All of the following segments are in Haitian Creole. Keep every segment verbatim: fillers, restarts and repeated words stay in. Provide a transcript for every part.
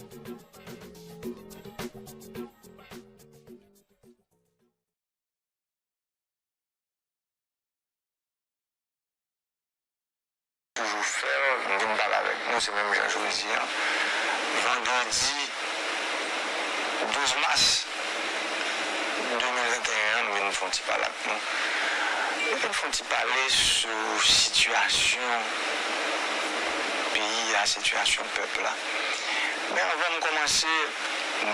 Toujou fè, m vin pale avèk nou, se menm jan jodi a. Vandredi douz mas de mil venteyen an, m vin fè yon ti pale ak nou. M vin fè yon ti pale sou sitiyasyon peyi a, sitiyasyon pèp la. Men anvan m kòmanse, m,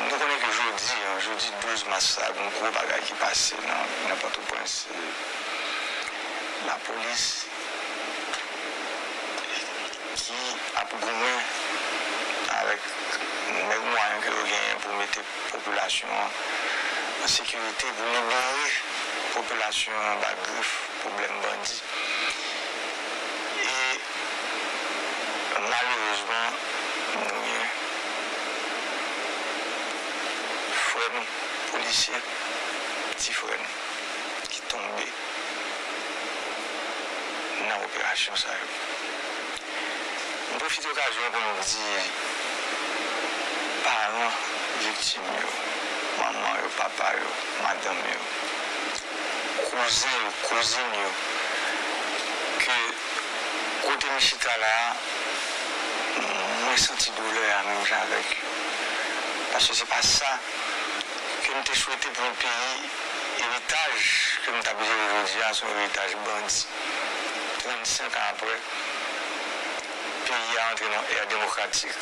nou konnen ke jodi a, jodi douz mas sa, gen yon gwo bagay ki pase nan, nan Pòtoprens. Se lapolis ki ap goumen avèk mèg mwayen ke yo genyen pou mete popilasyon an an sekirite, pou libere popilasyon an anba grif pwoblèm bandi. E malerezman, nou gen frè nou, polisye, ti frè nou, ki tonbe nan operasyon sa yo. M pwofite okazyon an pou m di paran viktim yo, manman yo, papa yo, madanm yo, kouzen yo, kouzin yo, ke kote m chita la a, mwen santi doulè a menm jan avèk yo. Paske se pa sa ke m te swete pou yon peyi. Eritaj ke m t ap jere jodi a, se yon eritaj bandi. Trannsenk an apre, peyi a antre nan ère demokratik.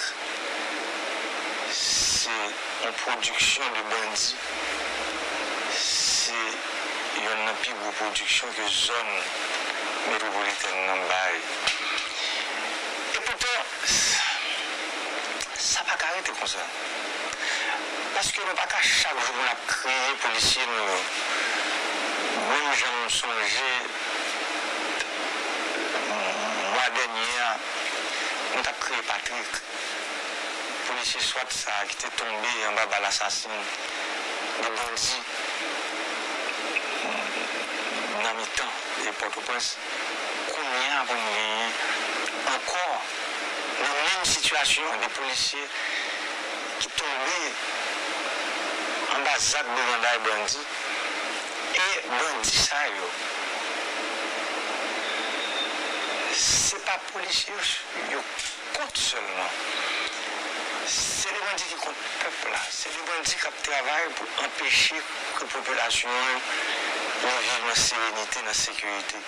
Se yon pwodiksyon de bandi. Se yonn nan pi gwo pwodiksyon ke zòn metwopolitèn nan bay. Epoutan, sa pa ka rete konsa. Paske nou pa ka chak jou pou n ap kriye polisye nou yo. Menm jan m sonje mwa dènye a, nou t ap kriye Patrick, polisye swat sa a ki te tonbe anba bal asasen de bandi nan mitan de Pòtoprens. Kounye a pou n genyen ankò nan menm sitiyasyon de polisye ki tonbe anba zak briganday bandi. E bandi sa yo, se pa polisye yo kont sèlman. Se de bandi ki kont pèp la. Se de bandi k ap travay pou anpeche ke popilasyon an li viv nan serenite, nan sekirite.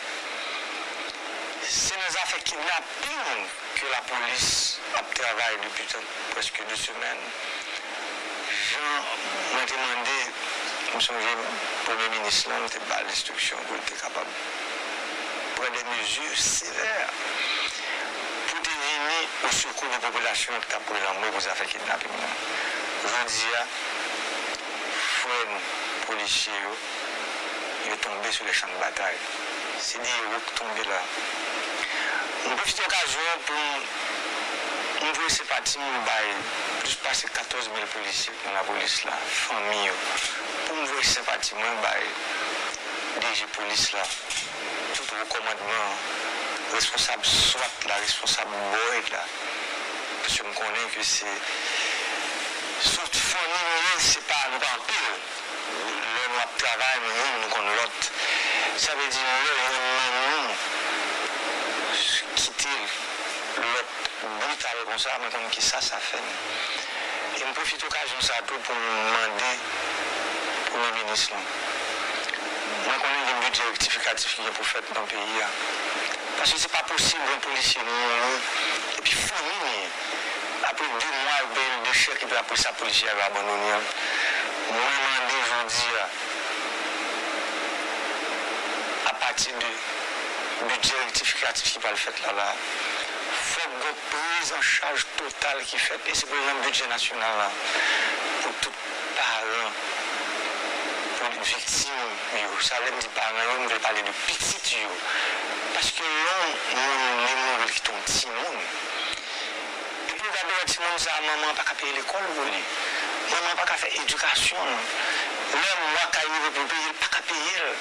Se nan zafè kidnaping ke lapolis ap travay depi tan, prèske de semèn. Jan mwen te mande, m sonje Premye Minis lan, m te ba l enstriksyon pou l te kapab pran de mezi sevè pou te vini o sekou de popilasyon an ki t ap pran lanmò pou zafè kidnaping nan. Jodi a, frè nou, polisye yo, yo tonbe sou le chan de batay. Se de ewo k tonbe la. M pwofite okazyon an pou m, m voye senpati m bay plis pase katòz mil polisye k nan lapolis la, fanmi yo. Pou m voye senpati mwen bay D G polis la, tout wo kòmandman, responsab swat la, responsab boyd la. Paske m konnen ke se, se fanmi nou ye, se pa, nou pa anpil. Lè nou ap travay, nou youn, nou konn lòt. Sa vle di, lè yonn nan nou kite lòt brital konsa, mwen konn kisa sa fè nou. E m pwofite okazyon sa a tou pou m mande Premye Minis nou. Mwen konnen gen bidjè rektifikatif ki gen pou fèt nan peyi a. Paske se pa posib yon polisye mouri, epi fanmi li, apre de mwa, yo peye l de chèk, epi apre sa, polisye a yo abandone l. Mwen mande jodi a, apati de bidjè rektifikatif ki pral fèt la, la, fòk gon priz an chaj total ki fèt, e se pou nan bidjè nasyonal la, pou tout paran, pou viktim yo. Sa vle m di paran yo, m vle pale de pitit yo. Paske lè yon moun li mouri, li kite yon timoun. Epi w gade wè timoun sa a, manman an pa ka peye lekòl pou li. Manman an pa ka fè edikasyon l. Lè mwa kay rive pou l peye l, pa ka peye l.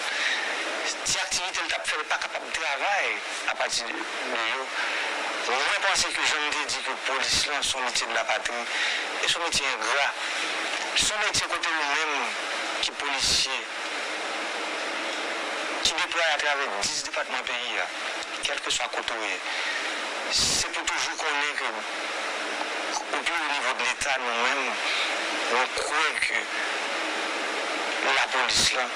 Ti aktivite l t ap fè, l pa kapab travay apati de, de yo. Mwen panse ke jan m te di ke polis lan se yon metye de la patri, e se yon metye engra. Se yon metye kote ou menm ki polisye, ki deplwaye atravè dis depatman peyi a, kèlkeswa kote w ye, se pou toujou konnen ke o pi wo nivo de Leta, nou menm, nou kwè ke lapolis lan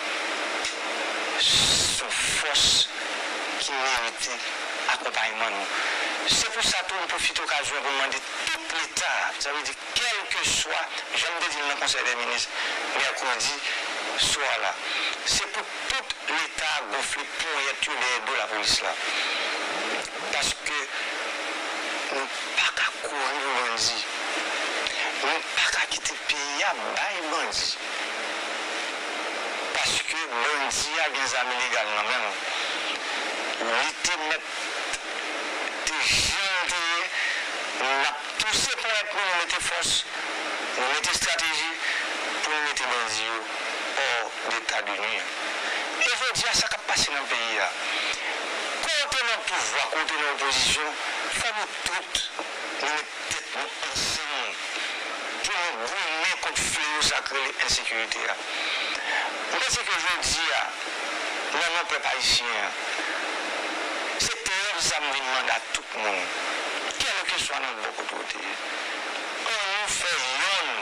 se yon fòs ki merite akonpayman nou. Se pou sa tou, m pwofite okazyon pou m mande tout Leta, sa vle di kèlkeswa, jan m te di l nan Konsèy dè Minis mèkredi swa la, se pou tout Leta gonfle ponyèt yo dèyè do lapolis la. Paske nou pa ka kouri pou bandi. Nou pa ka kite peyi a bay bandi. Paske bandi a gen zam ilegal nan men l. Li te mèt te jan l te ye, n ap touse ponyèt nou, nou mete fòs, nou mete estrateji pou nou mete bandi yo hors d'état de nuire. E jodi a, sa k ap pase nan peyi a, ke w te nan pouvwa, ke w te nan opozisyon, fò nou tout, nou met tèt nou ansanm pou nou goumen kont fleyo sa k rele ensekirite a. M panse ke jodi a, nan non pèp ayisyen an, se trèv sa m vin mande a tout moun, kèlkeswa nan bò kote w te ye, ann nou fè yonn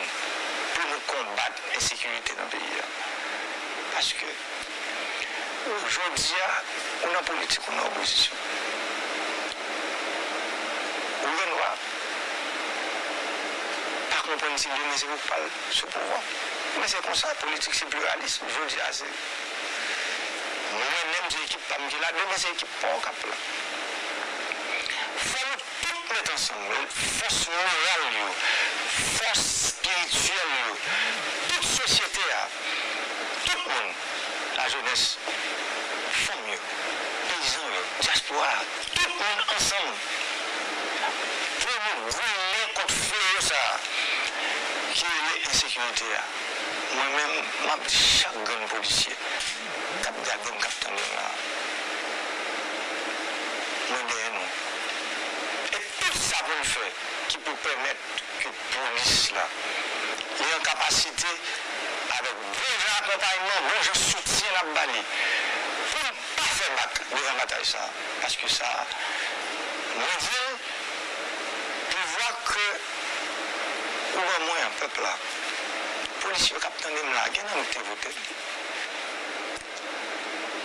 pou nou konbat ensekirite nan peyi a. Paske jodi a, ou nan politik, ou nan opozisyon. Ou gen dwa pa konprann si demen se ou k pral sou pouvwa. Men se konsa, politik se pliralis. Jodi a, se mwen menm, se ekip pa m ki la, demen se ekip pa w k ap la. Fò nou tout met ansanm, fòs moral yo, fòs espirityèl yo, tout sosyete a, tout moun, lajenès, fanm yo, peyizan yo, dyaspora a, tout moun ansanm pou nou goumen kont fleyo sa a ki rele ensekirite a. Mwen menm, m ap di chak grenn polisye k ap gade m, k ap tande m la, mwen dèyè nou. E tout sa pou n fè ki pou pèmèt ke polis la, li an kapasite, avèk bon jan akonpayman, bon jan soutyen n ap ba li, pou n pa fè bak devan batay sa a. Paske sa a, mwen di l, pouvwa ke ou ban mwen an, pèp la, polisye yo k ap tande m la, gen nan nou ki te vote m.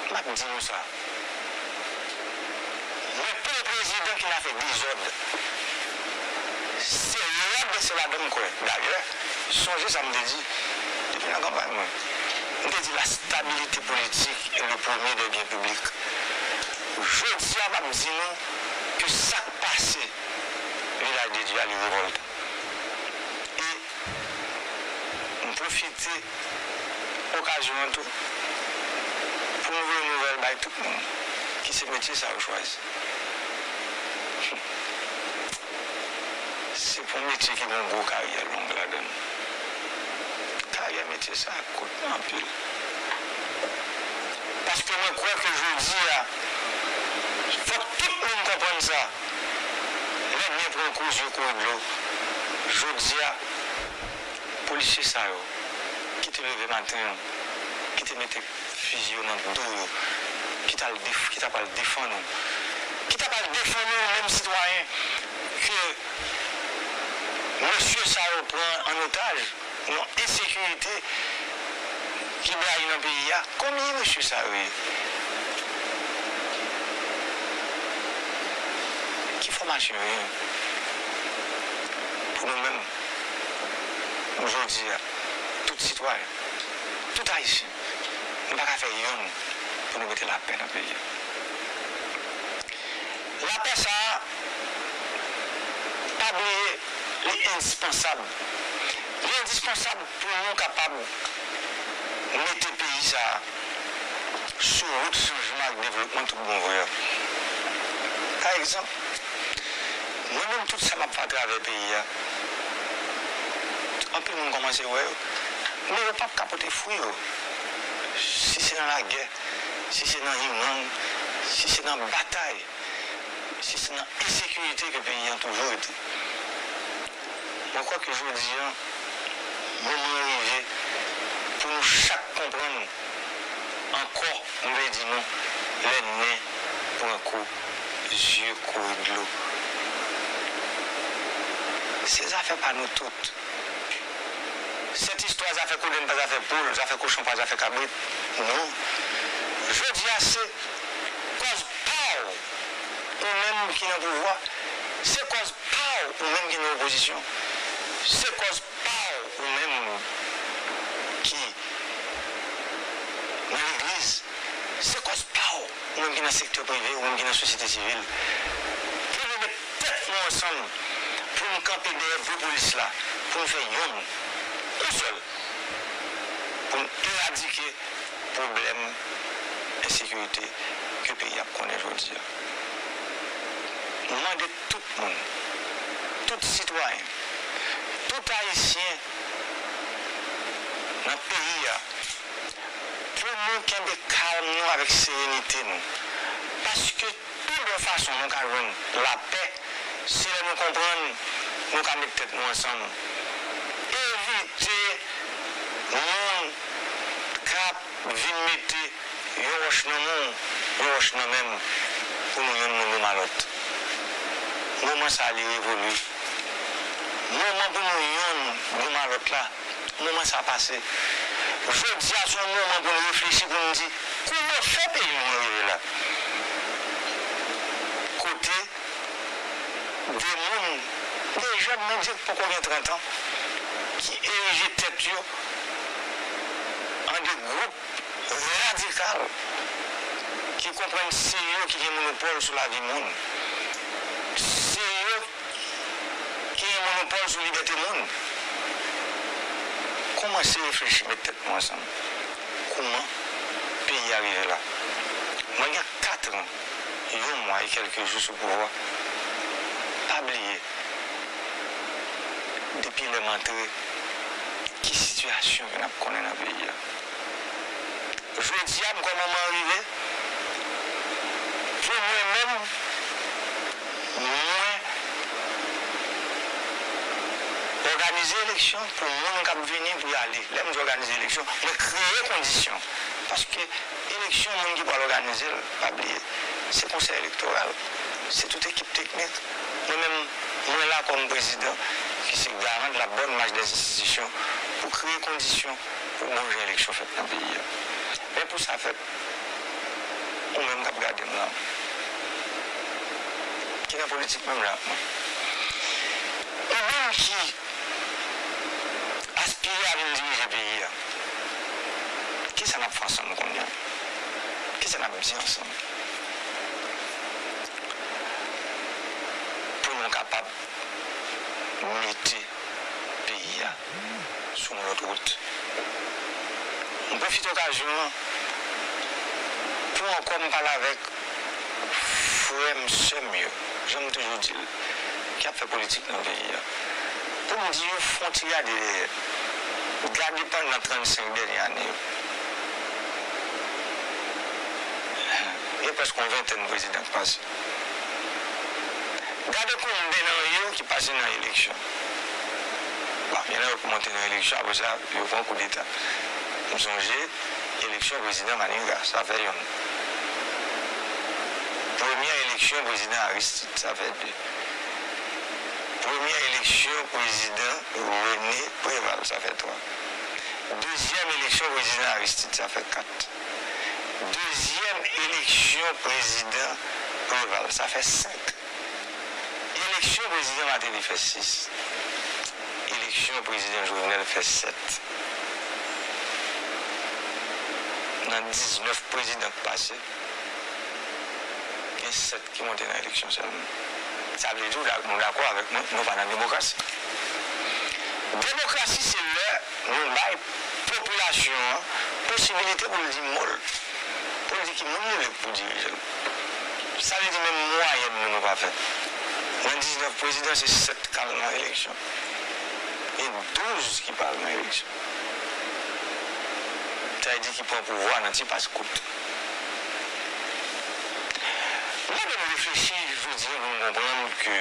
M ap di nou sa. Mwen pa yon prezidan ki nan fè dezòd. Se lòd, se ladan m kwè. Dayè, sonje sa m te di depi nan kanpay mwen. M te di la stabilité politique est le premier des biens publics. Jodi a, m ap di nou ke sa k pase Vilaj de Dye a, li revòltan. E m pwofite okazyon an tou pou m voye nouvèl bay tout moun ki se metye sa yo chwazi. Se pou metye ki gen yon gwo karyè long ladan l. Karyè metye sa a kout anpil. Paske mwen kwè ke jodi a, fòk tout moun konprann sa. Lè men pran kou, zye kouri dlo. Jodi a, polisye sa yo ki te leve maten an, ki te mete fizi yo nan do yo, ki t al def-, ki t ap al defann ou, ki t ap al defann ou menm sitwayen ke mesye sa yo pran an otaj, nan ensekirite ki blayi nan peyi a, konbyen mesye sa yo ye? Ki fòmasyon yo ye? Pou nou menm, jodi a, tout sitwayen, tout Ayisyen, nou pa ka fè yonn pou nou mete lapè nan peyi a. Lapè sa a, pa bliye, li endispansab. Li endispansab pou nou kapab mete peyi sa a sou wout chanjman ak devlopman tout bon vre a. Pa egzanp, mwen menm, tout sa m ap fè atravè peyi a, anpil moun kòmanse wè yo. Men yo p ap ka pote fwi yo si se nan lagè, si se nan youmang, si se nan batay, si se nan ensekirite ke peyi an toujou rete. Mwen kwè ke jodi a, moman an rive pou nou chak konprann ankò, m vle di nou, lè nen pran kou, zye kouri dlo. Se zafè pa nou tout. Sèt istwa zafè kodenn pa zafè poul, zafè kochon pa zafè kabrit. Non. Jodi a, se kòz pa w, ou menm ki nan pouvwa. Se kòz pa w, ou menm ki nan opozisyon. Se kòz pa w, ou menm ki nan legliz. Se kòz pa w, ou menm ki nan sektè prive, ou menm ki nan sosyete sivil. Pou nou met tèt nou ansanm, pou nou kanpe dèyè bri polis la, pou nou fè yonn, yon sèl, pou nou eradike pwoblèm ensekirite ke peyi a ap konnen jodi a. M mande tout moun, tout sitwayen, tout Ayisyen nan peyi a, pou nou kenbe kalm nou avèk serenite nou. Paske pi bon fason nou ka jwenn lapè, se lè nou konprann nou ka met tèt nou ansanm. Evite moun k ap vin mete yon wòch nan men w, yon wòch nan men m, pou nou yonn nou goumen lòt. Moman sa a, li revolye. Moman pou nou yonn goumen lòt la, moman sa a pase. Jodi a, se yon moman pou nou reflechi, pou nou di, kouman fè peyi nou an rive la? Kote de moun, de jèn, moun di k poko gen trant an, ki erije tèt yo an de gwoup radikal ki konprann se yo ki gen monopòl sou lavi moun. Se yo ki gen monopòl sou libète moun. Kòmanse reflechi, met tèt nou ansanm. Kòman peyi a rive la? Mwen gen kat an, yon mwa e kèlke jou sou pouvwa. Pa bliye, depi lè m antre, ki sitiyasyon ke n ap konnen nan peyi a? Jodi a, m kwè moman an rive pou mwen menm, mwen òganize eleksyon pou moun k ap vini pou y ale. Lè m di òganize eleksyon, mwen kreye kondisyon. Paske eleksyon, moun ki pral òganize l, pa bliye, se konsèy elektoral, se tout ekip teknik. Mwen menm, mwen la kòm prezidan, ki se garan de la bonne marche des institutions, pou kreye kondisyon pou bon jan eleksyon fèt nan peyi a. Men pou sa fèt, ou menm k ap gade m la, ki nan politik menm jan ak mwen, ou menm ki aspire a vin dirije peyi a, kisa n ap fè ansanm kounye a? Kisa n ap di ansanm pou nou kapab mete peyi a sou yon lòt wout? M pwofite okazyon an pou ankò m pale avèk frè m, sè m yo, jan m toujou di l, ki ap fè politik nan peyi a, pou m di yo fè yon ti gade dèyè. Gade pandan trannsenk dènye ane yo. Gen prèske yon ventèn prezidan k pase. Gade konbyen nan yo ki pase nan eleksyon. Bon, gen nan yo ki monte nan eleksyon, apre sa, yo pran koudeta. M sonje eleksyon prezidan Manigat, sa fè yonn. Premyè eleksyon prezidan Aristide, sa fè de. Premyè eleksyon prezidan René Préval, sa fè twa. Dezyèm eleksyon prezidan Aristide, sa fè kat. Dezyèm eleksyon prezidan Préval, sa fè senk. Eleksyon prezidan Martelly fè sis. Eleksyon prezidan Jovenel fè sèt. Nan diznèf prezidan k pase, gen sèt ki monte nan eleksyon sèlman. Sa vle di, w da-, nou dakò avèk mwen, nou pa nan demokrasi. Demokrasi, se lè nou bay popilasyon an posibilite pou l di mo l, pou l di ki moun li vle pou dirije l. Sa vle di menm mwayèn nou, nou pa fè. Nan diznèf prezidan, se sèt k al nan eleksyon. E douz ki pa al nan eleksyon. Sa vle di ki pran pouvwa nan ti pas kout. Mwen mande nou reflechi jodi a pou nou konprann ke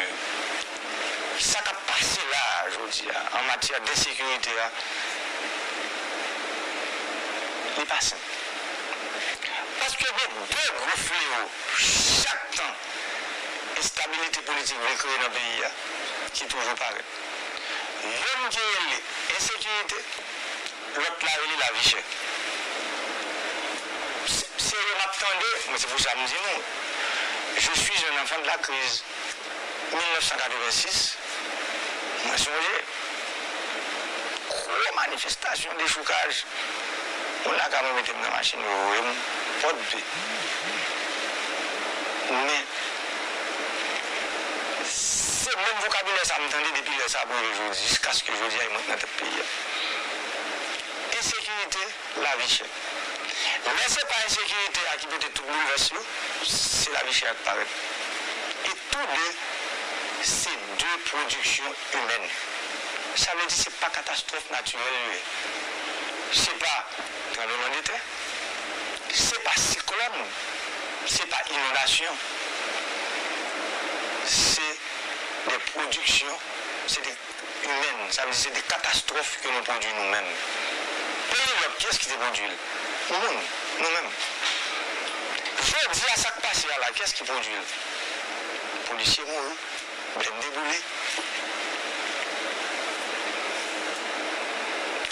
sa k ap pase la a jodi a an matyè d ensekirite a, li pa senp. Paske gen de gwo fleo chak tan enstabilite politik vle kreye nan peyi a ki toujou parèt. Youn ki rele ensekirite, lòt la rele lavi chè. Se, se yo m ap tande, mwen se pou sa m di nou, je suis un enfant de la crise. Mil nèf san katrevensis, mwen sonje gwo manifestasyon, dechoukaj. Moun lakay mwen mete m nan machin, yo voye m Pòdpe. Men, se menm vokabilè sa a m tande depi lè sa a pou rive jodi, jiskaske jodi a, e mwen k nan tèt peyi a. Ensekirite, lavi chè. Lè se pa ensekirite a ki pote tout boulvès yo, se lavi chè a k parèt. E tou de, se de pwodiksyon imèn. Sa vle di se pa katastwòf natirèl yo ye. Se pa tranblemanntè, se pa siklòn, se pa inondasyon. Se de pwodiksyon, se de imèn, sa vle di se de katastwòf ke nou pwodui nou menm. Peyi lòt, kiyès ki te pwodui l? Moun, nou menm. Jodi a, sa k pase a la, kiyès ki pwodui l? Polisye mouri, blende boule.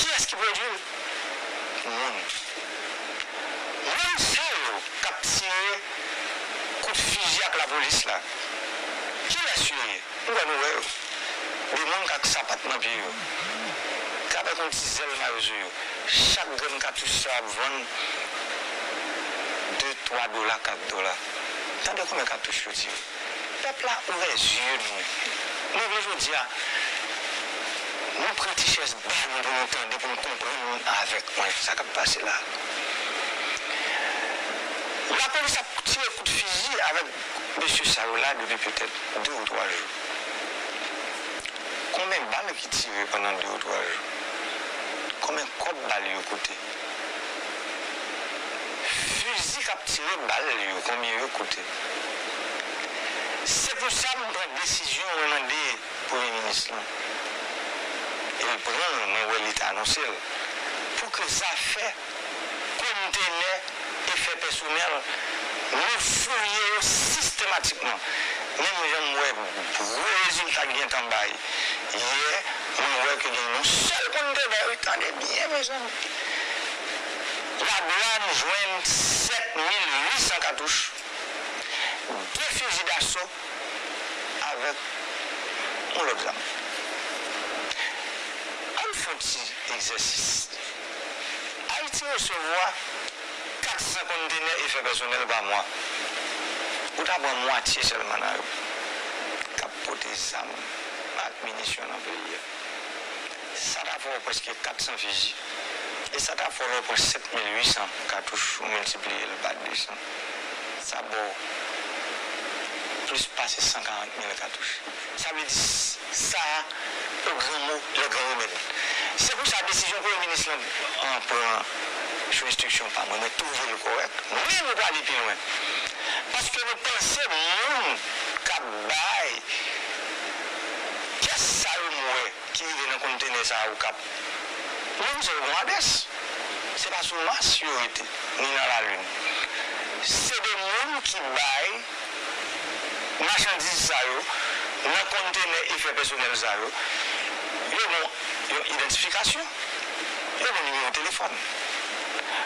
Kiyès ki pwodui l? Moun. Moun sa yo k ap tire kout fizi ak lapolis la, kilès yo ye? M kwè nou wè yo. De moun k ak sapat nan pye yo, k avèk yon ti zèl mayo sou yo. Chak grenn katouch sa ap vann de, twa dola, kat dola. Tande konbyen katouch yo tire. Pèp la ouvè zye nou. Nou vle jodi a, nou pran ti chèz ba nou pou nou tande, pou nou konprann avèk mwen sa k ap pase la. Lapolis ap tire kout fizi avèk mesye sa yo la depi petèt de ou twa jou. Konbyen bal ki tire pandan de ou twa jou? Konbyen kòb bal yo koute? Fizi k ap tire bal yo, konbyen yo koute? Se pou sa m pran desizyon, mwen mande Premye Minis lan, e l pran l, mwen wè li te anonse l, pou ke zafè kontenè efè pèsonèl, nou fouye yo sistematikman. Menm jan m wè gwo rezilta k gentan bay yè, mwen wè ke gen yon sèl kontenè, wi, tande byen, mezanmi. Ladwàn jwenn sèt mil uit san katouch, de fizi daso avèk yon lòt zam. Ann fè yon ti egzèsis. Ayiti resevwa kat san kontenè efè pèsonèl pa mwa. Ou ta pran mwatye sèlman nan yo k ap pote zam ak minisyon nan peyi a. Sa ta fè w prèske kat san fizi. E sa ta fè w lè w pran sèt mil uit san katouch, ou miltipliye l pa de san. Sa ba w plis pase san karant mil katouch. Sa vle di, sa a, o gran mo, le gran remèd. Se pou sa, desizyon Premye Minis lan, an, pran sou enstriksyon pa mwen, mwen twouve l kòrèk. Men nou prale pi lwen. Paske nou panse moun k ap bay pyès sa yo m wè ki rive nan kontenè sa yo k ap, moun sa yo gon adrès. Se pa sou Mas yo rete, ni nan Lalin. Se de moun ki bay machandiz sa yo nan kontenè efè pèsonèl sa yo. Yo gon yon idantifikasyon, yo gon nimewo telefòn.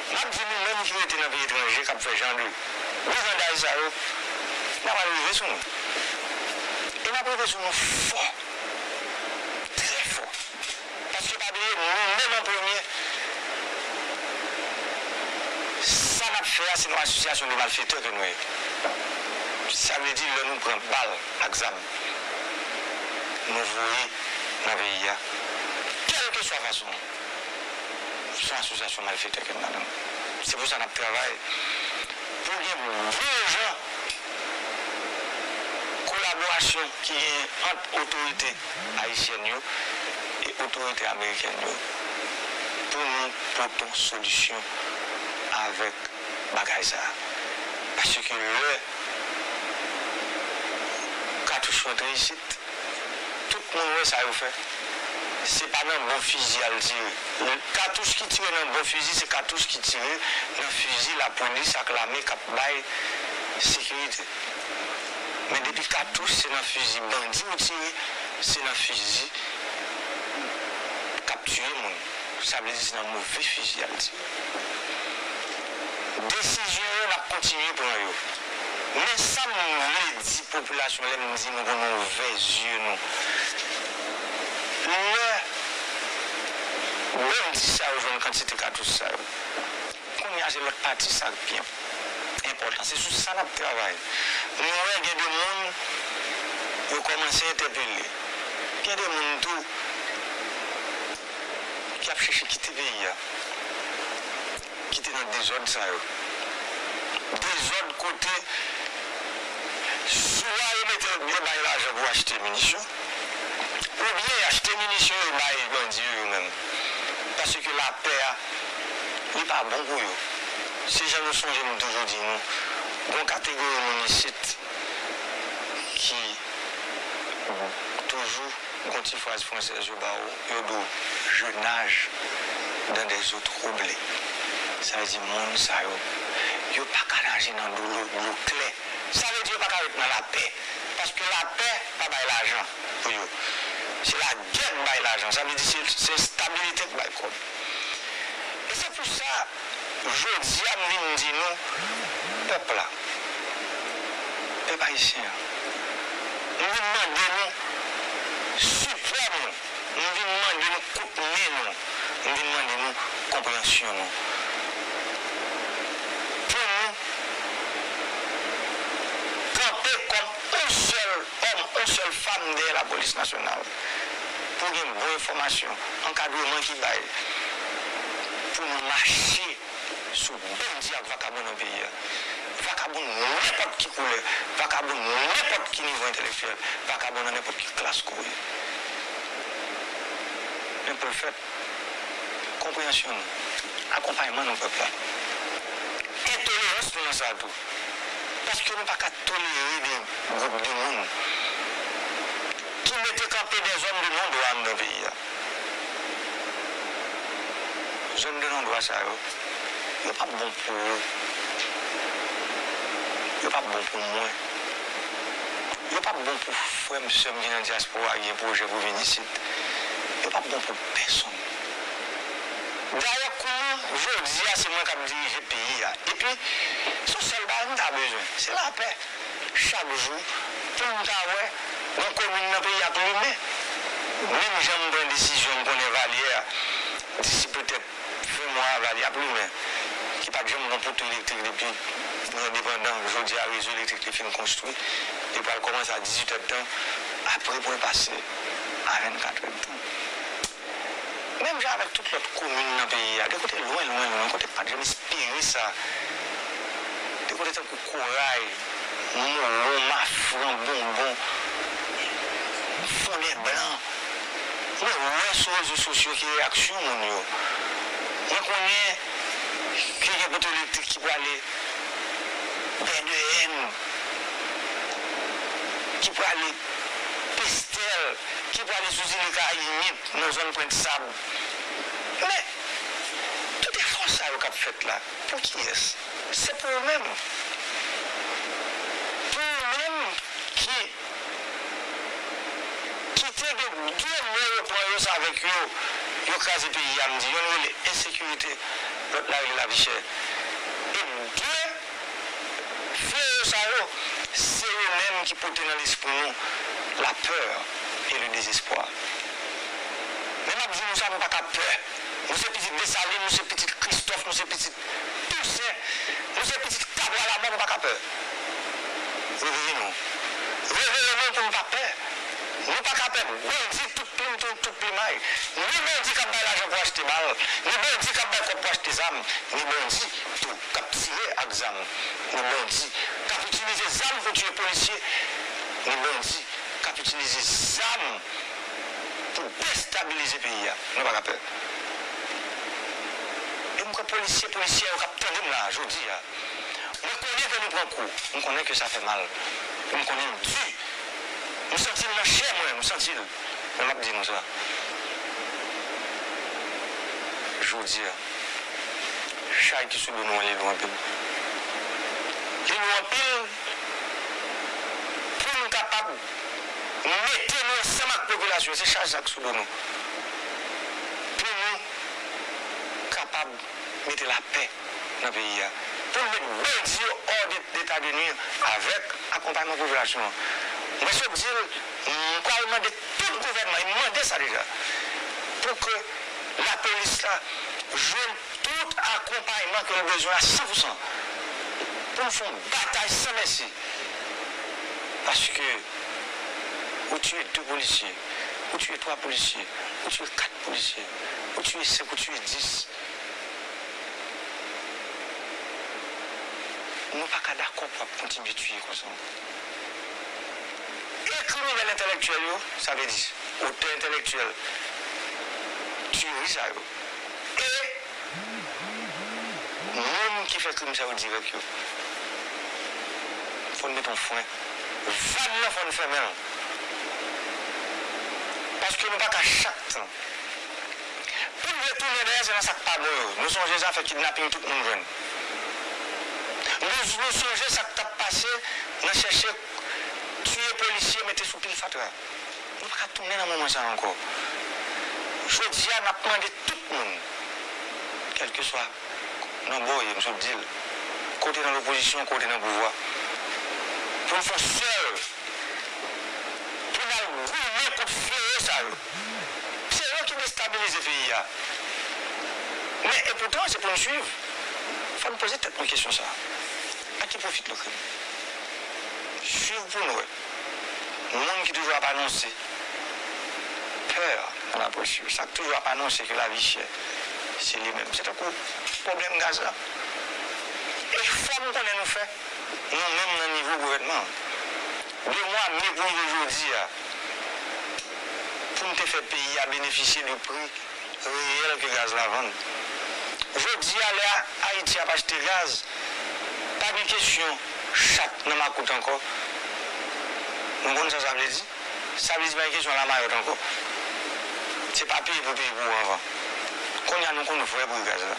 M ap di nou menm ki rete nan peyi etranje, k ap fè jan de briganday sa yo, n a pral rive sou nou. E n ap rive sou nou fò. Trè fò. Paske pa bliye, nou menm an premye, sa n ap fè a, se yon asosyasyon de malfetè ke nou ye. Sa vle di, lè nou pran bal ak zam, nou voye nan peyi a, kèlkeswa fason, se yon asosyasyon malfetè ke n ladan l. Se pou sa n ap travay pou gen bon jan kolaborasyon ki genyen ant otorite ayisyèn yo e otorite amerikèn yo pou nou pote yon solisyon avèk bagay sa a. Paske lè katouch yo antre isit, tout moun wè sa yo fè. Se pa nan bon fizi y al tire. Katouch ki tire nan bon fizi, se katouch ki tire nan fizi lapolis ak lame k ap bay sekirite. Men depi katouch se nan fizi bandi ou tire, se nan fizi k ap tiye moun. Sa vle di se nan move fizi y al tire. Desizyon yo, n ap kontinye pran yo. Men sa m vle di popilasyon lè m di nou pou nou ouvè zye nou. Lè bandi sa yo jwenn kantite katouch sa yo, kounye a se lòt pati sa k pi enpòtan. Se sou sa n ap travay. Nou wè gen de moun yo kòmanse entèpele. Gen de moun tou ki ap chèche kite peyi a, ki te nan dezòd sa yo. Dezòd kote swa yo mete, yo bay lajan pou achte minisyon, oubyen y achte minisyon yo bay bandi yo, yo menm. Paske lapè a, li pa bon pou yo. Se jan nou sonje m toujou di nou, gon kategori moun isit ki toujou gon ti fraz fransèz yo ba w, yo di w, jeune âge dans des eaux troublées. Sa vle di moun sa yo, yo pa ka naje nan dlo, dlo klè. Sa vle di yo pa ka ret nan lapè. Paske lapè pa bay lajan pou yo. Se lagè k bay lajan. Sa vle di se, se enstabilite k bay kòb. E se pou sa, jodi a, m vin di nou, pèp la, pèp ayisyen an, m vin mande nou sipò nou. M vin mande nou kout men nou. M vin mande nou konpreyansyon nou. Pou nou kanpe kòm yon sèl òm, yon sèl fanm dèyè lapolis nasyonal. Pou gen bon enfòmasyon, ankadreman ki bay. Pou nou mache sou bandi ak vakabon nan peyi a. Vakabon nenpòt ki koulè, vakabon nenpòt ki nivo entèlektyèl, vakabon nan nenpòt ki klas ke w ye. Men pou l fèt, konpreyansyon nou, akonpayman nou pèp la, entolerans nou nan sa tou. Paske nou pa ka tolere de gwoup de moun ki mete kanpe dè zòn de non dwa anndan peyi a. Zòn de non dwa sa yo, yo p ap bon pou ou. Yo p ap bon pou mwen. Yo p ap bon pou frè m, sè m ki nan dyaspora, ki gen pwojè pou vin isit. Yo p ap bon pou pèsonn. Dayè, kounye a, jodi a, se mwen k ap dirije peyi a. Epi, se yon sèl bagay m ta bezwen, se lapè. Chak jou, pou m ta wè yon komin nan peyi a k limen. Menm jan m pran desizyon, m konnen Valyè a, disi petèt ven mwa, Valyè ap limen, ki pa t janm gen poto elektrik depi nou endepandan. Jodi a, rezo elektrik li fin konstwi, li pral kòmanse a dizuit èdtan, apre pou l pase a vennkat èdtan. Menm jan avèk tout lòt komin nan peyi a, de kote lwen, lwen, lwen, kote m pa t janm espere sa, de kote tankou Koray, Mowon, Mafran, Bonbon, Fondèblan. Mwen wè sou rezo sosyo ki reyaksyon moun yo. Mwen konnen ke gen poto elektrik ki prale Bèdeyèn, ki prale Pestèl, ki prale sou zile Kayimit, nan zòn Pwent Sab. Men, tout efò sa yo k ap fèt la, pou kiyès? Se pou ou menm. Pou ou menm ki, ki te gen de mo yo pran yo, se avèk yo, yo kraze peyi a, m di, yonn rele ensekirite, lòt la rele lavi chè. E de fleyo sa yo, se yo menm ki pote nan lespri nou la peur et le désespoir. Men m ap di nou sa, nou pa ka pè. Nou se pitit Desalin, nou se pitit Kristòf, nou se pitit Tousen, nou se pitit Kabral Amò, nou pa ka pè. Reveye nou. Reveye nou pou nou pa pè. Nou pa ka pè bandi tout plim, tout, tout plimay. Ni bandi k ap bay lajan pou achte bal, ni bandi k ap bay kòb pou achte zam, ni bandi tou k ap tire ak zam, ni bandi k ap itilize zam pou tiye polisye, ni bandi k ap itilize zam pou destabilize peyi a. Nou pa ka pè. E m kwè Polisye, polisyè yo k ap tande m la jodi a, mwen konnen ke nou pran kou. M konnen ke sa fè mal. M konnen l di. M santi l nan chè mwen, m santi l. Men m ap di nou sa. Jodi a, chay ki sou do nou an, li lou anpil. Li lou anpil pou n kapab mete nou ansanm ak popilasyon. Se chaj sa k sou do nou. Pou nou kapab mete lapè nan peyi a. Pou n met bandi yo hors de, d'état de nuire avèk akonpayman popilasyon an. Mwen sot di l, m pral mande tout gouvènman, e m mande sa deja, pou ke lapolis la jwenn tout akonpayman ke l bezwen a san pou san. Pou n fè yon batay san mèsi. Paske ou tiye de polisye, ou tiye twa polisye, ou tiye kat polisye, ou tiye senk, ou tiye dis. Nou pa ka dakò pou ap kontinye tiye konsa. E kriminèl entèlektyèl yo, sa vle di otè entèlektyèl tiyori sa yo, e moun ki fè krim sa yo dirèk yo, fò n met yon fren. Vag lan, fò n fèmen l. Paske nou pa ka chak tan. Pou n retounen dèyè, se nan sa k pa bon yo. Nou sonje zafè kidnaping tout moun jwenn. Nou, nou sonje sa k t ap pase nan chèche tiye polisye, mete sou pil fatra. Nou pa ka tounen nan moman sa a ankò. Jodi a, n ap mande tout moun, kèlkeswa nan bò w ye, m sot di l, ke w te nan lopozisyon, ke w te nan pouvwa, pou n fè yon sèl, pou n al goumen kont fleyo sa yo. Se yo ki destabilize peyi a. Men, epoutan, se pou n swiv. Fò n poze tèt nou kesyon sa a. A ki pwofi l, le krim? Swiv pou n wè. Moun ki toujou ap anonse pè nan lapòch yo, sa k toujou ap anonse ke lavi chè, se li menm. Se tankou pwoblèm gaz la. E fò m konnen nou fè, nou menm nan nivo gouvènman an. De mwa me pou rive jodi a, pou n te fè peyi a benefisye de pri reyèl ke gaz la vann. Jodi a, lè Ayiti ap achte gaz, pa gen kesyon chat nan makout ankò. Nou konn sa sa vle di? Sa vle di pa gen kesyon lamayòt ankò. Se pa peye pou peye pou ou anvan. Kounye a nou konn vrè pri gaz la.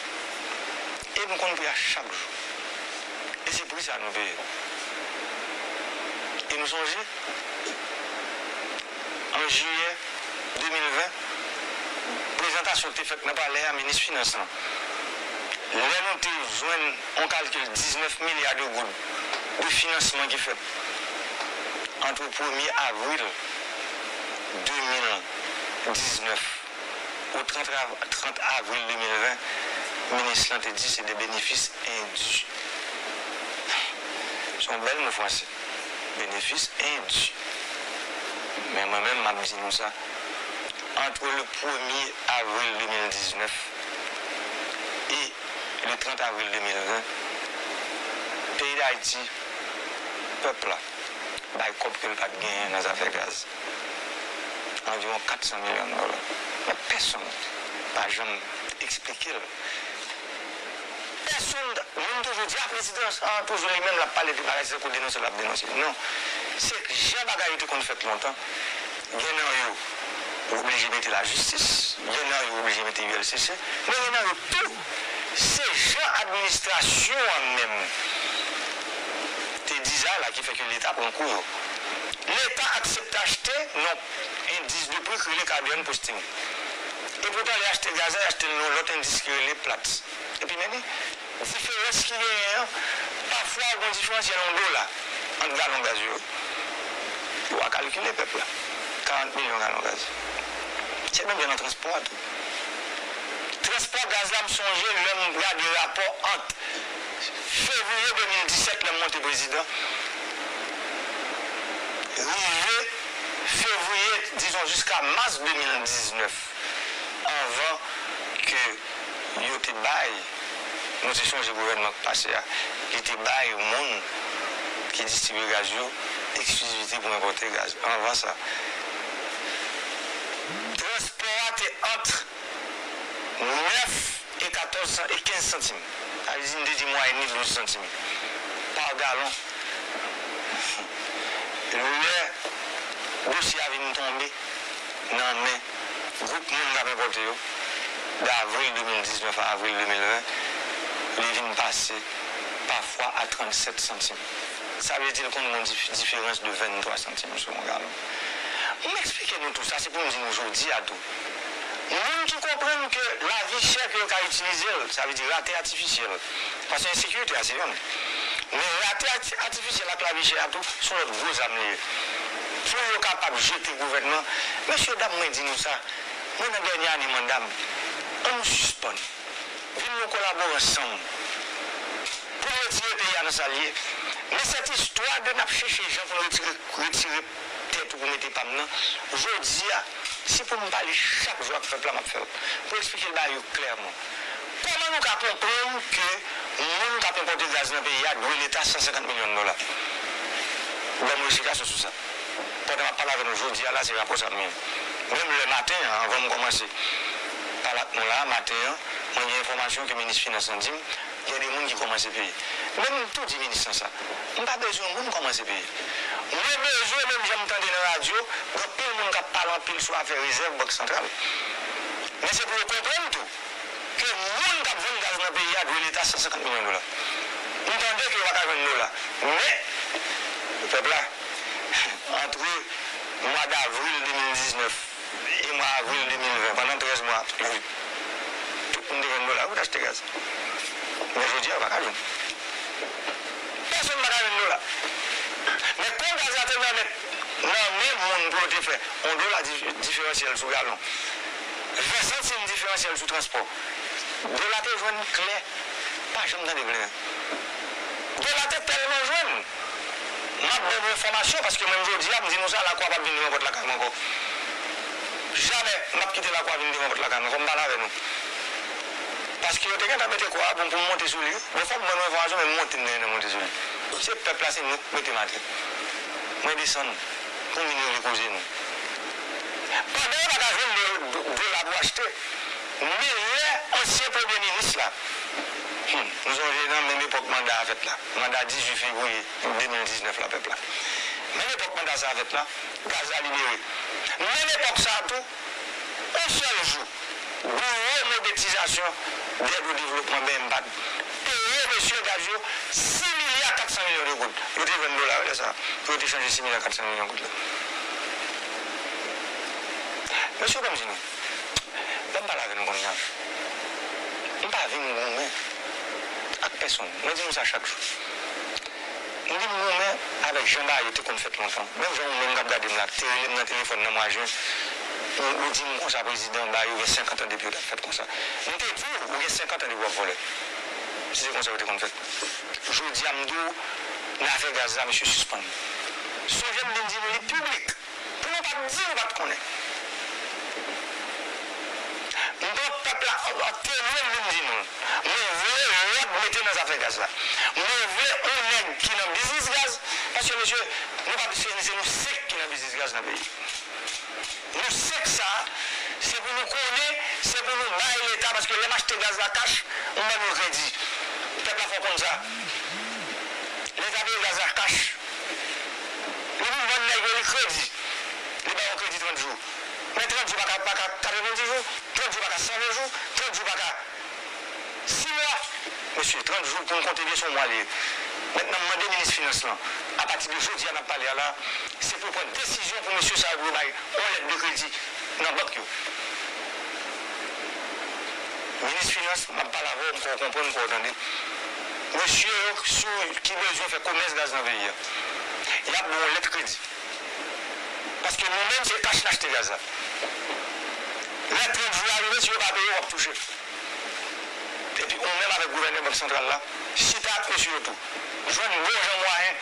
E nou konn pri a chak jou. E se pri sa nou peye. E nou sonje, an jiyè de mil ven, prezantasyon ki te fèt nan palè a, minis finans lan, lè nou te jwenn yon kalkil diznèf milya de goud de finansman ki fèt ant premye avril de mil diznèf o trant av-, trant avril de mil ven, minis lan te di se de benefis endu. Se yon bèl mo franse. Benefis endu. Men mwen menm, m ap di nou sa. Ant le premye avril de mil diznèf e le trant avril de mil ven, peyi Dayiti, pèp la, bay kòb ke l pa t genyen nan zafè gaz. Anviwon kat san milyon dola. Men pèsonn pa janm eksplike l. Pèsonn, moun toujou di, a, prezidan an toujou li menm l ap pale de bagay, se tankou denonse l ap denonse. Non. Se jan bagay yo te konn fèt lontan. Gen nan yo, ou oblije mete lajistis, gen nan yo, ou oblije mete U L C C, men gen nan yo tou, se jan administrasyon an menm te di sa la ki fè ke Leta pran kou yo. Leta aksepte achte nan endis de pri ki rele Caribbean Posting. Epoutan, lè y achte gaz la, y achte l nan yon lòt endis ki rele Platts. Epi, men, diferans ki genyen an, pafwa, gen diferans yon dola ant galon gaz yo. Ou a kalkile, pèp la. Karant milyon galon gaz. Se menm jan nan transpò a tou. Transpò gaz la, m sonje lè m gade rapò ant fevriye de mil disèt, lè m monte prezidan, rive fevriye, dizon, jiska mas de mil diznèf, anvan ke yo te bay, nou te sonje gouvènman k pase a, li te bay moun ki distribye gaz yo eksklizivite pou enpòte gaz. Anvan sa, transpò a te ant nèf e katòz katòz san e kenz santim. Sa vle di, m te di mwayèn li douz santim pa galon. Lè dosye a vin tonbe nan men gwoup moun k ap enpòte yo, de avril de mil diznèf a avril de mil ven, li vin pase pafwa a trannsèt santim. Sa vle di l konn gen yon dif-, diferans de venntwa santim sou yon galon. M eksplike nou tou sa, se pou m di nou jodi a tou. Moun ki konprann ke lavi chè ke yo ka itilize l, sa vle di rate atifisyèl, paske ensekirite a se yonn. Men rate ati-, atifisyèl ak lavi chè a tou, se yon lòt gwo zam li ye. Pou yo kapab jete gouvènman, mesye dam, mwen di nou sa, mwen nan dènye ane manda m, ann nou sispann. Vin nou kolabore ansanm pou n retire peyi a nan sa l ye. Men sèt istwa de n ap chèche jan pou n retire, retire tèt ou pou mete pa m nan, jodi a, si pou m pale chak jou ak pèp la, m ap fè l. Pou eksplike l ba yo klèman. Kòman nou ka konprann ke moun k ap enpòte gaz nan peyi a dwe Leta san senkant milyon dola? Ban m yon esplikasyon sou sa. Pandan m ap pale avè nou jodi a la, se rapò sa m gen. Menm lè maten an, anvan m kòmanse pale ak nou la, maten an, mwen gen enfòmasyon ke minis finans lan di m, gen de moun ki kòmanse peye. Men m tou di minis lan sa. M pa bezwen moun kòmanse peye. Mwen bezwen, menm jan m tande nan radyo, gen anpil moun k ap pale anpil sou afè rezèv Bank Santral. Men se pou yo konprann tou ke moun k ap vann gaz nan peyi a dwe Leta san senkant milyon dola. M tande ke yo pa ka jwenn dola. Men, pèp la, antre mwa davril de mil diznèf e mwa avril de mil ven, pandan trèz mwa, tout moun te jwenn dola pou t achte gaz. Men jodi a, yo pa ka jwenn. Pèsonn pa ka jwenn dola. Men kon gaz la te nan men, nan men moun pou yo te fè yon dola dif-, diferansyèl sou galon, ven santim diferansyèl sou transpò, dola te jwenn klè, pa janm tande plenyen. Dola te tèlman jwenn, m ap ban nou enfòmasyon, paske mwen, jodi a, m di nou sa, Lakwa p ap vin devan pòt lakay mwen ankò. Jamè m ap kite Lakwa vin devan pòt lakay mwen, fò m pale avè nou. Paske yo te gentan mete kwa a pou m, pou m monte sou li. Bon, fò m ban nou enfòmasyon, men m monte, m gentan monte sou li. Se pèp la, se nou k mete m atè. Mwen desann pou m vin regle koze nou. Pandan yo pa ka jwenn do-, do-, dola pou achte, men lè ansyen premye minis la, hmm, nou sonje nan menm epòk manda a fèt la, manda dizuit fevriye de mil diznèf la, pèp la. Menm epòk manda sa a fèt la, gaz la libere. Menm epòk sa a tou, yon sèl jou, Biwo Modètizasyon Dèd o Devlopman, B M PAD, peye mesye gaz yo sis milya kat san milyon de goud. Yo te jwenn dola yo lè sa a, pou yo te chanje sis milya kat san milyon goud la. Mesye, ban m di nou, lè m pale avè nou kounye a, m pa vin goumen ak pèsonn. Mwen di nou sa chak jou. M vin goumen avèk jan bagay yo te konn fèt lontan. Menm jan ou menm k ap gade m la, te rele m nan telefòn nan mwa jen, ou, ou di m konsa, prezidan, bagay yo gen senkant an depi yo t ap fèt konsa. M te di w, ou gen senkant an depi w ap vòlè. Si se konsa yo te konn fèt. Jodi a, m di w, nan afè gaz la, mesye sispann. Sonje m vin di nou li piblik. Pou nou pa t di nou pa t konnen. M pran pèp la an, an temwen, m vin di nou l. Mwen vle lòd mete nan zafè gaz la. Mwen vle yon nèg ki nan biznis gaz, paske, mesye, nou pa, se, se nou senk ki nan biznis gaz nan peyi. Nou senk sa, se pou nou konnen, se pou nou bay Leta, paske lè m achte gaz la kach, m ban nou kredi. Pèp la fò konn sa. Leta peye gaz la kach. Li vin vann nèg yo li kredi. Li ba yo kredi trant jou. Men trant jou pa ka, pa ka katrevenndis jou, trant jou pa ka san ven jou, trant jou pa ka sis mwa. Mesye, trant jou pou n konte byen se yon mwa li ye. Mentnan, m mande minis finans lan, apati de jodi a n ap pale a la, se pou l pran desizyon pou mesye sa yo pou yo bay yon lèt de kredi nan bank yo. Minis finans, m ap pale avè w, m kwè w konprann, m kwè w tande. Mesye yo sou, ki bezwen fè komès gaz nan peyi a, y ap ba w yon lèt kredi. Paske nou menm, se kach n achte gaz la. Lè trant jou a rive, si yo pa peye, w ap touche. Epi ou menm avèk gouvènè Bank Santral la, chita ak mesye yo tou. Jwenn bon jan mwayen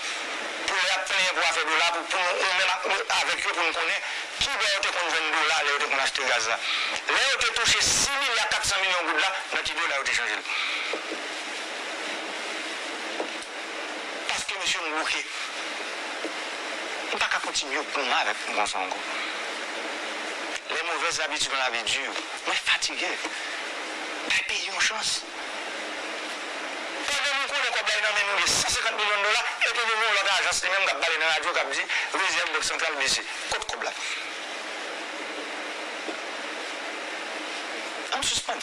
pou lè y ap plenyen pou afè dola, pou, pou nou, ou menm ak, avèk yo, pou n konnen kibò yo te konn jwenn dola lè yo te konn achte gaz la. Lè yo te touche sis milya kat san milyon goud la, nan ki dola yo te chanje l? Paske mesye, m bouke. M pa ka kontinye goumen avèk nou konsa ankò. Les mauvaises habitudes dans la vie durent. Mwen fatige. Bay peyi yon chans. Pandan nou konnen kòb la nan men nou, li san senkant milyon dola, epi nou gen yon lòt ajans li menm k ap pale nan radyo, k ap di rezèv Bank Santral bese. Kot kòb la? Ann sispann.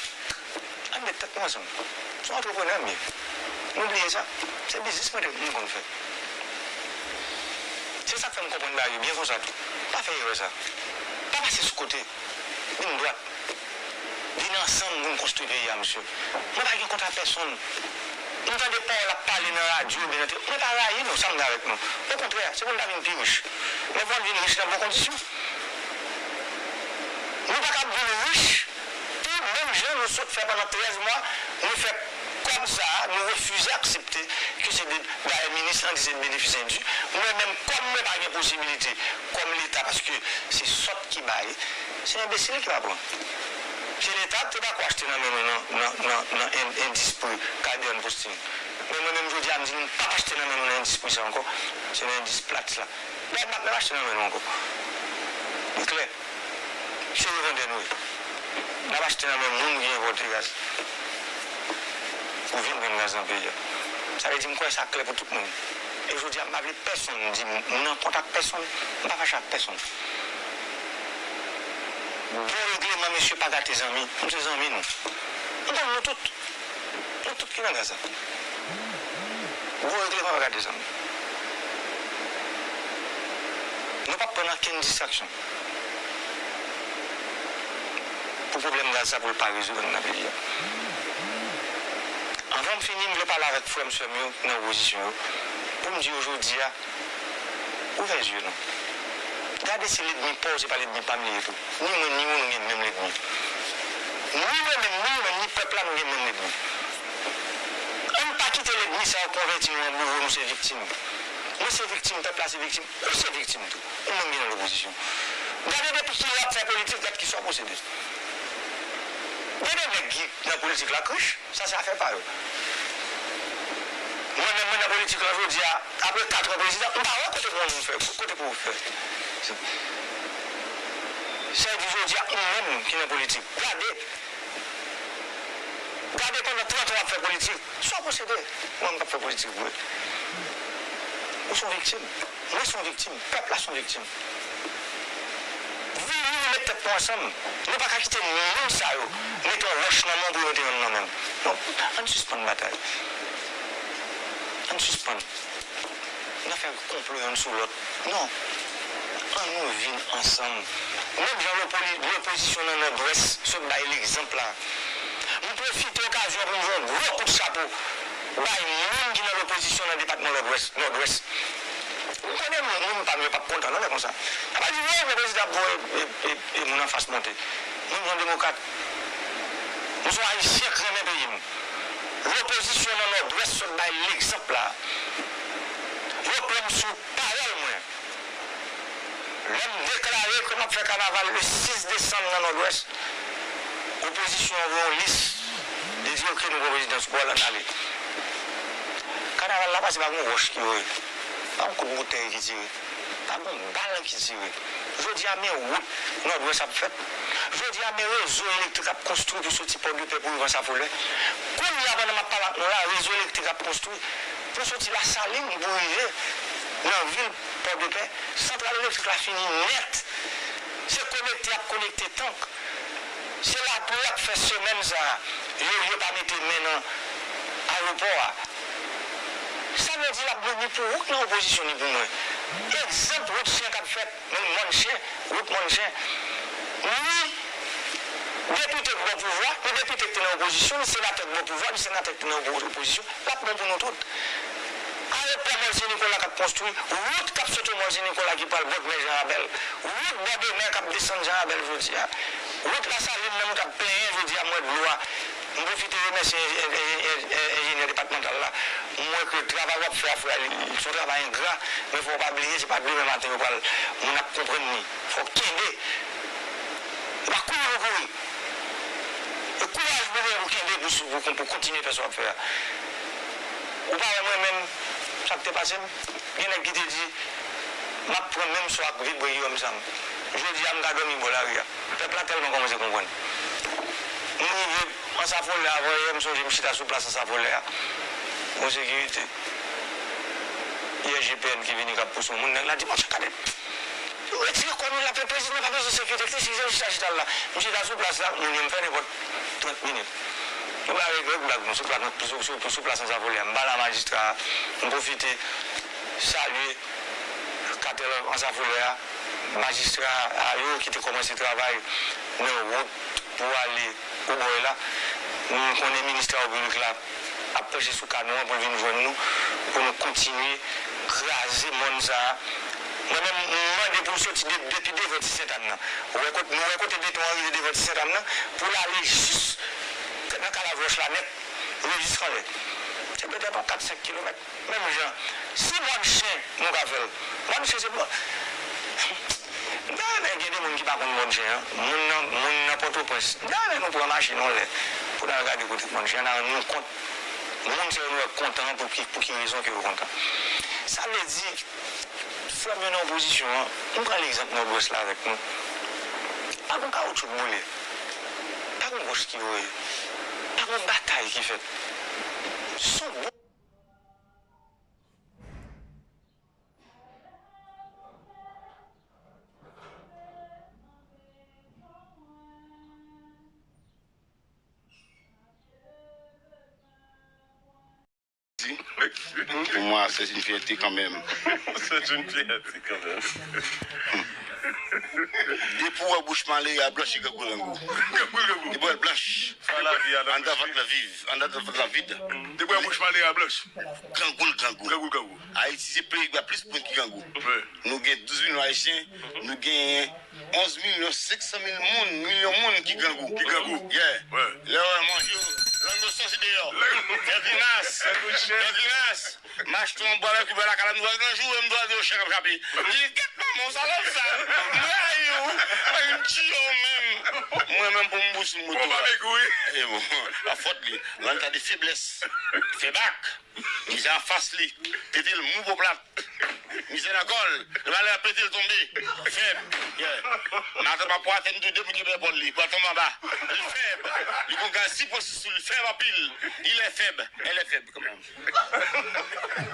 Ann met tèt nou ansanm. Se yon antreprenè m ye. Nou bliye sa. Se biznis mwen te, mwen konn fè. Se sa k fè m konprann bagay yo byen konsa tou. Pa fè erè sa. Pa pase sou kote. Vin dwat. Vin ansanm pou n konstwi peyi a, mesye. Mwen pa gen kont a pèsonn. M tande pawòl ap pale nan radyo oubyen nan tele. Mwen pa rayi nou, sa m gen avèk nou. Okontrè, se pou n ta vin pi rich. Men pou n vin rich nan bon kondisyon. Nou pa ka ap vin rich tou menm jan nou sot fè pandan trèz mwa, nou fè kòb sa a, nou refize aksepte ke se de, dayè minis lan di se de benefis endu. Mwen menm, kòm mwen pa gen posibilite, kòm Leta, paske se sòt ki bay, se enbesil ki va pran. Se Leta ki te dakò achte nan men nou nan, nan, nan, nan en-, endis pri Caribbean Posting. Men mwen menm, jodi a, m di nou, m p ap achte nan men nou nan endis pri sa ankò. Se nan endis Platts la. Dayè, m p ap menm achte nan men nou ankò. Li klè. Se revandè nou ye. N ap achte nan men moun ki enpòte gaz pou vin vann gaz nan peyi a. Sa vle di, m kwè sa klè pou tout moun. E jodi a, m pa vle pèsonn di m, m nan kont ak pèsonn, m pa fache ak pèsonn. Bon regleman, mesye, pa gate zanmi. Nou se zanmi, nou. Nou konn nou tout. Nou tout ki nan gaz la. Bon regleman pa gate zanmi. Nou p ap pran okenn distraksyon pou pwoblèm gaz sa pou l pa rezoud anndan peyi a. Anvan m fini, m vle pale avèk frè m, sè m yo ki nan opozisyon yo, pou m di yo jodi a, ouvè zye nou. Gade si lènmi pa w, se pa lènmi pa m li ye tou. Ni mwen, ni ou, nou gen menm lènmi. Ni mwen menm, ni ou menm, ni pèp la, nou gen menm lènmi. Ann pa kite lènmi sa yo konvèti nou an bouro, nou se viktim. Mwen se viktim, pèp la se viktim, ou se viktim tou. Ou menm ki nan lopozisyon. Gade depi kilè w ap fè politik, gad kisa w posede. Gen de nèg ki nan politik la k rich. Sa se afè pa yo. Mwen menm, mwen nan politik lan jodi a, apre kat an prezidan, m pa wè kote pou yon moun fè, kote pou ou fè. Sa vle di jodi a, ou menm ki nan politik, gade, gade pandan trant an w ap fè politik, sa w posede. Mwen, m p ap fè politik vre. Ou se yon viktim. Mwen se yon viktim. Pèp la se yon viktim. Vini nou met tèt nou ansanm. Nou pa ka kite moun sa yo mete yon wòch nan men w pou yo mete yonn nan men w. Non, ann sispann batay. Ann sispann. N ap fè konplo yonn sou lòt. Non. Ann nou vin ansanm. Menm jan lopoli-, lopozisyon nan Nòdwès sot bay legzanp la. M pwofite okazyon an pou m voye yon gwo kout chapo bay moun ki nan lopozisyon nan depatman Nòdwès, Nòdwès. M konnen moun, moun pa m yo p ap kontan non lè konsa. Y ap di, "Wè, men prezidan ap voye e, e, e, e moun anfas monte." Mwen, m se yon demokrat. M se yon Ayisyen k renmen peyi m. Lopozisyon nan Nòdwès sot bay legzanp la. Yo pran m sou pawòl mwen. Lè m deklare ke m ap fè kanaval le sis desanm nan Nòdwès, opozisyon an voye yon lis, li di, "Oke, nou pran prezidan sou pawòl, ann ale." Kanaval la pase, pa gen yon wòch ki voye, pa gen yon kout boutèy ki tire, pa gen yon bal ki tire. Jodi a, men wout Nòdwès ap fèt. Jodi a, men rezo elektrik ap konstwi pou soti Pòdepè pou rive Anse à Follet. Kounye a, pandan m ap pale ak nou la, rezo elektrik ap konstwi pou soti Lasalin pou rive nan vil Pòdepè. Santral elektrik la fini nèt. Se konekte y ap konekte tank. Se lapli y ap fè semèn sa a. Yo, yo pa mete men nan ayewopò a. Sa vle di l ap bon ni pou ou k nan opozisyon ni pou mwen. Egzanp, wout chen k ap fèt, mòn chen, wout mòn chen. Ni depite k bò pouvwa, ni depite k te nan opozisyon, ni senatè k bò pouvwa, ni senatè k te nan opo-, opozisyon. L ap bon pou nou tout. Ayewopò Mòn Sen Nikola k ap konstwi, wout k ap sot Mòn Sen Nikola ki pral bò mè Jan Rabèl, wout bò de mè k ap desann Jan Rabèl jodi a, wout Lasalin nan nou t ap plenyen jodi a, mwen dlo a. M pwofite remèsye en-, en-, en-, en-, enjenyè depatmantal la. M wè ke travay w ap fè a, frè, li, li se yon travay engra, men fò w pa bliye, se pa demen maten yo pral, moun ap konprann li. Fò w kenbe. E pa kouri pou kouri. E kouraj pou w genyen pou kenbe pou, pou, pou, pou kontinye fè sa w ap fè a. Ou pa wè mwen menm, sa k te pase m? Gen nèg ki te di, "M ap pran menm sò ak vibreyòm sa m." Jodi a, m ka dòmi bò lari a. Pèp la tèlman kòmanse konprann. M rive Ansafolè, avan yè, m sonje m chita sou plas Ansafolè a. Gon sekirite. I G P N ki vini k ap pouse yon moun, nèg la di, "Monchè, gade, nou retire kò nou la, pe prezidan pa bezwen sekirite, ki se chita, chita la." M chita sou plas la, moun yo m fè nenpòt trant minit. Yo ba règ, règ blag nou sou plas, sou, sou, sou plas Ansafolè a. M pale a majistra a, m pwofite salye katèl Ansafolè a, majistra a yo ki te kòmanse travay nan wout pou ale Obòy la, nou konnen minis travo piblik la ap panche sou ka nou an pou l vin jwenn nou, pou nou kontinye kraze mòn sa a. Mwen menm, m mande pou l soti de, depi devan Ti Sentàn nan. Ou wè kote, nou wè kote beton an rive devan Ti Sentàn nan, pou l ale jis nan Kalavwòch la nèt, rive jis anlè. Se petèt yon kat senk kilomèt. Menm jan, si mòn chen nou ka fè l, mòn chen se mòn. M ta renmen gen de moun ki pa konn mòn chen an. Moun nan, moun nan Pòtoprens. M ta renmen nou pran machin yon lè pou n al gade kote mòn chen an, n a rann nou kont. Moun sa yo nou wè kontan an, pou ki, pou ki rezon ke yo kontan. Sa vle di, frè m yo nan opozisyon an, m pran egzanp Nòdwès la avèk nou. Pa gon kawoutchou k boule. Pa gon wòch ki voye. Pa gon batay ki fèt. Se yon bon Pou mwen, c'est une fierté quand même. C'est une fierté quand même. Depi w wè bouch malere a blanch, se grangou l grangou. Grangou l grangou. Depi w wè l blanch. Sa lavi a, anndan vant lan vid. Anndan vant lan vid. Depi w wè bouch malere a blanch. Grangou l grangou. Grangou l grangou. Ayiti se peyi ki ba plis moun ki grangou. Wi. Nou gen douz milyon Ayisyen, nou gen onz milyon senk san mil moun, milyon moun ki grangou. Ki grangou. Yeah. Wi. Lè w wè manje yo, lang yo sòti deyò. Lang. Fè grimas. Fè grimas. M achte yon bwa avèk ou bè lakay la, m dwa nan jou, m dwa di yo chen k ap chape. Di, "Kèt manman w, sa lòt sa. M rayi w. M tiye w menm." Mwen menm pou m bouch m moto a. Bon, pa bèk ou, wi. E bon, la fòt li. Nan eta de feblès. Fè bak. Mizè anfas li. Tete l mou po plat. Mizè nan kò l. Li malè pete l tonbe. Fèb. Yeah. Matant pa pou atè m tou de pou kenbe epòl li. Pou l tonbe anba. Li fèb. Li gon gaz si pwesi sou li. Fèb anpil. Il est faible. Elle est faible quand même.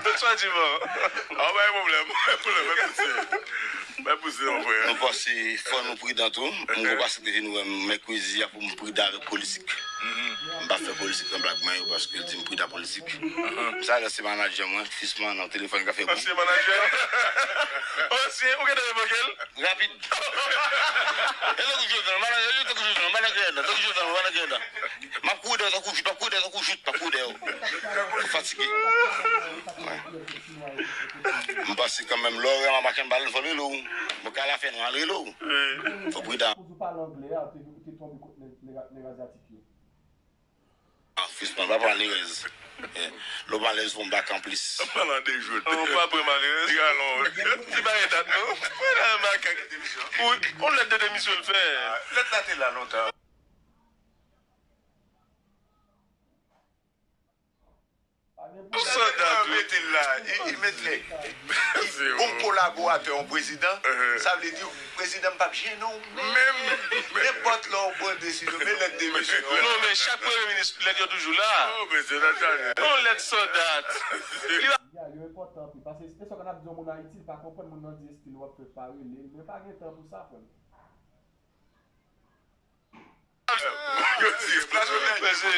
Tout sa di bon. Ah, pa gen pwoblèm. Pa gen pwoblèm. Mwen pouse. Mwen pouse, mon frè. Nou panse fò nou pridan tou. Mwen panse ke nou wè mèkredi a pou m pridan avèk politik. M pa fè politik nan blag mwen yo paske l di m pridan politik. Sa lè se manadjè mwen, fis mwen nan telefòn ka fè kou. Ansyen manadjè. Ansyen, ou gentan evoke l? Rapid. E tankou Jovenel, manadjè, tankou Jovenel, manadjè, tankou Jovenel, manadjè. M ap kouri dèyè w tankou jout, m ap kouri dèyè w tankou jout, m ap kouri dèyè w. Ou fatige. Wi. M panse kanmenm, lè w renmen machann bal, fò l rele w. Bon, ka la fè nou al rele w. Wi. Fò pridan. Kouz ou pale anglè a, ou te, ou te tonbe kont nèg, nèg, nèg azyatik yo. Ah, fis mwen, pa pale rèz. Eh, lè w pale rèz, fò m bak anplis. An palan de jout. An pa pran malerèz. Ti galon. Ti bagay dat, non? Mwen nan makak. Ou, ou lèt de demisyon l fè. Ah, lèt la te la lontan. Tout sa dat wi. Mete l la, li, li mete l. Bon kolaboratè yon prezidan, sa vle di prezidan m p ap jennen w menm. Menm. Nenpòt lè w pran desizyon, men lèt demisyon. Non, men chak premye minis, lèt yo toujou la. Oh, men se nan chaje. Non, lèt sa dat. Li pa Ya, yo enpòtan anpil, paske e sa w konn ap di yon moun Ayiti, li pa konprann moun nan di estil w ap fè pa rele l, men pa gen tan pou sa, frè m. Yo di, mesye.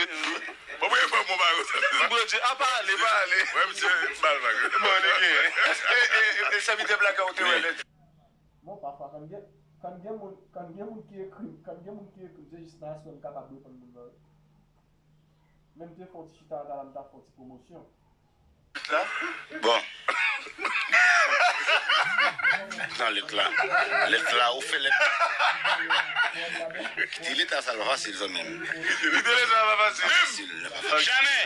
Bon, mwen, mwen, mwen, mwen, mwen, Bondye, apa ale, pa ale. Mwen, misye, bal, bal. Bon, li gen. E, e, e, e, sèvitè blaka ou te wè lè. Bon, pafwa, kan gen, kan gen moun, kan gen moun ki ekri m, kan gen moun ki ekri m, se jis nan aswè m kapab reponn moun nan. Menm te fè yon ti chita antalè, m ta fè yon ti pwomosyon. Bon. Nan lèt la. Lèt la, ou fè lèt. Kite leta sa pa fasil, zanmi m. Kite leta pa fasil. Fasil, li pa fasil. Jamè!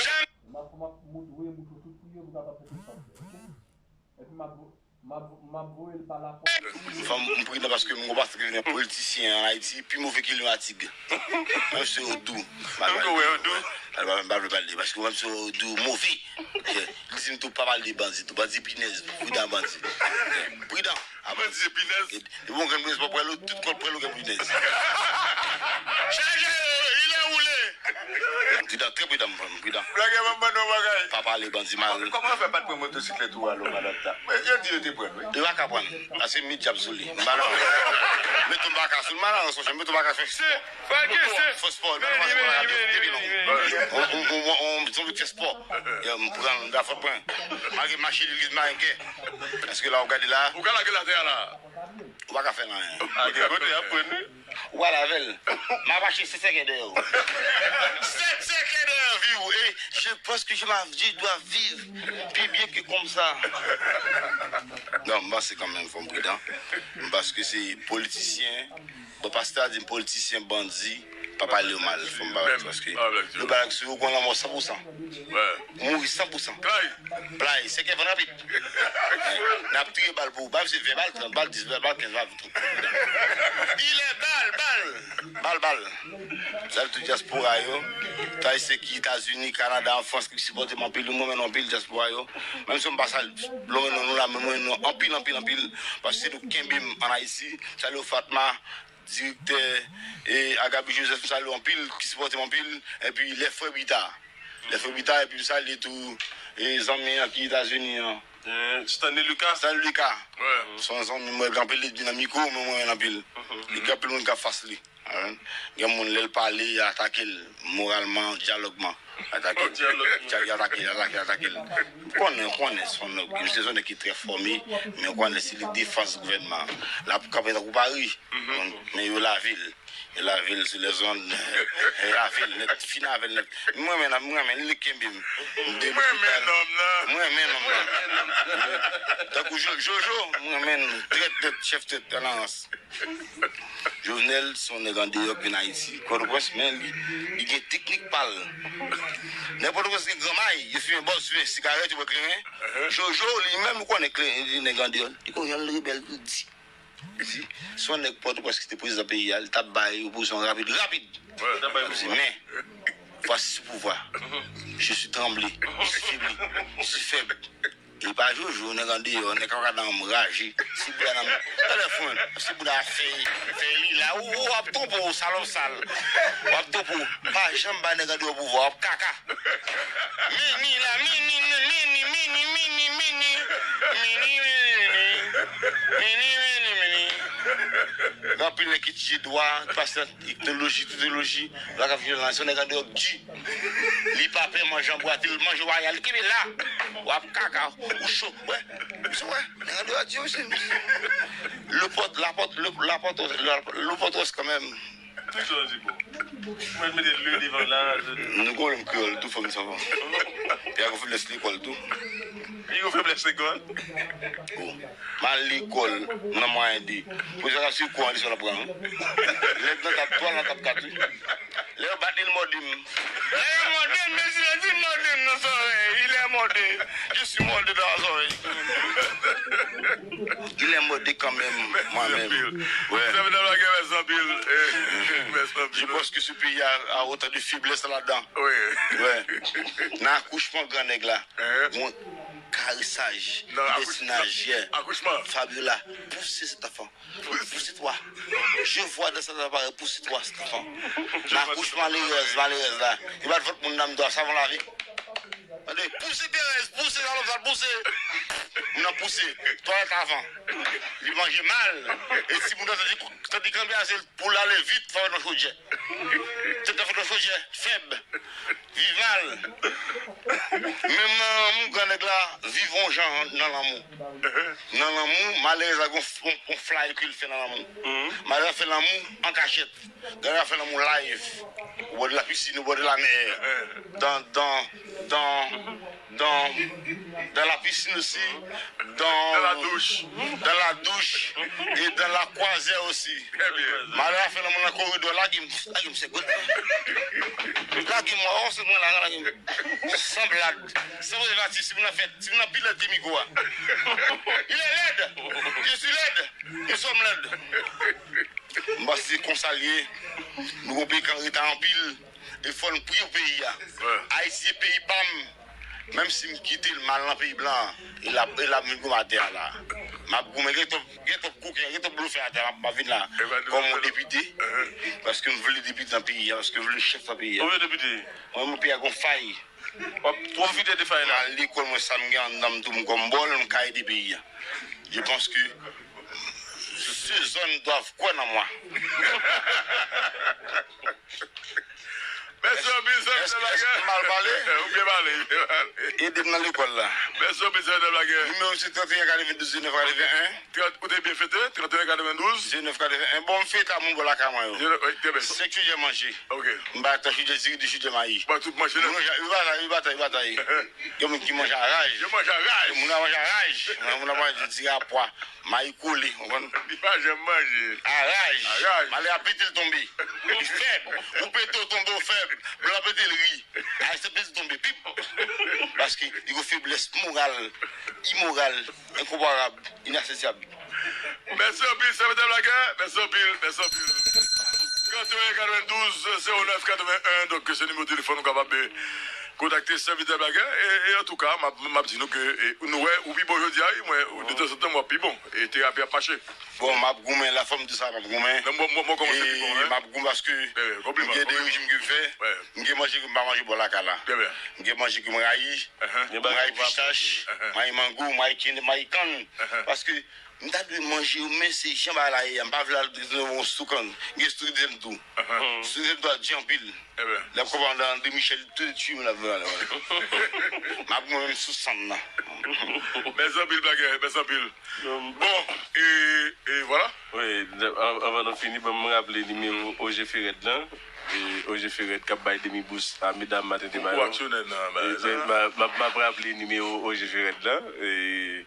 Jamè! M ap, m ap moutre, moutre tout pou yo, pou kapab fè tout sa. Epi m ap M ap, m ap voye l pa lapòs. Fò m, m pridan paske m gon pastè ki vin politisyen an Ayiti, pi move ke lyon a tig. Mwen se Odou. M pa vle pale de, paske mwen se Odou move. Li di m tou pa pale de bandi, tou bandi pinèz, pridan bandi. Pridan. A bandi se pinèz. E bon, gen pinèz pa pwèl ou, tout kòt pwèl ou gen pinèz. Chaje yo, li nan Pridan, trè pridan, m pridan. Black M ap ban nou bagay. Pa pale bandi mal. Kòman yo fè pa t pran motosiklèt ou a Lomalòt la? Men yo di yo te pran l, wi. Yo pa ka pran l. Paske m met djab sou li. M pa nan. Met yon baka sou l, m pa nan, sonje, met yon baka sou l. Fò spò, fò spò, depi long. On, on, on, on, on, on fè spò. Yo, m pran l, m ta fòt pran. Malgre m mache legliz marenken. Paske la, w gade la. Ou ka lage l atè a la. Ou pa ka fè l anyen. A gen kote y ap pran li. Ou pral avè l. M ap achte sèt sèkèy dèyè w. Sèt sèkèy dèyè vi w. E je pense que je, ma, je dois vivre plus bien que comme ça. Non, m panse kanmenm fò m pridan. M panse ke se politisyen. Bon, pastè a di m politisyen, bandi, pa pale yo mal. Fò m pa, paske yo pale sou yo, konn lanmò san pou san. Mouri san pou san. Play. Play, sèkèy vann rapid. N ap touye bal pou ou. Bal se ven bal, trant bal, dis bal, kenz bal, tout. Dilè bal, bal. Bal, bal. Salut tout dyaspora yo. Sa se ki Etazini, Kanada, an Frans ki sipòte m anpil, yo mwen menm anpil dyaspora yo. Menm si m pa sal, lonmen non nou la, men mwen non anpil, anpil, anpil. Paske se nou kenbe m an Ayiti. Salut Fatma, direktè, e Agabi Joseph, m salye w anpil, ki sipòte m anpil. Epi lè frè Bita. Lè frè Bita, epi m salye tou, e zanmi an ki Etazini an. Stanley Lucas. Stanley Lucas. Se yon zanmi mwen, gen anpil li di nan mikwo, men mwen renmen anpil. Li gen anpil moun k ap fas li. Gen moun, lè l pale, y atake l moralman, dyalògman. Atake l. Y atake l, atake l, atake l. Ou konnen, ou konnen, se yon nèg, se yon nèg ki trè fòme, men ou konnen se li defans gouvènman an. L ap kanpe tankou pari. Men yo lave l. Yo lave l sou lèzonn. Yo lave l nèt, fin avè l nèt. Mwen menm, mwen menm, li kenbe m. M renmen nonm nan. Mwen renmen nonm nan. Tankou Jo-, Jojo, mwen renmen l. Trèt, trèt, chèf trèt, an arans. Jovenel se yon nèg andeyò k vin Ayiti, Pòtoprens, men li, li gen teknik pa l. Nèg Pòtoprens gen granmay, yo fimen bòz, fimen sigarèt, yo bwè kleren. Jojo, li menm, ou konnen kleren, li nèg andeyò, li konn yon rebèl tou di. Si, se yon nèg Pòtoprens ki te prezidan peyi a, li t ap bay opozisyon rapid, rapid. Li di, men, voici ce pouvoir. Je suis tremblé, je suis faibli, je suis faible. E pa Jojo, nèg andeyò, nèg kaka nan anraje. Si bouda nan, talè fwen, si bouda fè, fè li la, ou, ou ap twonpe w, salòp sal. W ap twonpe w. Pa janm ba nèg andeyò pouvwa, w ap kaka. Mini la, mini, mini, mini, mini, mini. Mini, mini, mini. Mini, mini, mini. Gen anpil nèg ki etidye dwa, ki pase nan etnoloji, sosiyoloji, la ka vin la, se yon nèg andeyò k di. Li pa pè manje anbwate, li manje waya, li kenbe la. W ap kaka, ou cho, wè. Ou cho, wè. Nèg andeyò a di yo, se, le pòt, la pòt, le, la pòt, le, le pòt wès kanmenm. Tout sa di bon. Mwen mete dlo devan la. Nou gen yon kreyòl tou, fò m savan. Pi a gen feblès lekòl tou. Li gen feblès lekòl? Bon. M al lekòl nan mwayen de. Pwofesè k ap swiv kou an, li sou la pran. Lèt nan tab twa, nan tab kat, wi. Lè yo bat li, l mòde m. Lè yo mòde m, mezi lè di mòde m nan zòrèy. Il est mordé. Je suis mordé dans la oreille. Il est mordé quand même, moi-même. Ouais. Sa vle di bagay, mèsi anpil. Eh, mèsi anpil. Je pense que ce pays a, a autant de faiblesse là-dedans. Wi. Ouais. Nan akouchman gran nèg la. Hein? Bon, karesaj, nan akouchman. Fabiola, pousser cet enfant. Pousser toi. Je vois dans cet appareil, pousser toi, cet enfant. Nan akouchman malerèz, malerèz la. Li bat vant moun nan, m dwa savon lave. Tande, pouse Terèz, pouse salòp sal, pouse. Moun nan pouse. Twalèt avan. Li manje mal. E si moun nan santi, santi kanpe ase pou l ale vit, fò nan chodyè. Tèt nan fò nan chodyè, fèb. Viv mal. Menm nan lanmou, gran nèg la, viv yon jan nan lanmou. Nan lanmou, malerèz la, gon, gon, gon fly ke l fè nan lanmou. Malerèz la fè lanmou an kachèt. Gade, la fè lanmou live. Au bord de la piscine, au bord de la mer. Dans, dans, dans, dans, dans la piscine aussi. Dans, dans la douche. Dans la douche et dans la croisière aussi. Très bien. Malerèz la fè lanmou nan koridò, lage m, lage m sèk. Lage m, oh, se mwen la, lage m. San blad, san prezèvatif, si moun nan fèt, si moun nan pi lèd ke mikwo a. Il est laid. Je suis laid. Nous sommes laides. M panse se konsa l ye. Nou gon peyi k an reta anpil. E fò n priye pou peyi a. Ayiti se peyi pa m. Menm si m kite l, m al nan peyi blan an, e l ap, e l ap vin goumen atè a la. M ap goumen, gen twòp, gen twòp koken, gen twòp blofè atè a, m ap, m ap vin la kòm yon depite, paske m vle depite nan peyi a, paske m vle chèf nan peyi a. Ou vle depite? Mwen, mwen, peyi a gon fay. W ap pwofite de fay la. M al lekòl, mwen, sa m gen anndan m tou, m kòm bòl, m ka ede peyi a. Je pense que ces zones doivent kwè nan mwen. Mèsi anpil, sèvitè Blaguè. Èske m mal pale? Ou byen pale, ou byen pale. Ede m nan lekòl la. Mèsi anpil, sèvitè Blaguè. Nimewo se trant e en katrevendouz diznèf katreven en. Trant, ou te byen fete, trant e en katrevendouz. Diznèf katreven en. Bon, m fete a moun bò lakay mwen yo. Diznèf, wi, trè byen. Senk chidjè manje. Ok. M ba tan chidjè diri, de chidjè mayi. Ba tout manje la. Moun yo, yo batay, yo batay, yo batay. Gen moun ki manje a raj. Yo manje a raj. Moun nan manje a raj. Moun nan manje diri a pwa. Mayi kole, w konprann? Li pa janm manje. A raj. A raj. Malè a pete l tonbe. Li fèb. Ou pete w tonbe, w fèb. Blan pete l ri. Ayisyen pete l tonbe. Pip. Paske li gon feblès moral, imoral, enkonparab, inasesyab. Mèsi anpil, sèvitè Blaguè. Mèsi anpil, mèsi anpil. Trant e en katrevendouz zewo nèf katreven en, donk, se nimewo telefòn ou kapab, eh, kontakte sèvitè Blaguè. E, e antouka, m ap, m ap di nou ke, e, nou wè, ou pi bon jodi a, wi, mwen, de tanzantan, m ap pi bon. E terapi ap mache. Bon, m ap goumen, la fòm di sa, m ap goumen. Non, mwen, mwen, mwen kòmanse pi bon, e, hein? M ap goumen paske m gen de rejim ke m fè. M gen manje ke m pa manje bò lakay la. M gen manje ke m rayi. M rayi pistach, m rayi mango, m rayi kenèp, m rayi kann. Paske m ta dwe manje yo, men se jan bagay la ye a, m pa vle al nan yon sou kann. M gen sou dèyè m tou. Sou dèyè m tou a di anpil. Lè m konprann André Michel, tout timoun ap vin ale. M ap mwen menm sou sann nan. Mèsi anpil, Blaguè, mèsi anpil. Bon, e, e vwala. Wi, an-, anvan nou fini, ban m raple nimewo O G Ferèd lan. E, O G Ferèd k ap bay demi bous a medam maten te bay yo. Ou aksyonè nan bagay sa. E, m ap, m ap, m ap raple nimewo O G Ferèd lan. E,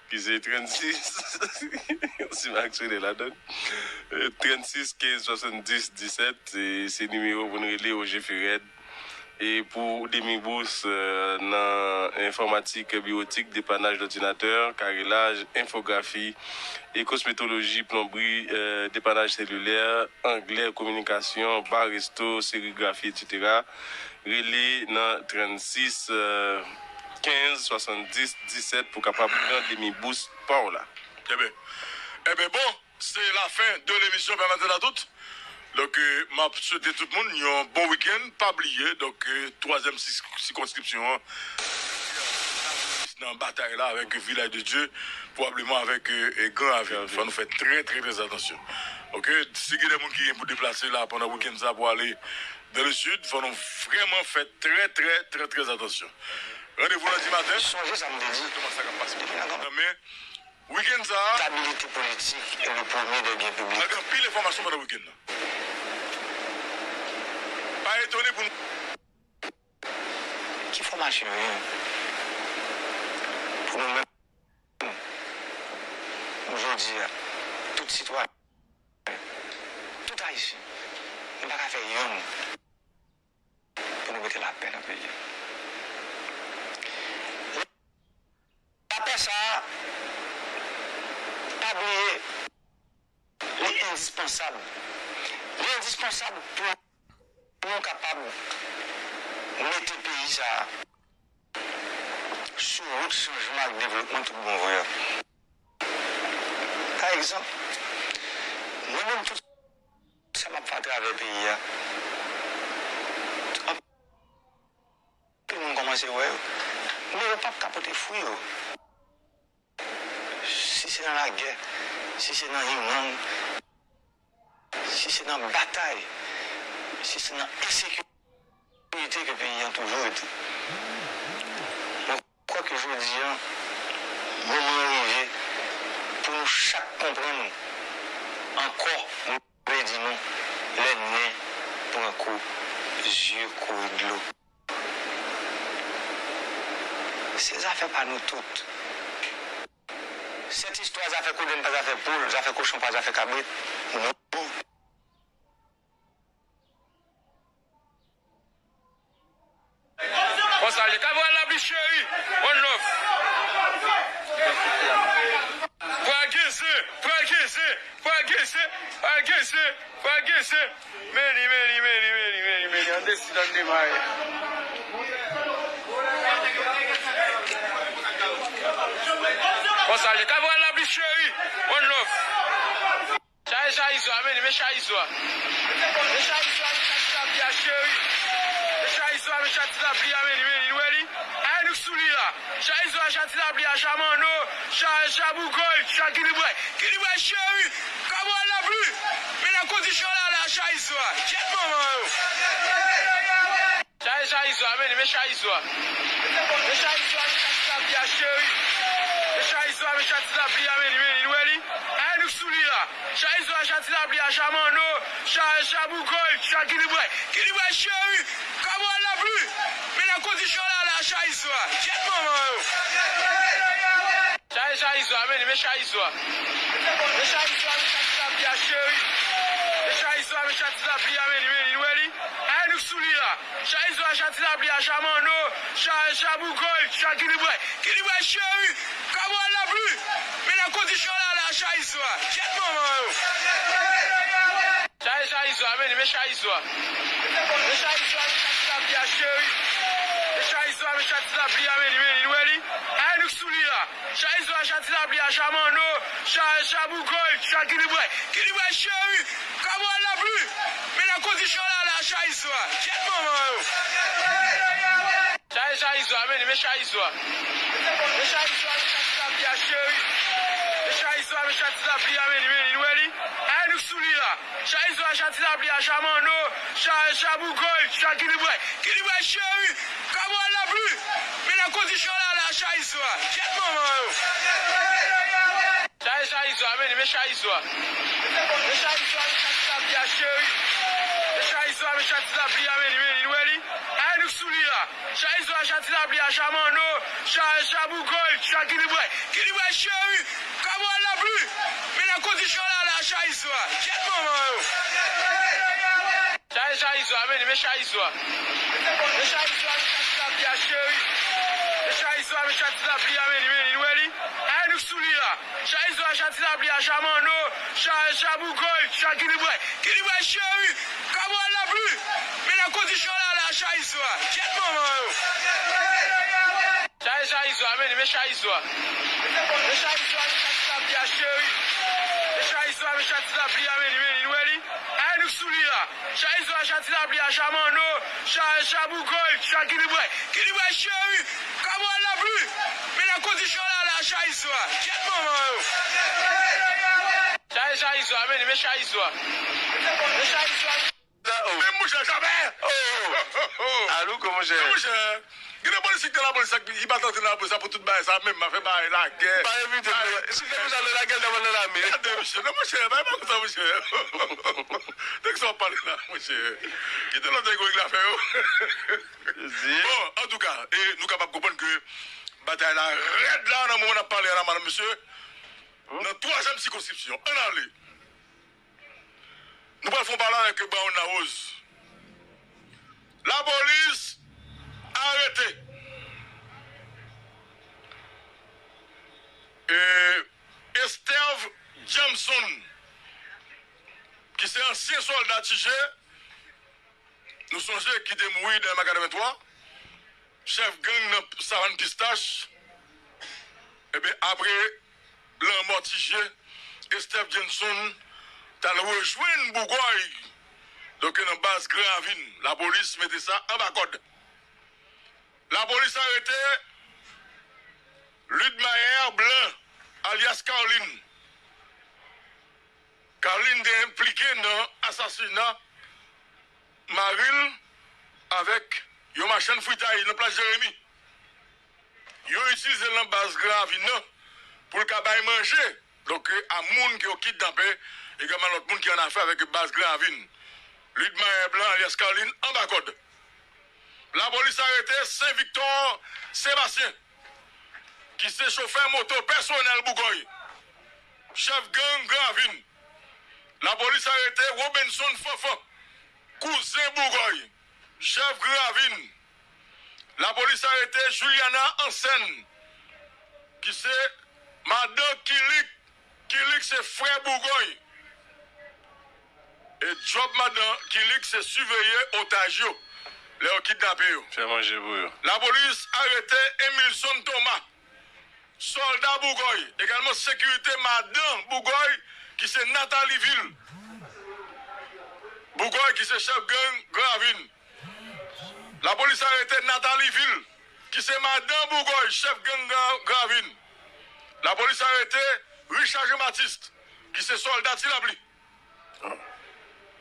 ki se trannsis, si m aksyonè ladan. E, trannsis kenz swasanndis disèt, e, se nimewo pou n rele O G Ferèd. E pou demi bous, e, nan enfòmatik, biwotik, depanaj òdinatè, karelaj, enfografi, e kosmetoloji, plonbri, e, depanaj selilè, anglè, kominikasyon, ba resto, serigrafi, etsetera, rele nan trannsis, e, kenz swasanndis disèt pou kapab pran demi bous pa w la. Ebyen, ebyen, bon, se lafen de lemisyon Pè Maten a tout. Donk, e, m ap swete tout moun yon bon wikenn. Pa bliye, donk, e, twazyèm si-, sikonskripsyon an nan batay la avèk Vilaj de Dye, pwobableman avèk, e, e, Gran Ravin. Fò nou fè trè, trè, trè atansyon. Oke? Si gen de moun ki gen pou deplase la pandan wikenn sa pou ale dans le sud, fò nou vrèman fè trè, trè, trè, trè atansyon. Randevou lendi maten. Sonje sa m te di. Egzakteman sa k ap pase. Men, wikenn sa a, stabilité politique est le premier des biens publics. Gen anpil enfòmasyon pandan wikenn nan. Pa etone pou nou. Ki fòmasyon yo ye pou nou menm? Jodi a, tout sitwayen, tout Ayisyen, nou pa ka fè yonn pou nou mete lapè nan peyi a. Lapè sa a, pa bliye, li endispansab. Li endispansab pou nou kapab mete peyi sa a sou wout chanjman ak devlopman tout bon vre a. Pa egzanp, mwen menm tout sa m ap fè atravè peyi a, anpil moun kòmanse wè yo, men yo p ap ka pote fwi yo. Si se nan lagè, si se nan imang, si se nan batay, si se nan ensekirite ke peyi an toujou rete. Mwen kwè ke jodi an, moman an rive pou nou chak konprann ankò, mwen vle di nou, lè nen pran kou, zye kouri dlo. Se zafè pa nou tout. Sèt istwa zafè kodenn pa zafè poul, zafè kochon pa zafè kabrit. Non. Konsa l ye. Kameral Lapli cheri, one love. Pral gen zen, pral gen zen, pral gen zen, pral gen zen, pral gen zen. Meni, meni, meni, meni, meni, meni. An desi, an demare. Konsa l ye. Kabral Lapli cheri. One love. Chaje charizwa, men, men charizwa. Men charizwa, men chati lapli a cheri. Men charizwa, men chati lapli a, men, men, nou wè li. Ay, nou sou li la. Charizwa, chati lapli a, cha manno, cha, cha bougòy, cha kilibway. Kilibway cheri. Kabral Lapli. Men nan kondisyon la, la, charizwa. Kyèt manman yo. Chaje charizwa, men, men charizwa. Men charizwa, men chati lapli a cheri. Men charizwa, men chati lapli a, men, men, nou wè li. Ay, nou sou li la. Charizwa, chati lapli a, cha manno, cha, cha bougòy, cha kilibway. Kilibway cheri. Kabral Lapli. Men nan kondisyon la, la, charizwa. Kyèt manman yo. Chaje charizwa, men, men charizwa. Men charizwa, men chati lapli a cheri. Men charizwa, men chati lapli a, men, men, nou wè li. Ay, nou sou li la. Charizwa, chati lapli a, cha manno, cha, cha bougòy, cha kilibway. Kilibway cheri. Kabral Lapli. Men nan kondisyon la, la, charizwa. Kyèt manman yo. Chaje charizwa, men, men charizwa. Men charizwa, men chati lapli a cheri. Men charizwa, men chati lapli a, men, men, nou wè li. Ay, nou sou li la. Charizwa, chati lapli a, cha manno, cha, cha bougòy, cha kilibway. Kilibway cheri. Kabral Lapli. Men nan kondisyon la, la, charizwa. Kyèt manman yo. Chaje charizwa, men, men charizwa. Men charizwa, men chati lapli a cheri. Men charizwa, men chati lapli a, men, men, nou wè li. Ay, nou sou li la. Charizwa, chati lapli a, cha manno, cha, cha bougòy, cha kilibway. Kilibway cheri. Kabral Lapli. Men nan kondisyon la, la, charizwa. Kyèt manman yo. Chaje charizwa, men, men charizwa. Men charizwa, men chati lapli a cheri. Men charizwa, men chati lapli a, men, men, nou wè li. Ay, nou sou li la. Charizwa, chati lapli a, cha manno, cha, cha bougòy, cha kilibway. Kilibway cheri. Kabral Lapli. Men nan kondisyon la, la, charizwa. Kyèt manman yo. Chaje charizwa, men, men charizwa. Men charizwa, men chati lapli a cheri. Men charizwa, men chati lapli a, men, men, nou wè li. Ay, nou sou li la. Charizwa, chati lapli a, cha manno, cha, cha bougòy, cha kilibway. Kilibway cheri. Kabral Lapli. Men nan kondisyon la, la, charizwa. Kyèt manman yo. Chaje charizwa, men, men charizwa. Men charizwa, men chati lapli a cheri. Men charizwa, men chati lapli a, men, men, nou wè li. Ay, nou sou li la. Charizwa, chati lapli a, cha manno, cha, cha bougòy, cha kilibway. Kilibway cheri. Kabral Lapli. Men nan kondisyon la, la, charizwa. Kyèt manman yo. Chaje charizwa, men, men charizwa. Men charizwa. Menm monchè, jamè! Oh! Alouko, monchè. Menm monchè, gen de polis ki te lapolis, ki pa t antre nan lapolis la pou tout bagay sa, menm, afè bagay lagè. Pa envite m nan, si te konsa nan lagè, l t ap al nan lame. Gade, monchè, non, monchè, bagay pa konsa, monchè. Nèg sa w ap pale la, monchè. Kite lòt nèg yo regle afè yo. Bon, antouka, e nou kapab konprann ke batay la rèd la, nan moman n ap pale a la, madam, mesye, nan twazyèm sikonskripsyon. Ann ale. Nou pral fè yon pale avèk Brown Larose. Lapolis arete, e, Estève Jameson, ki se ansyen sòlda Tijè, nou sonje, ki te mouri dèyè Mack katreventwa, chèf gang nan Savann Pistach. Ebyen, apre lanmò Tijè, Estève Jameson t al rejwenn Bougòy, donk nan baz Gran Ravin. Lapolis mete sa anba kòd. Lapolis arete Ludmayer Blanc, alyas Carlin. Carlin te enplike nan asasina mari l avèk yon machann fritay nan Plas Jeremi. Yo itilize l nan baz Gran Ravin nan pou l ka bay manje, donk, a moun ke yo kidnape, egalman lòt moun ki annafè avèk baz Gran Ravin. Ludmayer Blanc, alyas Carlin, anba kòd. Lapolis arete Saint Victor Sébastien, ki se chofè moto pèsonèl Bougòy, chèf gang Gran Ravin. Lapolis arete Robenson Fanfan, kouzen Bougòy, chèf Gran Ravin. Lapolis arete Juliana Anselme, ki se madan Kilik. Kilik se frè Bougòy. E djòb madan Kilik se siveye otaj yo lè yo kidnape yo. Fè manje pou yo. Lapolis arete Emilson Thomas, Sòlda Bougòy, egalman sekirite madan Bougòy, ki se Nathalie Vil Bougòy, ki se chèf gang Gran Ravin. Lapolis arete Nathalie Vil, ki se madan Bougòy, chèf gang Gran Ravin. Lapolis arete Richard Jean Baptiste, ki se sòlda Ti Lapli.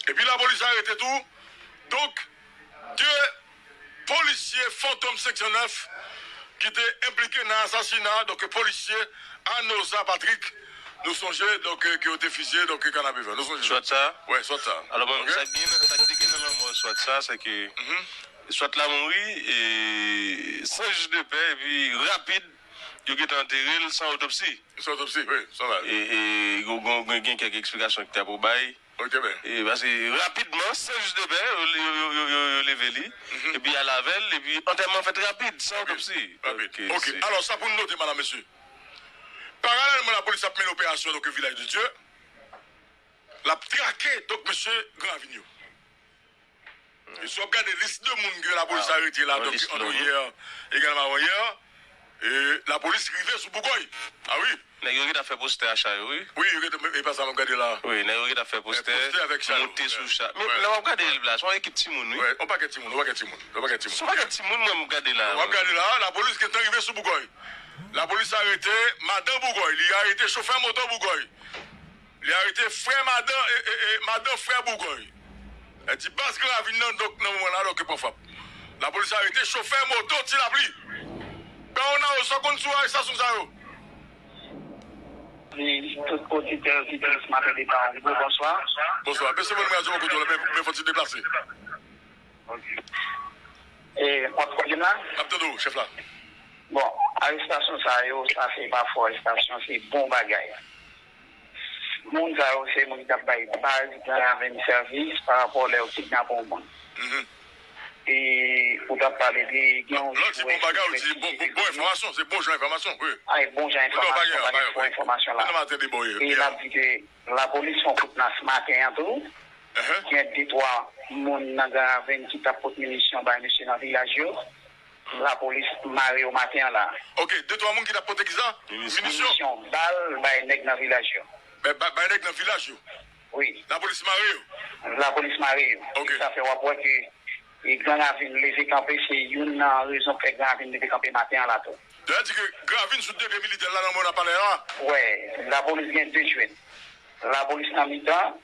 Epi lapolis arete tou, donk, de polisye Fantom senk san nèf ki te enplike nan asasina, donk, polisye Anoza Patrick, nou sonje, donk, ke yo te fizye, donk, Kanapevè. Nou sonje sa? Swat sa? Wi, swat sa. Alò, bon, sa k gen, sa k te gen nan lanmò swat sa, se ke swat la mouri, e, san jij de pè, epi rapid, yo gentan antere l san otopsi. San otopsi, wi, san la. E, e, gen, gen, gen kèk eksplikasyon ki ta pou bay. Ok, ben. E, paske rapidman, san jij de pè, yo, yo, yo, yo, yo, yo leve li, epi al avè l, epi antèman fèt rapid, san otopsi. Rapid. Donk, e, ok, se alò, sa pou n note, madam, mesye. Paralèlman, lapolis ap mennen operasyon, donk, Vilaj de Dye. L ap trake, donk, mesye Gran Ravin yo. E si w ap gade lis de moun ke lapolis arete la, donk, ant yè, egalman avan yè, e lapolis rive sou Bougòy. A wi. Nèg yo gentan fè postè acha yo, wi. Wi, yo gentan, e pa sa m ap gade la. Wi, nèg yo gentan fè postè, monte sou cha. Men lè w ap gade l la, se yon ekip timoun, wi. Wi, yon pakèt timoun, yon pakèt timoun, yon pakèt timoun. Se yon pakèt timoun, mwen, m ap gade la. W ap gade la, lapolis gentan rive sou Bougòy. Lapolis arete madan Bougòy, li arete chofè moto Bougòy. Li arete frè madan, e, e, e, madan frè Bougòy. Li di baz Gran Ravin nan, donk, nan moman la, donk, pran frap. Lapolis arete chofè moto Ti Lapli. Bèwonao, sa w konn sou arestasyon sa yo? Li, tout oditè, oditris, m ap tande pa yon gwo bonswa. Bonswa. Mesye, mwen, mwen, radyo mwen kote w la, men, men fò ti deplase. E, w ap tande m la? M ap tande w, chèf la. Bon, arestasyon sa yo, sa se pa fo arestasyon, se bon bagay. Moun sa yo, se moun ki t ap bay baz Gran Ravin sèvis pa rapò lè yo kidnape yon moun. E ou t ap pale de, gen yon... Lè w di bon bagay, ou di bon, bon, bon enfòmasyon, se bon jan enfòmasyon, wi. A, e bon jan enfòmasyon, pa gen fo enfòmasyon la. E n ap di ke lapolis fè yon kout nas maten an tou. Gen de twa moun nan Gran Ravin ki t ap pot minisyon bay mesye nan vilaj yo. Lapolis mare yo maten an la. Ok, de twa moun ki t ap pote kisa? Minisyon. Minisyon, bal bay nèg nan vilaj yo. Bay, bay, bay nèg nan vilaj yo? Wi. Lapolis mare yo? Lapolis mare yo. Ok. E sa fè w ap wè ke, e, Gran Ravin leve kanpe, se youn nan rezon k fè Gran Ravin leve kanpe maten an la tou. Dayè di ke Gran Ravin sou de pye militè la nan moman n ap pale la. Wè, lapolis gen de jwèt. Lapolis nan mitan,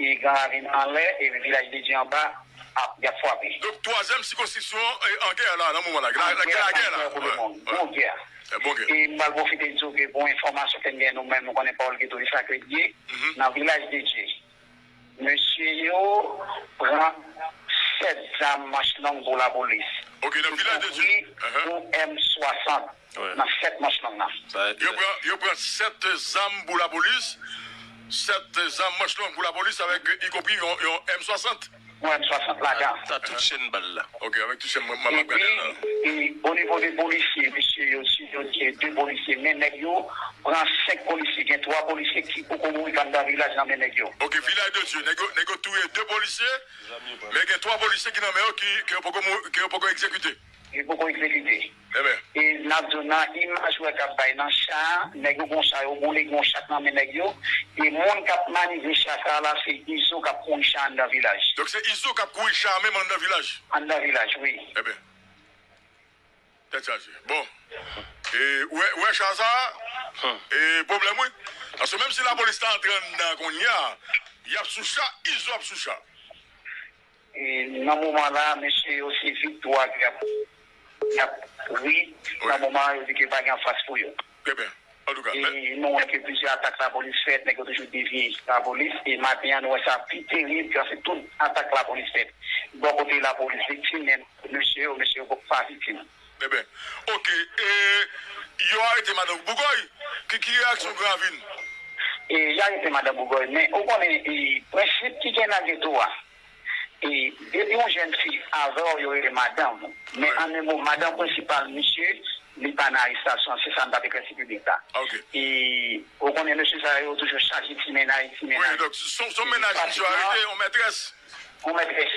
e Gran Ravin anlè, e Vilaj de Dye anba, ap, y ap frape. Donk, twazyèm sikonskripsyon, e, an gè la, nan moman la. La, la, gen lagè la. An gè pou le monn. Bon gè. E, bon gè. E m pral pwofite di w ke bon enfòmasyon ke n gen nou menm, nou konnen pawòl geto, e sa ke l ye. Nan Vilaj de Dye, mesye yo pran sèt zam manch long pou lapolis. Ok, nan Vilaj de Dye. Pou M swasant. Nan sèt manch long nan. Yo pran, yo pran sèt zam pou lapolis, sèt zam manch long pou lapolis, avèk, ikonpri yon, yon M swasant. Yon M swasant ladan. Sa tout chenn bal la. Ok, avèk tout chenn, mwen, mwen, mwen ap gade la. Epi, e, o nivo de polisye, mesye yo, si yo di de polisye, men nèg yo pran senk polisye, gen twa polisye ki poko mouri anndan vilaj nan men nèg yo. Ok, Vilaj de Dye, nèg yo, nèg yo touye de polisye, men gen twa polisye ki nan men yo ki, ke yo poko mou-, ke yo poko egzekite. Li poko egzekite. E n ap di w nan imaj ou wè k ap bay nan cha a, nèg yo gon cha, yo boule gon chak nan men nèg yo. E moun k ap manevre cha sa a la, se Izo k ap kouri cha anndan vilaj. Donk se Izo k ap kouri cha a menm anndan vilaj? Anndan vilaj, wi. Ebyen, tèt chaje. Bon. E, ou wè, ou wè cha sa a? E, pwoblèm, wi. Paske menm si lapolis ta antre anndan kounye a, y ap sou cha, Izo ap sou cha. E nan moman la, mesye yo se viktwa ke y ap, y ap ri. Nan moman yo di ke pa gen anfas pou yo. Trè byen. Antouka, e nou wè ke plizyè atak lapolis fèt, nèg yo toujou devye lapolis. E maten an, nou wè sa pi terib, paske tout atak lapolis fèt. Bò kote lapolis viktim, men mesye yo, mesye yo pa viktim. Trè byen. Ok, e yo arete madan Bougòy? Ki, ki reyaksyon Gran Ravin? E y arete madan Bougòy, men ou konnen, e, prensip ki gen nan geto a, e, depi yon jèn fi avè w, yo rele madanm ou. Men an en mo, madanm prensipal misye, li pa nan arestasyon, se sa m t ap eklèsi piblik la. E ou konnen mesye sa yo toujou chaje ti mennaj, ti mennaj. Wi, donk se yon, se yon mennaj misye arete, yon mètrès. Yon mètrès.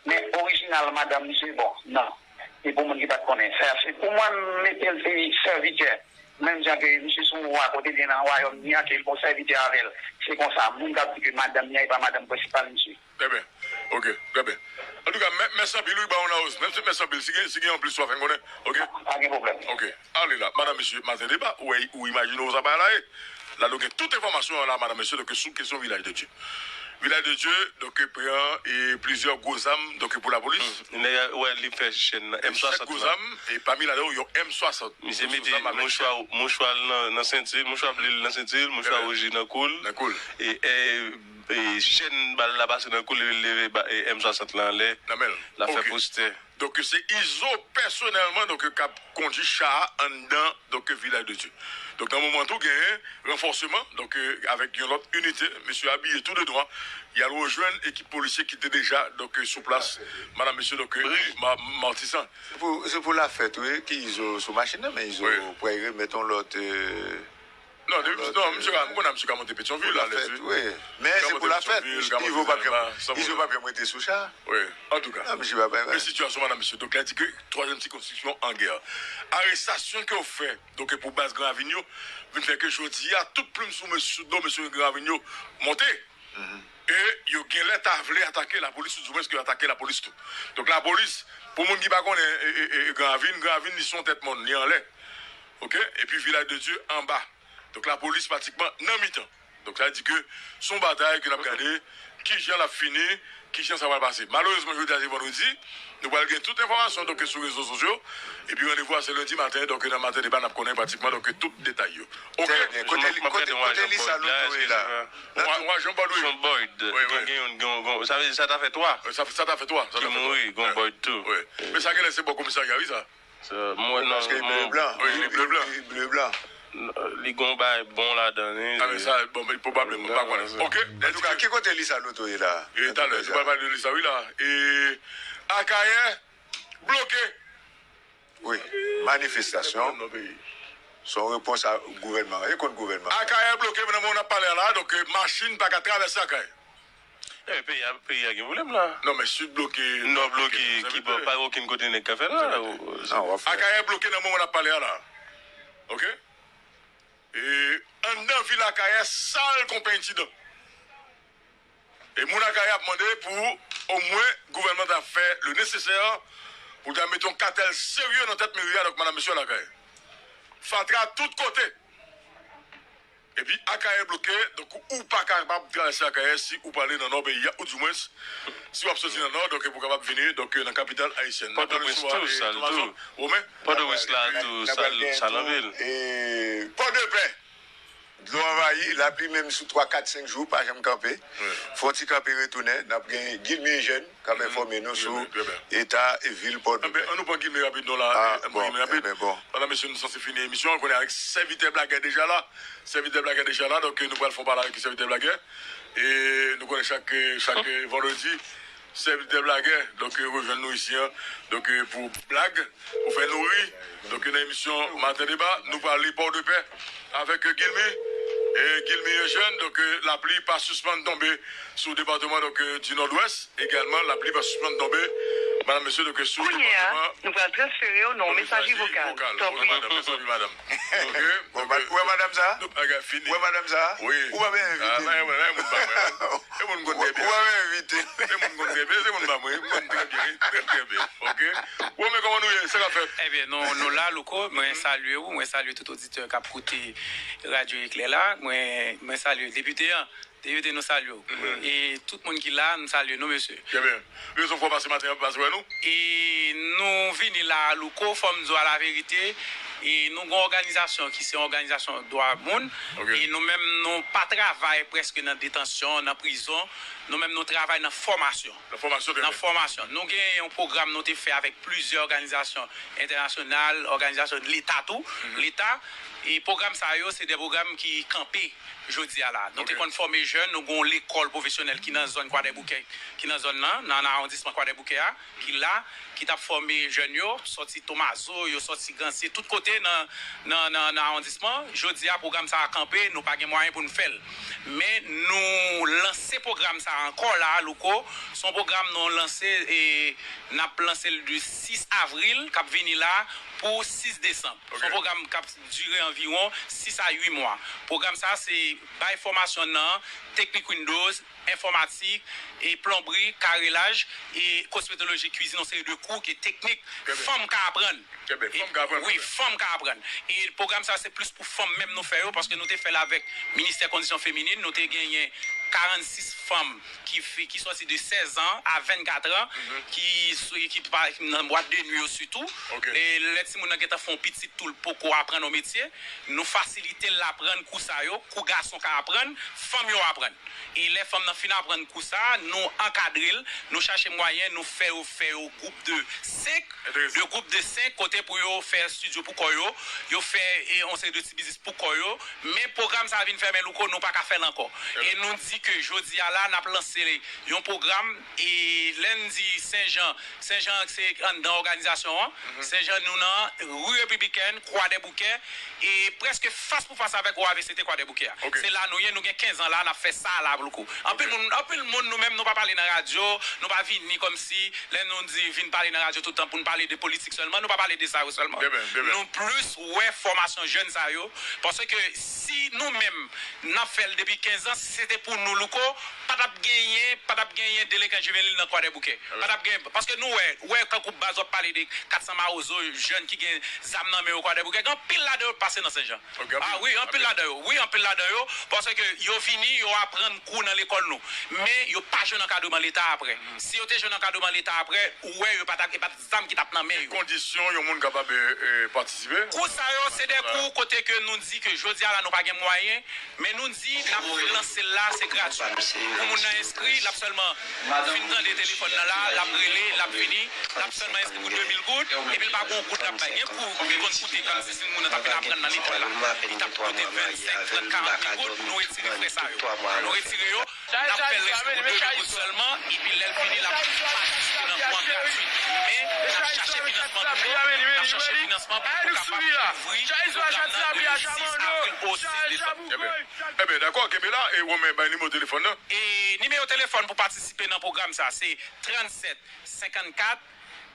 Men orijinal madanm misye, bon, non. E pou moun ki pa t konnen. Sa, se pou mwen, m mete l se sèvitè. Menm jan ke misye se yon wa, kote l ye nan wayòm li an, ke l gon sèvitè avè l. Se konsa, moun k ap di ke madanm li an, e pa madanm prensipal misye. Trè byen. Ok, trè byen. Antouka, mè- mèsi anpil, wi, Bawon Laos. Menm si mèsi anpil, si gen, si gen anplis, w a fè n konnen. Ok? Pa gen pwoblèm. Ok. Ale la, madanm, mesye, maten deba, ou wè, ou imajine w sa bagay la ye. La, nou gen tout enfòmasyon an la, madanm, mesye, donk, sou kesyon Vilaj de Dye. Vilaj de Dye, donk, pran e, plizyè gwo zam, donk, pou lapolis. Nèg la, wè, li fè chèn nan M swasant. Chèk gwo zam, e pami ladan yo, yon M swasant. Misye mete mouchwa, mouchwa l nan, nan senti l, mouchwa ble l nan senti l, mouchwa wouj li nan kou l. Nan kou l. E, e, e, chèn bal la pase nan kou l, li leve ba- e, M swasant la anlè. Nan men l. L ap fè postè. Donk, se Izo pèsonèlman donk k ap kondui cha a anndan donk Vilaj de Dye. Donk, nan moman tou, genyen ranfòseman donk avèk yon lòt inite. Mesye abiye tou de nwa. Y al rejwenn ekip polisye ki te deja donk sou plas. Madanm, mesye, donk, Matisan. Se pou, se pou lafèt, wi, ke Izo sou machin nan, men Izo pral remèt yon lòt. Non, depi, non, misye ka, m konnen misye ka monte Petyonvil la, lè di. Wi. Men se pou lafèt, Izo pa janm, Izo pa janm rete sou cha. Wi, antouka. Non, misye pa bay. Men sitiyasyon madanm misye. Donk, lè di ke twazyèm sikonstriksyon an gè. Arestasyon ke yo fè, donk, pou baz Gran Ravin yo, vin fè ke jodi a, tout plim sou mesye, sou do mesye Gran Ravin yo monte. E yo genlè ta vle atake lapolis, oudimwens ke yo atake lapolis tou. Donk, lapolis, pou moun ki pa konnen e, e, e, Gran Ravin, Gran Ravin, li se yon tèt mòn, li anlè. Oke? Epi Vilaj de Dye anba. Donk, lapolis pratikman nan mitan. Donk, sa vle di ke se yon batay ke n ap gade kijan l ap fini, kijan sa pral pase. Malerezman, jodi a se vandredi, nou pral gen tout enfòmasyon donk sou rezo sosyo. Epi randevou a se lendi maten, donk nan maten deba n ap konnen pratikman donk tout detay yo. Oke? Trè byen. Kote li, kote, kote Lisa Loto ye la? Yon ajan Boyd, wi. Wi, wi. Gen, gen, gen, gen, sa vle di sa ta fè twa. Sa, sa ta fè twa. Ki mouri, gen yon Boyd tou. Wi. Men sa genlè se bò komisarya, wi, sa. Mwen nan. Paske li ble blan. Wi, li ble blan. Li ble blan. Li gon bagay bon ladan li. A men sa, bon, men pwobableman, m pa konnen. Oke. Antouka, ki kote Lisa Loto ye la? E talè, nou pral pale de Lisa, wi, la. E Akayè bloke. Wi, manifestasyon. Se yon repons a gouvènman. E kont gouvènman. Akayè bloke, nan moman n ap pale a la, donk, machin pa ka travèse Akayè. Ebyen, peyi a, peyi a gen pwoblèm la. Non, men Sid bloke. Nò bloke, ki pa, pa gen okenn kote nèg ka fè la. Akayè bloke nan moman n ap pale a la. Oke? E anndan vil Akayè sal konpè entidan. E moun Akayè ap mande pou omwen gouvènman ta fè le nesesè pou ta mete yon katèl serye nan tèt meri a, donk madanm mesye Akayè. Fatra tout kote. Epi Akayè bloke, donk ou pa kapab travèse Akayè si ou prale nan nò peyi a, oudimwens, si w ap soti nan nò, donk pou w kapab vini donk nan kapital ayisyèn. Pòtoprens tou, sal tou. Women? Pòtoprens la tou, sal anpil. Pòdepè, dlo anvayi, lapli menm sou twa, kat, senk jou, pa janm kanpe. Fè yon ti kanpe retounen, n ap gen Gilmy Eugène k ap enfòme nou sou eta vil Pòdepè. Ann nou pran Gilmy rapid non la. Ann pran Gilmy rapid. Pandan mesye nou sanse fini emisyon an, konnen avèk sèvitè blagè deja la. Sèvitè blagè deja la, donk nou pral fè yon pale avèk sèvitè blagè. E nou konnen chak, chak vandredi, sèvitè blagè, donk rejwenn nou isi an, donk pou blag, pou fè nou ri. Donk nan emisyon Maten Deba, nou pral li Pòdepè avèk Gilmy. E Gilmy Eugène, donk lapli pa sispann tonbe sou depatman donk di Nòdwès. Egalman, lapli pa sispann tonbe, madanm, mesye, donk sou depatman. Kounye a, nou pral transfere w nan yon mesaje vokal. Tanpri. Mèsi anpil, madanm. Ou wè madanm sa? Ou wè madanm sa? Ou pa byen envite. Bagay moun pa mwen. E moun konn trè byen. Ou pa byen envite. Se moun konn trè byen, se moun pa mwen. M konn trè byen, trè, trè byen. Oke? Ou menm, kòman nou ye? Sa k ap fèt? Ebyen, nou, nou la, Louko. Mwen salye ou, mwen salye tout oditè k ap koute Radyo Eklè la. Mwen, mwen salye depite an. Depite, nou salye w. E tout moun ki la, nou salye nou, mesye. Trè byen. Rezon fè w pase maten an pou pase wè nou? E nou vini la, Louko, fò m di w a laverite, e nou gen yon òganizasyon ki se yon òganizasyon dwa moun. E nou menm, nou pa travay prèske nan detansyon, nan prizon. Nou menm, nou travay nan fòmasyon. Nan fòmasyon, trè byen. Nan fòmasyon. Nou gen yon pwogram nou te fè avèk plizyè òganizasyon entènasyonal, òganizasyon leta tou, leta. E pwogram sa yo, se de pwogram ki kanpe jodi a la. Nou te konn fòme jèn, nou gen yon lekòl pwofesyonèl ki nan zòn Kwadèboukè, ki nan zòn nan, nan awondisman Kwadèboukè a, ki la, ki t ap fòme jèn yo, sòti Tomazo, yo sòti Gansye, tout kote nan, nan, nan, nan awondisman. Jodi a, pwogram sa a kanpe, nou pa gen mwayen pou n fè l. Men nou lanse pwogram sa a ankò la, Louko. Se yon pwogram nou lanse, e n ap lanse l di sis avril k ap vini la, pou sis desanm. Se yon pwogram k ap dire anviwon sis a uit mwa. Pwogram sa a se bay fòmasyon nan teknik Windows, enfòmatik, e plonbri, karelaj, e kosmetoloji, kwizin, yon seri de kou ke teknik fanm ka aprann. Wi, fanm ka aprann. E pwogram sa se plis pou fanm menm nou fè yo, paske nou te fè l avèk Ministè Kondisyon Feminin, nou te genyen karannsis fanm ki, ki sòti de sèz an a vennkat an, ki, ki pa, nan bwat de nwi yo sitou. E lè timoun nan gentan fè yon pitit tou, l poko aprann yon metye, nou fasilite l aprann kou sa yo, kou gason ka aprann, fanm yo aprann. E lè fanm nan fin aprann kou sa, nou ankadre l, nou chache mwayen, nou fè yo, fè yo gwoup de senk, de gwoup de senk, kote pou yo fè estidyo pou kò yo, yo fè, e, yon seri de ti biznis pou kò yo, men pwogram sa a vin fèmen, Louko, nou pa ka fè l ankò. E nou di ke jodi a la, n ap lanse yon pwogram, e lè n di Senjan, Senjan se anndan òganizasyon an, Senjan nou nan ri Repiblikèn, Kwadèboukè, e prèske fas pou fas avèk O A V C T Kwadèboukè a. Se la nou ye, nou gen kenz an la, n ap fè sa la, Louko. Anpil moun, anpil moun, nou menm, nou pa pale nan radyo, nou pa vini kòmsi, lè nou di vin pale nan radyo tout tan pou n pale de politik sèlman, nou pa pale de sa yo sèlman. Nou plis wè fòmasyon jèn sa yo, paske si nou menm, n ap fè l depi kenz an, si se te pou nou, Louko, pa t ap genyen, pa t ap genyen delenkan jivenil nan Kwadèboukè. Pa t ap genyen, paske nou wè, wè tankou baz w ap pale de kat san mawozo, jèn ki gen zam nan men yo Kwadèboukè, gen anpil ladan yo pase nan Senjan. A wi, anpil ladan yo. Wi, anpil ladan yo. Paske yo vini, yo aprann kou nan lekòl nou. Men yo pa jwenn ankadreman Leta apre. Si yo te jwenn ankadreman Leta apre, ou wè yo pa t ap, e pa t zam ki t ap nan men yo. Ki kondisyon yon moun kapab, e, e, patisipe? Kou sa yo, se de kou kote ke nou di ke jodi a la nou pa gen mwayen, men nou di n ap lanse l la, se gratui. Pou moun nan enskri, l ap sèlman fin tande telefòn nan la, l ap rele, l ap vini, l ap sèlman enskri pou de mil goud, epi l pa gen yon goud l ap bay. Gen kou ki konn koute kòmsi si moun nan t ap vin aprann nan lekòl la, li t ap koute vennsenk, trant, karant mil goud, nou retire frè sa yo. Nou retire yo, n ap fè l enskri pou de mil goud sèlman, epi lè l vini, l ap patisipe nan kou an gratui. Men, n ap chache finansman tou, n ap chache finansman pou nou kapab kouvri pwogram nan de sis avril o sis desanm. Ebyen, dakò, kenbe la, e Romain, bay nimewo telefòn nan. E nimewo telefòn pou patisipe nan pwogram sa, se trannsèt senkannkat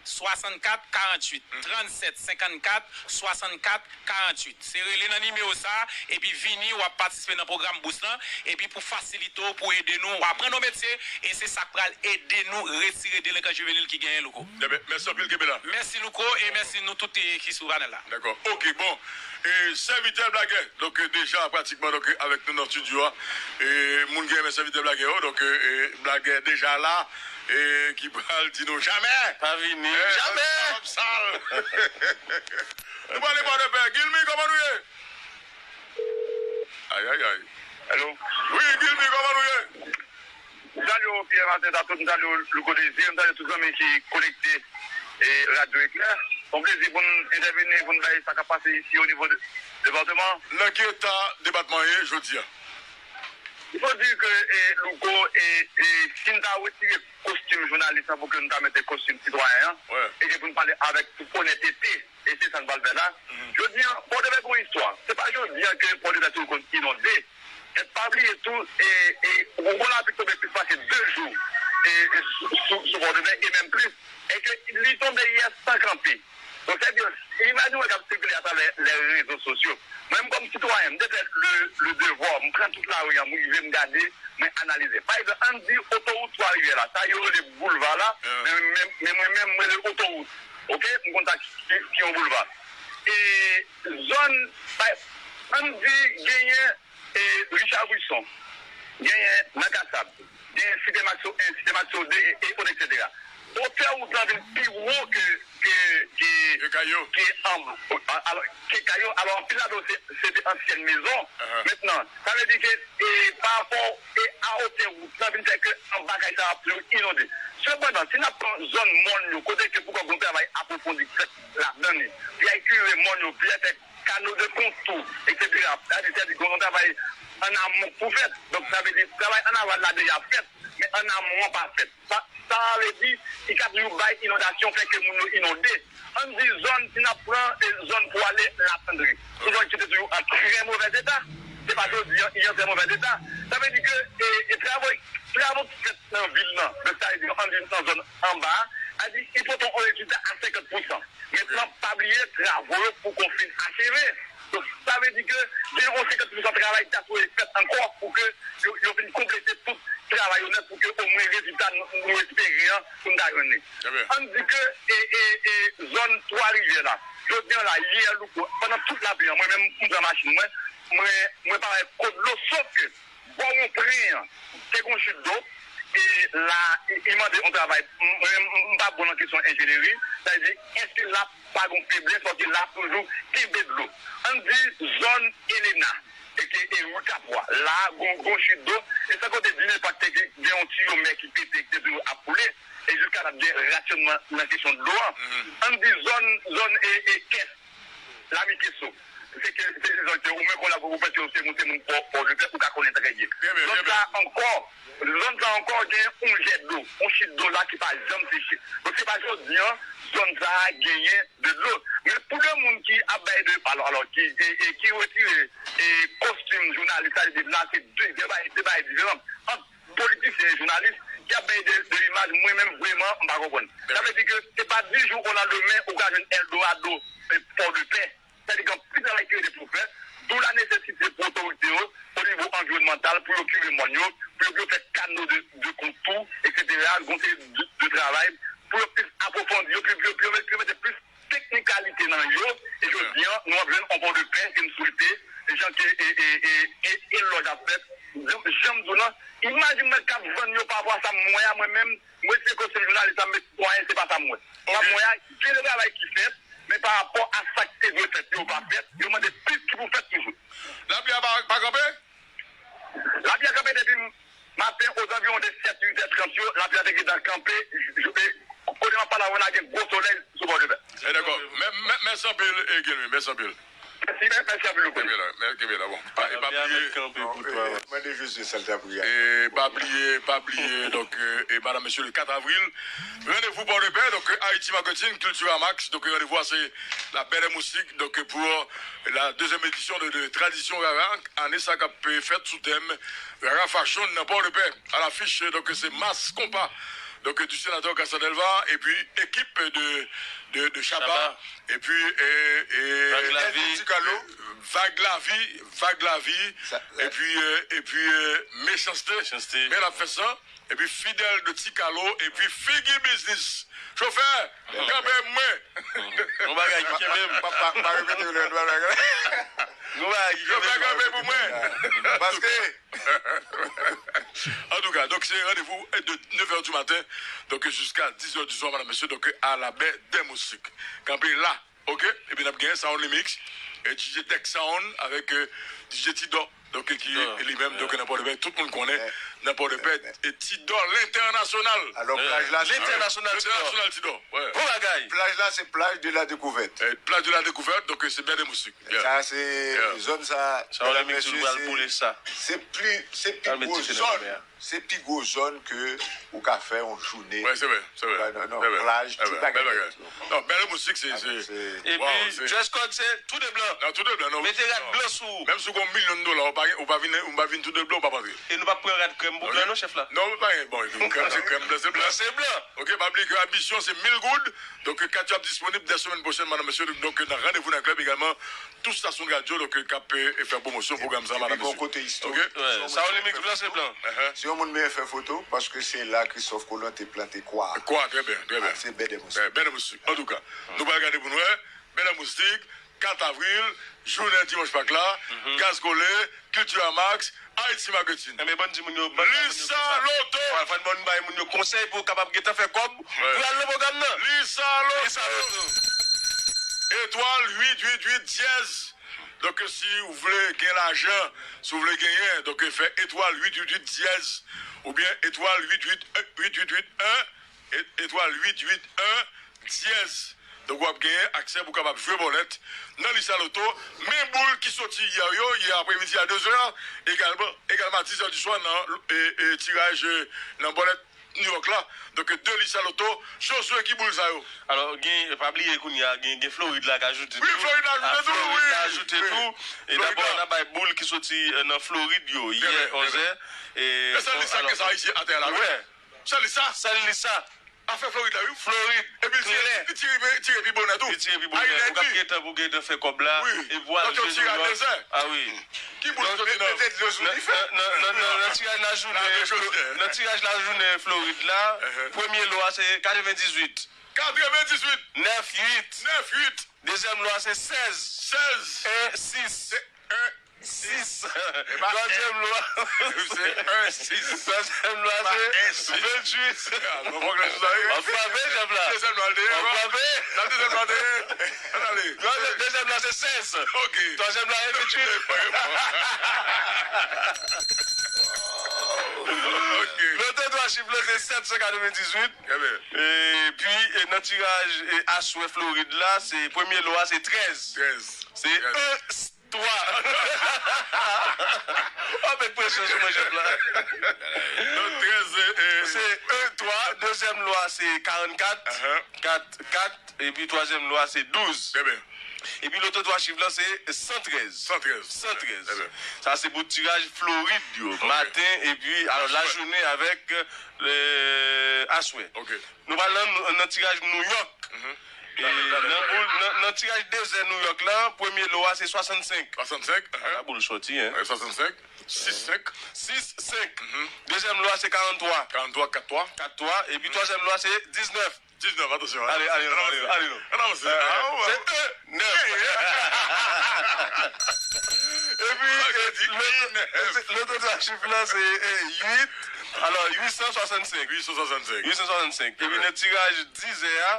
swasannkat karanntuit. Trannsèt senkannkat swasannkat karanntuit. Se rele nan nimewo sa, epi vini, w ap patisipe nan pwogram bous lan, epi pou fasilite w, pou ede nou, w aprann yon metye, e se sa k pral ede nou retire delenkan jivenil ki genyen, Louko. Ebyen, mèsi anpil, kenbe la. Mèsi, Louko, e mèsi nou tout, e, ki sou panèl la. Dakò. Ok, bon. E, sèvitè Blagè, donk, e, deja pratikman, donk, e, avèk nou nan estidyo a. E, moun ki renmen sèvitè Blagè yo, donk, e, e, Blagè deja la, e, ki pral di nou jamè. Pa vini. E, jamè. Sa ap sal. Nou pale pa de pè. Gilmy, kòman nou ye? Ay, ay, ay. Alo? Wi, Gilmy, kòman nou ye? M salye w, Pierre Martin Tatou, m salye w, Louko Désir, m salye tout zanmi ki konekte, e, Radyo Eklè. Se yon plezi pou n entèvini, pou n bay sa k ap pase isi o nivo de depatman. Nan ki eta depatman ye jodi a? Il faut dire que, e, Louko, e, e, si n ta retire kostim jounalis lan pou ke n ta mete kostim sitwayen an, e ke pou n pale avèk tout onètete, e se sa n pral fè la. Jodi a, Pòdepè gon istwa. Se pa jodi a ke Pòdepè tou konn inonde. E pa bliye tou, e, e, yon lapli tonbe plis pase de jou, e, e, sou, sou, sou Pòdepè, e menm plis. E ke li tonbe yè san kanpe. Donk, sa vle di, imaj nou wè k ap sikile atravè lè rezo sosyo. Mwen menm kòm sitwayen, m te fè le, le devwa, m pran tout lari a, m rive, m gade, mwen analize. Pa egzanp, ann di otowout Twa Rivyè la, sa yo rele boulva la, men, men, men mwen menm, mwen rele otowout. Ok? M konn sa ki, ki, ki yon boulva. E zòn, pa, ann di genyen, e, Richard Brisson, genyen Nan Kasab, genyen Site Maxo en, Site Maxo de, e, e, etsetera. Otè wout lan vin pi wo ke, ke, ke, ke kay yo. Ke anb-, a-, alò, ke kay yo. Alò, anpil ladan yo se, se de ansyèn mezon. Mentnan, sa vle di ke, e, pa rapò, e, a otè wout lan vin fè ke anba kay sa yo ap toujou inonde. Sepandan, si n ap pran zòn mòn yo, kote ke poukò gon travay apwofondi k fèt ladan li, pyè kire mòn yo, pyè fè kano de kontou, etsetera. Sa vle di, sa vle di, gon travay an amon pou fèt. Donk, sa vle di, travay an aval la deja fèt, men an amon an pa fèt. Sa, sa vle di, li ka toujou bay inondasyon, fè ke moun yo inonde. Ann di zòn, si n ap pran, e, zòn pou ale Lapandri. Se yon zòn ki te toujou an trè movèz eta. Se pa jodi a, li an trè movèz eta. Sa vle di ke, e, e, travo, travo ki fèt nan vil lan, donk sa vle di, ann di nan zòn anba a, Sa di, li pote yon rezilta a senkant pousan. Mentnan, pa bliye, travo yo poko fin acheve. Donk, sa vle di ke gen yon senkant pousan travay ki ta sipoze fèt ankò pou ke yo, yo fin konplete tout travay yo nèt pou ke omwen rezilta nou, nou espere an pou n ta jwenn li. Ann di ke e, e, e, zòn Twa Rivyè la, jodi an la, yè, Louko, pandan tout lapli an, mwen menm, m pran machin mwen, mwen, mwen pa wè kote dlo, sof ke bò wonpren an, te gon chit dlo, e la, li mande yon travay. Mwen, m, m pa bon nan kesyon enjeneri, sa vle di, èske la pa gon feblès, paske la toujou kenbe dlo. Ann di zòn Elena, e ke, e ri Kapwa, la, gon, gon chit dlo, e san konte di nenpòt ki gen yon tiyo mè ki pete, ki te toujou ap koule, e jiska la gen rasyonman nan kesyon dlo an. Ann di zòn, zòn, e, e kès, Lami Keso. Se ke, se, se zòn ke ou menm kon la pou ou panse ou se moun, se moun Pò, Pòdepè, ou ka konnen trè byen. Zòn sa ankò, zòn sa ankò gen yon jè dlo, yon chit dlo la ki pa janm seche. Donk se pa jodi an, zòn sa genyen de dlo. Men pou de moun ki ap bay de, alò, alò, ki, e, e, ki retire, e, kostim jounalis la, li di la se de, de bagay, de bagay diferan. Ant politisyen e jounalis ki ap bay de, de imaj, mwen menm, vreman, m pa konprann. Sa vle di ke se pa di jou o landemen ou ka jwenn Eldorado, e, Pòdepè. Sa vle di gen anpil travay ki rete pou fè, d'où la nesesite pou otorite yo, o nivo anviwònmantal, pou yo kire mòn yo, pou yo, pou yo fè kano de, de kontou, etsetera, gon seri de, de travay, pou yo plis apwofondi yo, pou yo, pou yo, pou yo mete plis teknikalite nan yo, e jodi an, nou ap jwenn yon Pòdepè ke m swete, jan ke, e, e, e, e, elòj ap fèt, jan, jan m di w lan, imaj m wè k ap vann yo pa rapò a sa m wè a mwen menm, mwen se kòm se jounalis la, m se sitwayen, se pa sa m wè. Sa m wè a, gen de travay ki fèt, men pa rapò a sa k te dwe fèt yo pa fèt, yo mande plis ki pou fèt toujou. Lapli a pa, pa kanpe? Lapli a kanpe depi maten, ozanviwon de sèt, uit è trant yo, lapli a te gentan kanpe, j-, j-, e, kote m ap pale avè w la, gen gwo solèy sou Pòdepè. E dakò. Mè-, mè-, mèsi anpil, e, Guilmy, mèsi anpil. Mèsi, mè-, mèsi anpil, Louko. Kenbe la, men, kenbe la, bon. Pa, e pa bliye, mande Jozye sa l ta priye. E pa bliye, pa bliye, donk, e, e, madam, mesye, le kat avril, randevou Pòdepè, donk, e, Haïti Marketing, Cultura Max, donk, randevou a se la Belle et Moustique, donk, e, pou, e, la dezyèm edisyon de, de Tradisyon Rara, ane sa k ap, e, fèt sou tèm Rara Fashion nan Pòdepè. A l'affiche, donk, se Mass Konpa, donk, du sénateur Casanelva, epi ekip de, de, de Shabba, epi, e, e, Vag Lavi. Vag Lavi, Vag Lavi, epi, e, epi, e, Mechanste. Mechanste. Men l ap fè sa. Epi Fidèl de Ti Kalo, epi Figi Biznis. Chofè, kanpe mwen. Yon bagay ki kenbe m. Pa, pa, pa repete yo lè dwa bagay. Yon bagay ki kenbe m. Chofè, kanpe pou mwen. Paske Antouka, donk se randevou de nèf è di maten, donk jiska diz è di swa, madam, mesye, donk a la Baie des Moustiques. Kanpe la, oke? Epi n ap gen Sound Remix, e D J Tech Sound avèk, e, D J Tidò, donk ki li menm, donk nan Pòdepè, tout moun konnen, nan Pòdepè, e Tidò Lentènasyonal. Alò, plaj la, se Lentènasyonal Tidò. Lentènasyonal Tidò, wi. Bon bagay. Plaj la, se plaj de la Découverte. E, plaj de la Découverte, donk se Baie des Moustiques. Sa se zòn sa, medam, mesye, se, se pli, se pi gwo zòn, se pi gwo zòn ke ou ka fè yon jounen. Wi, se vre, se vre. Nan, nan plaj, tout bagay nèt. Non, Baie des Moustiques, se, se, epi, dress code, se tou de blan. Non, tou de blan, non. Mete rad blan sou ou. Menm si w gen yon milyon dola, ou pa, ou pa vin, ou pa vin tou de blan, ou pa antre. E nou p ap pran rad krèm pou blan, non, chèf la? Non, pa gen, bon, krèm, se krèm, blan, se blan. Blan, se blan. Oke, pa bliye ke admisyon, se mil goud. Donk, kat yo ap disponib dè semèn pwochèn, madam, mesye. Donk, nan randevou nan klèb egalman, tout stasyon de radyo, donk, k ap, e, fè pwomosyon pwogram sa, madam, mesye. Epi gon kote istorik. Oke? Sa, Olimik blan, se blan. Se yon moun menm fè foto, paske se la Christophe Colomb te plante kwa. Kwa, trè byen, trè byen. Se Baie des Moustiques. Baie des Moustiques. Antouka, nou pral gade pou n wè. Baie des Moustiques, kat avril, jounen dimanch Pak la, Gaz Kole, Cultura Max, Haïti Marketing. Enben, bann di moun yo, bann Lisa Loto. Fò n bann bay moun yo konsèy pou yo kapab gentan fè kòb pou al nan pwogram nan. Lisa Loto. Lisa Loto. Etwal uit uit uit dyèz. Donk, si w vle gen lajan, si w vle genyen, donk, fè etwal uit uit uit dyèz, oubyen etwal uit uit uit uit uit en, e-, etwal uit uit en, dyèz. Donk, w ap genyen aksè pou w kapab jwe bòlèt nan Lisa Loto. Men boul ki soti yè yo, yè apremidi a de zè, egalman, egalman a diz è di swa nan, e, e, tiraj, e, nan bòlèt New York la. Donk, de Lisa Loto, Josué ki boul sa yo. Alò, gen, pa bliye kounye a, gen, gen Florid la k ajoute tou. Wi, Florid la ajoute tou, wi. Florid la ajoute tou. E dabò, n a bay boul ki soti, e, nan Florid yo, yè onz è. E sèl Lisa ki gen sa isit atè la, wi. Sèl Lisa. Sèl Lisa. Afè Florid la, wi. Florid. Epi li tire, li tire, li tire pi bonè tou. Li tire pi bonè. Ou k ap gentan pou gentan fè kòb la. Wi. Epi w al jwe New York. A wi. Ki boul soti nan? Nan, nan, nan, nan, nan tiraj lajounen, nan tiraj lajounen Florid la, premye lo a se katrevendizuit. Katrevendizuit. Nèf uit. Nèf uit. Dezyèm lo a se sèz. Sèz. En sis. Se en sis. Twazyèm lo a. Se en sis. Twazyèm lo a se venntuit. W ap frape, chèf la. Dezyèm lo a, l te ye. W ap frape. Sa dezyèm lo a te ye. Ann ale. Dezyèm la se sèz. Ok. Twazyèm la se venntuit. Ok. Loto twa chif la se sèt san katrevendizuit. Epi, e, nan tiraj, e, aswè Florid la, se premye lo a se trèz. Trèz. Se en twa. W ap met presyon sou mwen, chèf la. Donk, trèz, e, e, se en twa. Dezyèm lo a se karannkat. Kat, kat. Epi twazyèm lo a se douz. Trè byen. Epi loto twa chif la se san trèz. San trèz. San trèz. Trè byen. Sa se pou tiraj Florid yo. Ok. Maten epi, alò, lajounen avèk, e, aswè. Ok. Nou pral nan, nan tiraj Nouyòk. E, nan, nan, nan tiraj dezè Nouyòk la, premye lo a se swasannsenk. Swasannsenk. Ala boul sòti, en. Swasannsenk. Sis senk. Sis senk. Dezyèm lo a se karannntwa. Karannntwa, kat twa. Kat twa. Epi twazyèm lo a se diznèf. Diznèf, atansyon. Ale, ale, ale, ale, ale, non. Ann avanse. Se en nèf. Epi, e, loto twa chif la se, e, uit. Alò, uit san swasannsenk. Uit san swasannsenk. Uit san swasannsenk. Epi nan tiraj dizè a,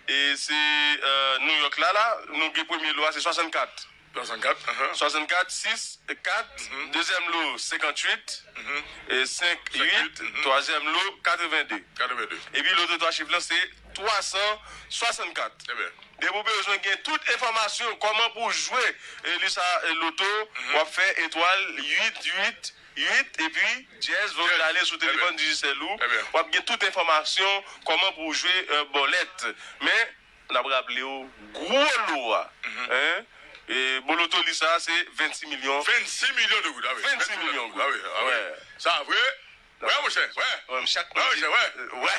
e se, e, Nouyòk la, la, nou gen premye lo a, se swasannkat. Swasannkat, ahan. Swasannkat, sis, kat, dezyèm lo, senkantuit, e senk uit, twazyèm lo, katrevende. Katrevende. Epi loto twa chif la, se twa san swasannkat. Trè byen. Depi w bezwen gen tout enfòmasyon, kòman pou w jwe, e, li sa, e, loto, w ap fè etwal uit uit uit, epi dyèz, lè w vin ale sou telefòn Digicel ou, w ap gen tout enfòmasyon, kòman pou w jwe, e, bòlèt. Men, n ap raple w, gwo lo a, en, e, bon, loto li sa, se vennsis milyon. Vennsis milyon de goud, a wi. Vennsis milyon goud. A wi, a wi. Sa vre? Wè, monchè, wè. Wè, chak mwen di, wè. Wè.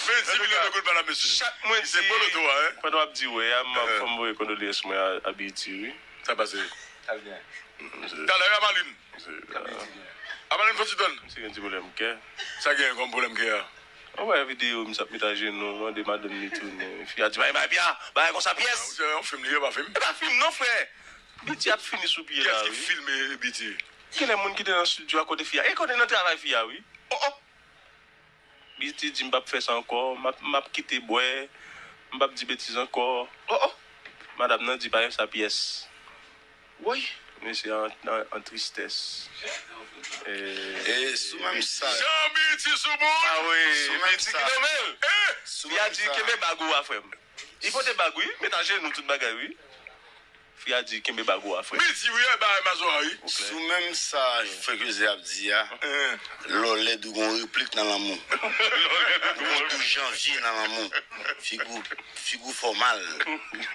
Vennsis milyon de goud, medam, mesye. Chak mwen di, se bon loto a, en. Pandan w ap di wè a, m ap fè m voye kondoleyans mwen a, a Biti, wi. Sa pase? Talè, Amalin. Amalin, fò ti tann. Misye gen ti pwoblèm kè. Sa gen kòm pwoblèm kè a? Ou wè videyo, misye ap met ajenou, mande madanm li tounen. Fi a di, "Bay, bay, Pia, bay konsa pyès." Monchè, yon fim li ye, pa fim? E pa fim non, frè. Biti ap fini sou pye la, wi. Kiyès ki filme Biti? Genlè moun ki te nan estidyo a kote fi a. E kote nan travay fi a, wi. Oh, oh. Biti di, "M p ap fè sa ankò, m ap, m ap kite bwè, m p ap di betiz ankò." Oh, oh. Madanm nan di, "Pa gen sa pyès." Woy. Mesye an, an, an tristès. E, e sou menm sa. Jan Biti sou moun. A wi, sou menm Biti ki nonmen l. Fi a di, "Kenbe bag ou a, frè m." Li pote bag, wi, met ajenou tout bagay, wi. Fi a di, "Kenbe bag ou a, frè m." Biti, wi, e bagay mazora, wi. Sou menm sa frè Jose ap di a, lè w lèd ou gon replik nan lanmou. Ou gon dou janvye nan lanmou. Figi w, figi w fè w mal.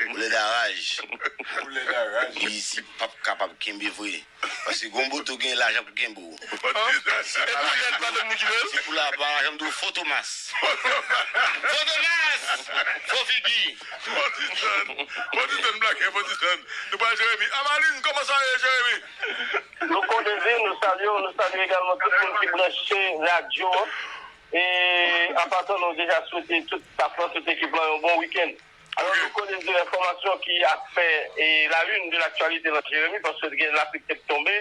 Ou lèd a raj. Ou lèd a raj. Biti p ap kapab kenbe vre. Paske gon bout ou gen lajan pou kenbe w. Epi lèd madanm li ki lèd. Se pou la, pa janm di w fo Tomas. Fo Tomas! Fo figi! Fo ti tann. Fo ti tann blake, fo ti tann. Nou pral Jeremi. Amalin, kòman sa ye, Jeremi? Nou konnen di, nou salye w, nou salye egalman tout moun ki branche radyo an. E an pasan, nou deja swete tout staf lan, tout ekip lan yon bon wikenn. Alò, nou konnen de enfòmasyon ki ap fè, e, la une de l'actualité nan Jeremi, paske gen lapli k t ap tonbe.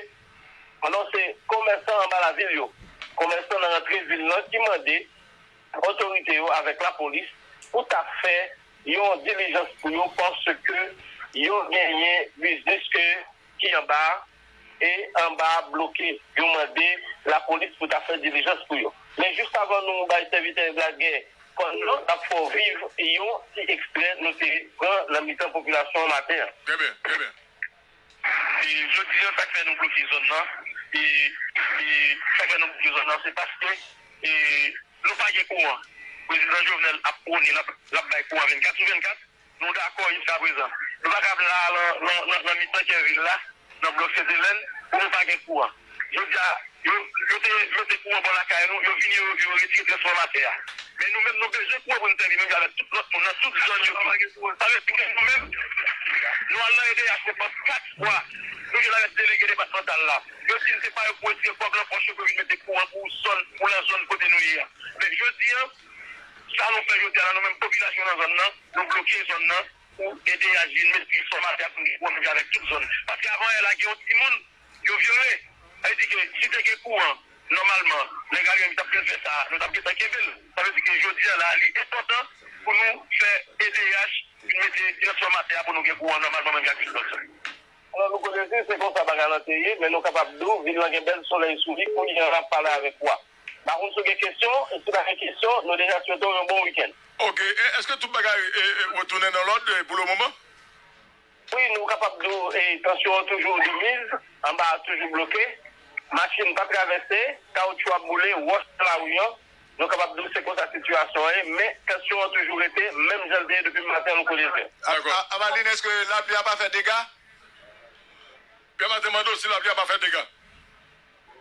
Alò, se komèsan anba lavil yo, komèsan nan rantre vil lan ki mande otorite yo avèk lapolis pou ta fè yon dilijans pou yo, paske yo genyen biznis ke, ki anba a, e anba a bloke. Yo mande lapolis pou ta fè dilijans pou yo. Men jis avan nou bay sèvitè Edla Gè kòn nan, n ap fè w viv yon ti ekstrè nou te pran nan mitan popilasyon an maten an. Trè byen, trè byen. E jodi a, sa k fè nou bloke zòn nan, e, e sa k fè nou bloke zòn nan, se paske, e, nou pa gen kouran. Prezidan Jovenel ap pwone, l ap, l ap bay kouran vennkat sou vennkat. Nou dakò jiskaprezan. Nou pa ka la nan, nan, nan, nan mitan kè vil la, nan blòk Sentelèn, pou nou pa gen kouran. Jodi a, Yo, yo te mete kouran bò lakay nou, yo vini, yo, yo retire transfòmatè a. Men nou menm, nou bezwen kouran pou n sèvi, menm jan avèk tout lòt moun nan tout zòn yo tou. Sa vle di ke nou menm, nou al nan E D H nenpòt kat fwa, nou jwenn avèk delege depatmantal la. Yo di n se pa yo pou retire kòb nan pòch yo pou vin mete kouran pou zòn, pou nan zòn kote nou ye a. Men jodi a, sa nou fè jodi a la, nou menm popilasyon nan zòn nan, nou bloke zòn nan pou E D H vin mete transfòmatè a pou n gen kouran menm jan avèk tout zòn. Paske avan yè la, gen yon timoun yo vyole. Sa vle di ke si te gen kouran, nòmalman, nèg Ariel t ap vin fè sa, nou t ap gentan kenbe l. Sa vle di ke jodi a la, li enpòtan pou nou fè E D H vin mete transfòmatè a pou nou gen kouran nòmalman menm jan ak tout lòt zòn. Alò, Louko Dezi, se konsa bagay lan te ye, men nou kapab di w, vil lan gen bèl solèy sou li, kounye a n ap pale avèk ou a. M pa konn si w gen kesyon, e si w pa gen kesyon, nou deja swete w yon bon wikenn. Ok, e, èske tout bagay, e, e, retounen nan lòd, e, pou le moman? Wi, nou kapab di w, e, tansyon an toujou de miz, anba a toujou bloke, machin pa travèse, kawoutchou ap boule, wòch nan lari an, nou kapab di w se konsa sitiyasyon an ye, men tansyon an toujou rete menm jan l te ye depi maten, Louko Dezi. Dakò. A, a, Avalin, èske lapli a pa fè dega? Pierre Martin mande w si lapli a pa fè dega.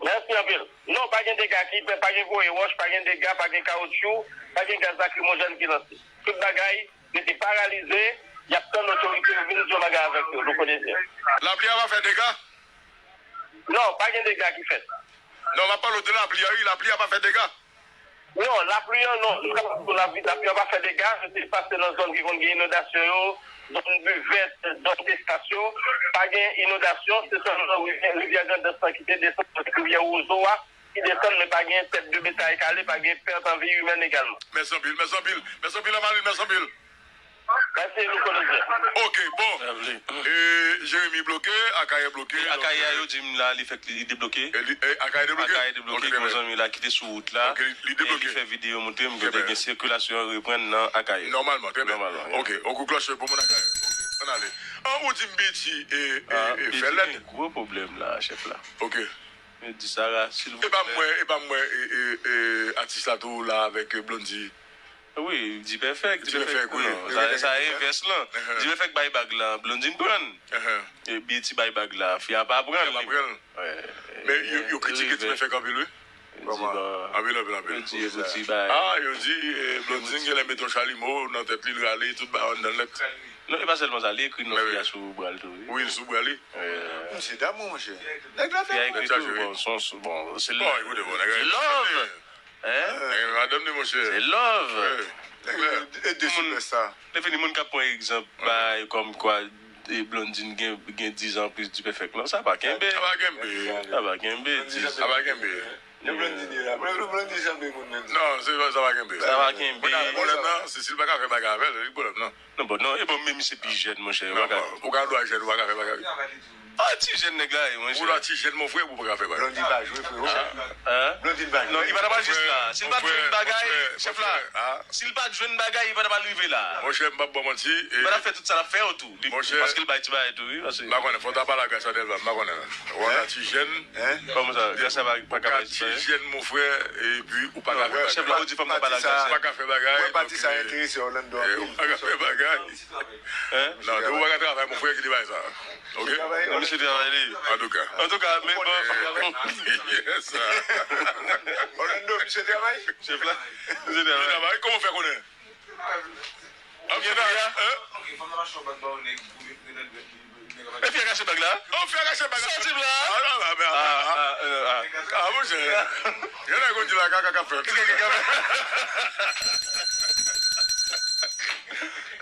Mèsi anpil. Non, pa gen dega ki fèt, pa gen voye wòch, pa gen dega, pa gen kawoutchou, pa gen gaz lakrimojèn ki lanse. Tout bagay rete paralize, y ap tann otorite yo vin di yon bagay avèk yo, Louko Dezi. Lapli a pa fè dega? Non, pa gen dega ki fèt. Non, m ap pale w de lapli a, wi, lapli a pa fè dega. Non, lapli an, non, nou kapab di lapli, lapli an pa fè dega, se pase nan zòn ki konn gen inondasyon yo, zòn bivèt, zòn espas yo, pa gen inondasyon, se sèlman rivyè, rivyè Grandans lan ki te desann, rivyè Wozo a, ki desann, men pa gen pèt de betay k ale, pa gen pèt an vi imèn egalman. Mèsi anpil, mèsi anpil, mèsi anpil, Avalin, mèsi anpil. Mèsi, Louko Dezi. Ok, bon. E, Jeremi bloke, Akayè bloke. E, Akayè, yo di m la, li fèk li debloke. E, li, e, Akayè debloke? Akayè debloke, gon zanmi la ki te sou wout la. Ok, li, li debloke. E li fè videyo montre m kote gen sikilasyon reprann nan Akayè. Nòmalman, trè byen. Nòmalman, wi. Ok, on kou klòch pou moun Akayè. Ok, ann ale. An, ou di m Biti, e, e, e, fè lèd. Biti gen gwo pwoblèm la, chèf la. Ok. Yo di Sara, silvouplè. E pa m wè, e pa m wè, e, e, e, atis la tou la avèk, e, Blondy. Wi, Dipèfèk, Dipèfèk, wi. Non, sa, sa envès lan. Dipèfèk bay bag la, Blondin pran l. E Biti bay bag la, fi a pa pran l. Fi a pa pran l. Men yo, yo kritike Dipèfèk anpil, wi. Anpil, anpil, anpil. Yo di, yo di, bay. Ah, yo di, eh, Blondin genlè mete yon chalimo nan tèt li, l rale, tout bagay anndan l nèt. Non, e pa sèlman sa, li ekri non fi a sou bra l tou, wi. Wi, l sou bra li. Misye damou, monchè. Nèg la damou. Fi a ekri tou, bon, son, bon, se love. Hein? Madanm li, monchè. Se love. Nèg la. E de sou sa. Lè fini, moun k ap pran egzanp, bay, kòm kwa, e, Blondin gen, gen diz an plis Dipèfèk, non, sa pa kenbe. Sa pa kenbe. Sa pa kenbe, diz an. Sa pa kenbe. Non, Blondin ye la. Blondin janbe moun menm. Non, se, sa pa kenbe. Sa pa kenbe. Moun nan, moun nan, si, si l pa ka fè bagay avè l, li pwoblèm nan. Non, bon, non, e bon, men misye pi jèn, monchè. Ou ka dwa jèn, ou pa ka fè bagay. Ah, ti jèn nèg la ye, monchè. Ou la ti jèn, mon frè, ou pa ka fè bagay. Blondin pa jwe, frè. Hein? Blondin pa jwe. Non, li pa t ap al jis la. Si l pa t jwenn bagay, chèf la. Si l pa t jwenn bagay, li pa t ap al rive la. Monchè, m p ap ba w manti. Li pa t ap fè tout sa l ap fè yo tou. Paske l bay ti bagay tou, wi. M pa konnen, fò w ta pale ak Gracia Delva, m pa konnen. Ou wè ti jèn. Kòman sa? Gracia pa, pa ka bay ti bagay? Ti jèn, mon frè, epi ou pa ka fè bagay. Chèf la, ou di fò m ta pale ak Gracia. Ou pa ka fè bagay. Mwen pati sa enterese Orlando anpil. Ou pa ka fè bagay. Hein? Non, depi ou pa ka travay, mon frè, kite bagay sa. Ok? Non, misye travay li. Antouka. Antouka, men bon. Yes, sir. Orlando, misye travay? Chèf la, misye travay. Misye travay, kòman w fè konnen? Ap fè bagay, hein? E fi a kache bag la? Oh, fi a kache bag la. Soti la. Ah, non, ah, ah, ah, ah, monchè. Gen nèg ou di la, kaka k ap fèt. Kaka k ap fèt.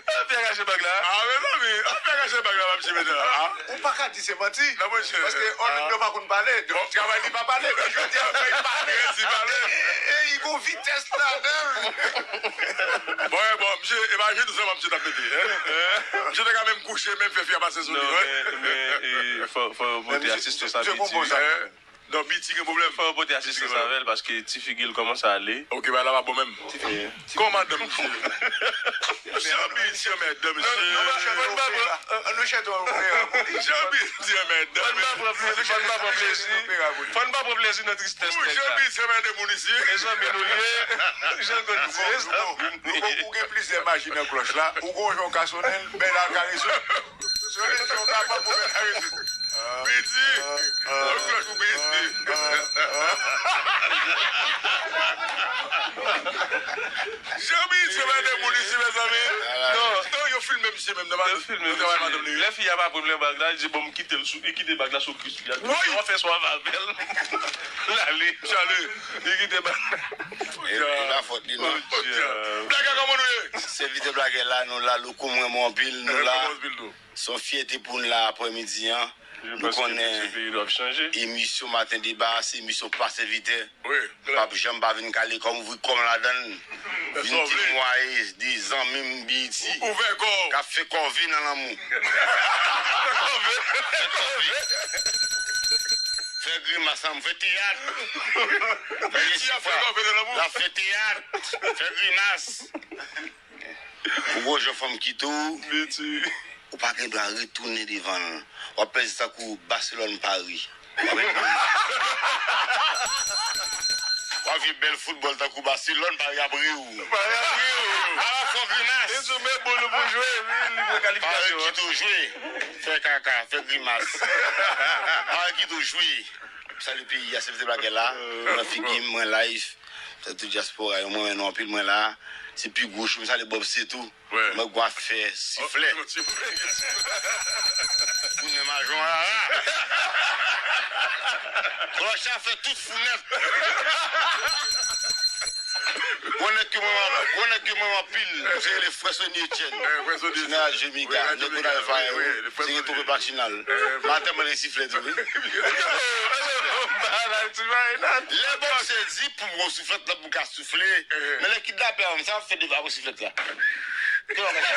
Ah, fi a kache bag la. Ah, mezanmi, ah, fi a kache bag la, m ap jime la. Ah. Ou pa ka di se manti. Non, monchè. Paske Orlando pa konn pale. Travay li pa pale. Men jodi a, fò l pale. Li pale. E, e, e, li gon vitès ladan l. Bon, e, bon, misye, e pa jenou sèlman misye t ap mete, hein? Misye te ka menm kouche, menm fè fi a pase sou li, wi. Non, men, men, e, fò, fò yo pote asistans a Biti, wi. Non, Biti gen pwoblèm. Fò yo pote asistans avè l, paske ti figi l kòmanse ale. Ok, bagay la pa bon menm. Kòman madanm misye? Jan Biti anmèdan misye. Non, non, non, non, non, non. An nou chète yon opera pou li. Jan Biti anmèdan. Fò n pa pran plezi, fò n pa pran plezi. Fò n pa pran plezi nan tristès nèg la. Jan Biti anmède moun isi. E zanmi nou li ye. Jan Gòd di, e zanmi nou. Ou gen plizyè maji nan klòch la. Ou gon jan w ka sonnen l, men la ka rezoud. Sonnen l jan w ka pran pou men la rezoud. Piti! Yon klòch pou Piti! Jan Piti yo mete moun isi, mezanmi! Non, non, yo filme misye menm nan. Yo filme misye. Lè fi a pa pran bag la, li di, "Bon, m kite l sou, li kite bag la sou kwis li a." Woy! Swa fè swa avè l. L ale. Chale. Li kite bag la. E, e pa fòt li, non. Blaga, kòman nou ye? Sèvitè Blagè la, nou la, Louko, m renmen w anpil, nou la. Se yon fyète pou n la aprèmidi an. Nou konnen emisyon Maten Deba, se emisyon pa sèvitè. Wi, klè. P ap janm pa vin kale kò m, ouvri kò m ladan l. Vin temwaye de zanmi m Biyiti k ap fè kòve nan lanmou. Fè kòve. Fè grimas, fè teyat. L ap fè teyat, fè grimas. Ou gwo jan fanm kite w, ou pa gen dwa retounen devan l. W ap pèdi tankou Baselòn Pari. W ap vye bèl foutbòl tankou Baselòn Pari ap ri w. Pari ap ri w. Ala fè w grimas. Li sou men boul ou pou jwe, wi, li pran kalifikasyon. Pari kite w jwe. Fè kaka, fè grimas. Pari kite w jwe. M salye peyi a, se Pete Blagè la. Mwen figi m, mwen live. Sa tout dyaspora yo, mwen renmen nou anpil, mwen la. Se pi gwo cho, m salye Bob Setou. Mwen gwa fè siflè. Kounye majon a la. Klòch la fè tout fou nèt. Gwo nèg ke mwen, gwo nèg ke mwen anpil. Se le Frè Sony Etienne. Jeneral Jemiga, nèg Gonayiv Fire. Se gen tou Pepachinal. Maten mwen siflè tou, wi. Lè Bob se di pou m gon souflèt la pou m ka soufle. Men lè kidnapè a, sa ap fè deva pou siflèt la. Ki bagay sa?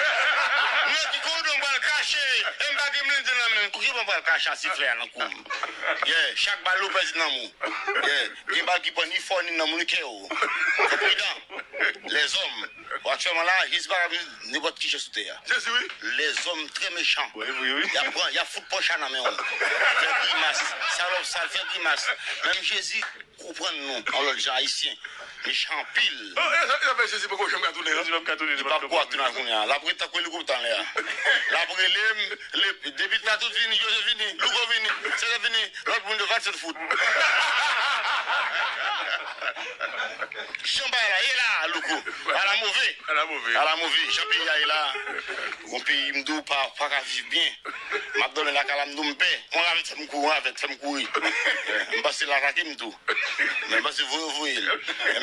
Nèg ki konnen m pral kache, e m pa gen blende nan men m. Pou ki mwen pral kache a siflè a nan kou m? Yeah, chak bal ou pèdi nan men w. Yeah, gen bal ki pran ni fò ni nan men w, ni kè w. Fò pridan. Lèzòm. Aktyèlman la, jezi pa ka vin nenpòt ki jan sou tè a. Jezi, wi. Lèzòm trè mechan. Wi, wi, wi. Y ap pran, y ap fout pòch la nan men w. Fè grimas. Salòp sal, fè grimas. Menm Jezi konprann nou, yon lòt jan, Ayisyen. Mechan anpil. Oh, e sa, e sa fè Jezi poko janm ka tounen, an? Jezi p ap ka tounen, li p ap ka tounen kounye a. L ap ret tankou elikoptè anlè a. L ap rele m, le, depi Tatout vini, Jozye vini, Louko vini, Sèzè vini, lòt moun yo va t fout. Jan bagay la ye la, Louko. Ala move. Ala move. Ala move. Jan peyi a ye la. Yon peyi m di w pa, pa ka viv byen. M ap dòmi lakay la, m di w m pè. Yon ravèt fè m kouri, yon ravèt fè m kouri. M panse l atake m tou. Men m panse voye, voye l.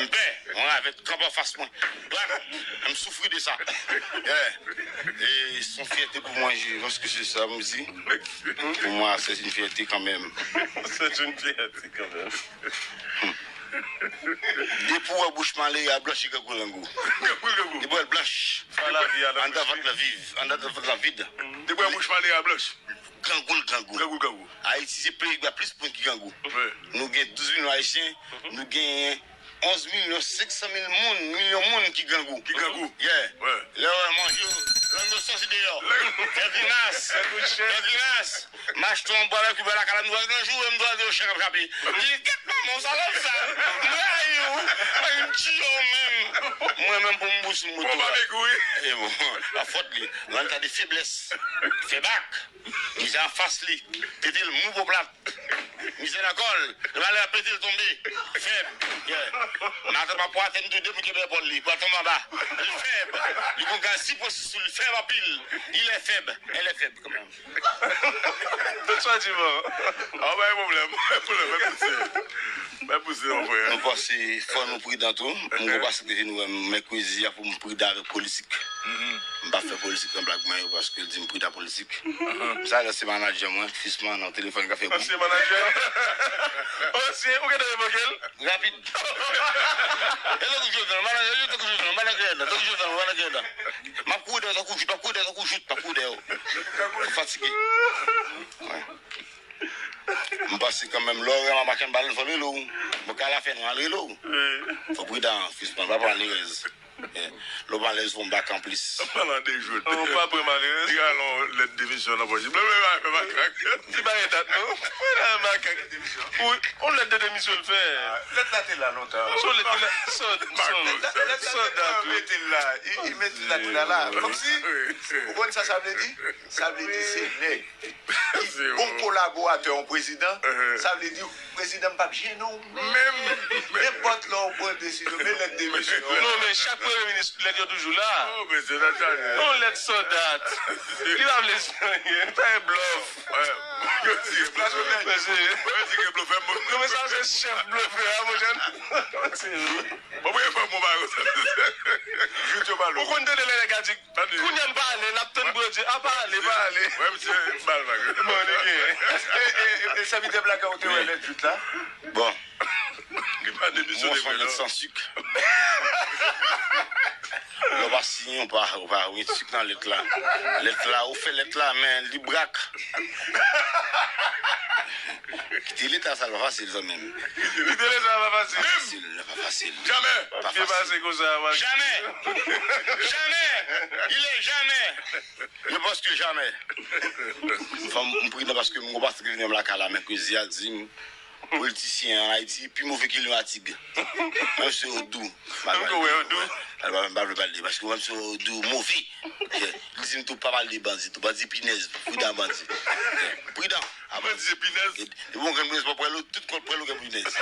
M pè. Yon ravèt kanpe anfas mwen. Dwat. M soufri de sa. Yeah. E se yon fyète pou mwen, je pense que c'est ça, m di. Pour moi, c'est une fierté quand même. C'est une fierté quand même. Depi w wè bouch malere a blanch, li grangou grangou. Grangou grangou. Depi w wè l blanch. Sa lavi a, anndan vant lan vid, anndan vant lan vid. Depi w wè bouch malere a blanch. Grangou l grangou. Grangou l grangou. Ayiti se peyi ki gen plis moun ki grangou. Wi. Nou gen douz milyon Ayisyen, nou genyen onz milyon senk san mil moun, milyon moun ki grangou. Ki grangou. Yeah. Wi. Lè w wè manje, lang yo sòti deyò. Fè grimas. Fè grimas. M achte yon bwa bèkibè lakay la, m dwe nan jou, m dwe di yo chèk ap chape. Di, "Kèt manman w, salòp sal. M rayi w. Mwen m tiye w menm." Mwen menm pou m bous m moto la. Bon, babegou, wi. E bon, la fòt li. Nan eta de feblès. Fè bak. Mizè anfas li. Tete l mou po plat. Mizè nan kò l. Lè malè a pete l tonbe. Fèb. Yeah. Matant pa pou atè m tou de pou kenbe epòl li. Pou al tonbe anba. Li fèb. Li gon gaz sipwesi sou li. Fèb anpil. Il est faible. Elle est faible quand même. Tout swa di bon. A, pa gen pwoblèm. Pa gen pwoblèm. Mwen pouse. Mwen pouse, mon frè. Nou panse fò nou pridan tou. Mwen gon pase te vin wè m mèkredi a pou m pridan avèk politik. M pa fè politik nan blag mwen yo paske l di m pridan politik. Sa, se manadjè mwen, Fisman, nan telefòn k ap fè bou. Ansyen manadjè? Ansyen, ou gentan evoke l? Rapid. E tankou Jovenel, manadjè, tankou Jovenel, manadjè, tankou Jovenel, manadjè. M ap kouri dèyè w tankou jout, m ap kouri dèyè w tankou jout, m ap kouri dèyè w. M fatige. Wi. M panse kanmenm, lè w wè m ap mache anba l, fò l rele w. Bon, ka la fè nou al rele w. Fò pridan, Fisman, pa pran lerèz. Eh, Lè w malèz, fè yon bak anplis. An palan de jou. Ou pa pran malèz. Li rale yon lèt demisyon nan pòch li. Blan, blan, blan, makak. Li pa gen dat, non. Mwen nan makak. Wi, yon lèt de demisyon l fè. Lèt la te la lontan. Son lèt la, son, son, son dat, wi. Mete l la. Li, li mete dat la, la. Kòmsi, ou konn sa sa vle di? Sa vle di se nèg ki bon kolaboratè yon prezidan. Sa vle di, prezidan m p ap jennen w menm. Nenpòt lè w pran desizyon, men lèt demisyon. Non, men chak premye minis, lèt yo toujou la. Non, lèt sòdat. Li pa vle di anyen. Sa e blòf. Mesye. Non, men sa se chèf blòfè a, monchè. Bon, premye fwa m wè bagay sa. Ou konn tande lè nèg a di, kounye a m pale, l ap tann Bondye. A pale, pale. Wè, misye bal bagay. Bon, li gen. E, e, e, sèvitè Blaka, ou te wè lèt vit la? Bon. Li pa demisyone vre, non. San sik. Lè w pa siyen, ou pa, ou pa met sik nan lèt la. Lèt la, ou fè lèt la, men li brak. Kite leta sa, l pa fasil, zanmi m. Kite leta pa fasil. Fasil, l pa fasil. Jamè. Pa fasil. Pase konsa, jamè. Jamè. Il est jamais. Je pense que jamais. Fò m pridan paske m gon pastè ki vin nan lakay la mèkredi a di m, politisyen an Ayiti pi move ke lyon a tig. Menm si yo dou. Menm ke w wè yo dou. Al pa, m pa vle pale de, paske menm si yo dou move. Li di m tou pa pale de bandi, tou bandi pinèz, pridan bandi. Pridan. Bandi se pinèz. E bon, grenn pinèz pa pwèl ou, tout kòt pwèl ou gen pinèz.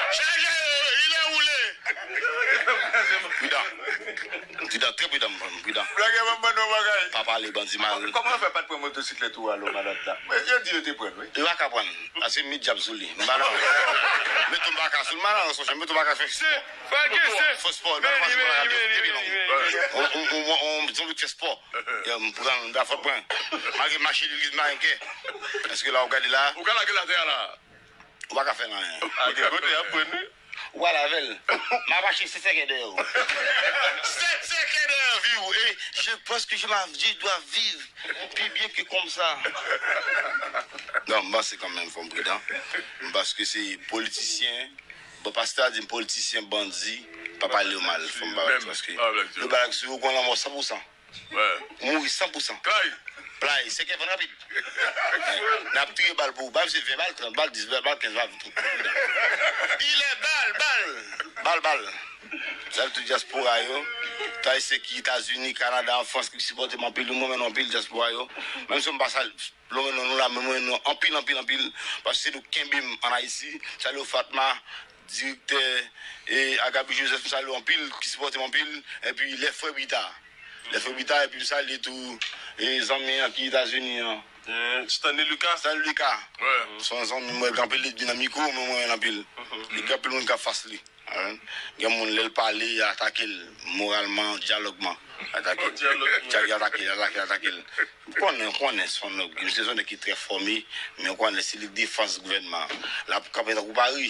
Chaje yo, il est roulé. Pridan. Pridan, trè pridan, m pridan. Blòkè, ban m ban nou bagay. Pa pale bandi mal. Kòman yo fè pa t pran motosiklèt ou a lò malad la? Yo di yo te pran l, wi. Yo pa ka pran l. Paske mi dyab sou li. M pa nan. Met yon baka sou l, m pa nan, sonje, met yon baka sou l. Fè spò. Fè spò. Veni, veni, veni, veni, veni. On, on, on, on, on, fè spò. M pran l, m ta fòt pran. Malgre m mache legliz, m pa gen kè. Èske la w gade la? Ou ka lage l atè a la. Ou pa ka fè l anyen. A gen kote y ap pran, wi. Ou pral avè l. M ap achte sèt sèkèy dèyè w. Sèt sèkèy dèyè vi w. E je pense que je, ma, je dois vivre plus bien que comme ça. Non, m panse kanmenm fò m pridan. Paske se politisyen. Bon, pastè a di m politisyen, bandi, pa pale yo mal. Fò m pa, paske yo balak sou yo, ou konn lanmò san pou san. Ou mouri san pou san. Play. Play, sèkèy vann rapid. N ap tire bal pou ou. Bal se ven bal, trant bal, dis bal, kenz bal, tout. Il est bal, bal. Bal, bal. Sa tout dyaspora yo. Tayisyen ki Etazini, Kanada, an Frans, ki sipòte m anpil, yo mwen anpil dyaspora yo. Menm si m pa sal, Lonmen non nou la, men mwen non anpil, anpil, anpil. Paske se nou kenbe m ann Ayiti. Salye w Fatma, direktè, e Agaby Joseph, m salye w anpil, ki sipòte m anpil. Epi lè frè Bita. Lè frè Bita, epi m salye tou, e zanmi an ki Etazini an. Stanley Lucas. Stanley Lucas. Se yon zanmi mwen, gen anpil li di nan mikwo, men mwen anpil. Li gen anpil moun k ap fas li. Gen moun, lè l pale, y atake l moralman, dyalògman. Atake l. Dyalògman. Atake l, atake l, atake l. M konnen, m konnen se yon nèg, se yon nèg ki trè fòme, men m konnen se li k defans gouvènman an. L ap kanpe tankou Pari.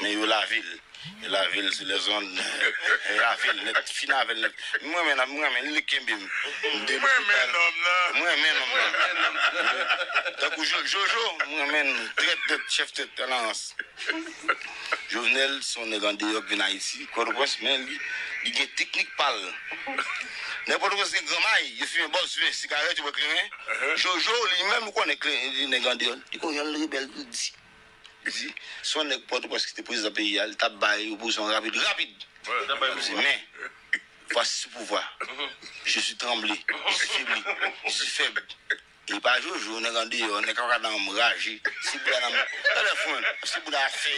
Men yo lave l. Yo lave l sou lèzonn. Yo lave l nèt, fin avè l nèt. M renmen, m renmen li, li kenbe m. M renmen nonm nan. M renmen nonm nan. Tankou Jo-, Jojo, m renmen l. Trèt, trèt, chèf trèt, an arans. Jovenel se yon nèg andeyò k vin Ayiti, Pòtoprens, men li, li gen teknik pa l. Nèg Pòtoprens gen gran may, yo fimen bòz, fimen sigarèt, yo bwè kleren. Jojo, li menm, ou konnen kleren, li nèg andeyò. Li konn yon rebèl, li di. Li di, se yon nèg Pòtoprens ki te prezidan peyi a, li t ap bay opozisyon rapid, rapid. Li di, men, voici ce pouvoir. Je suis tremblé, je suis faibli, je suis faible. E pa Jojo, nèg andeyò, nèg kaka nan anraje. Si bouda nan, talè fwen, si bouda fè,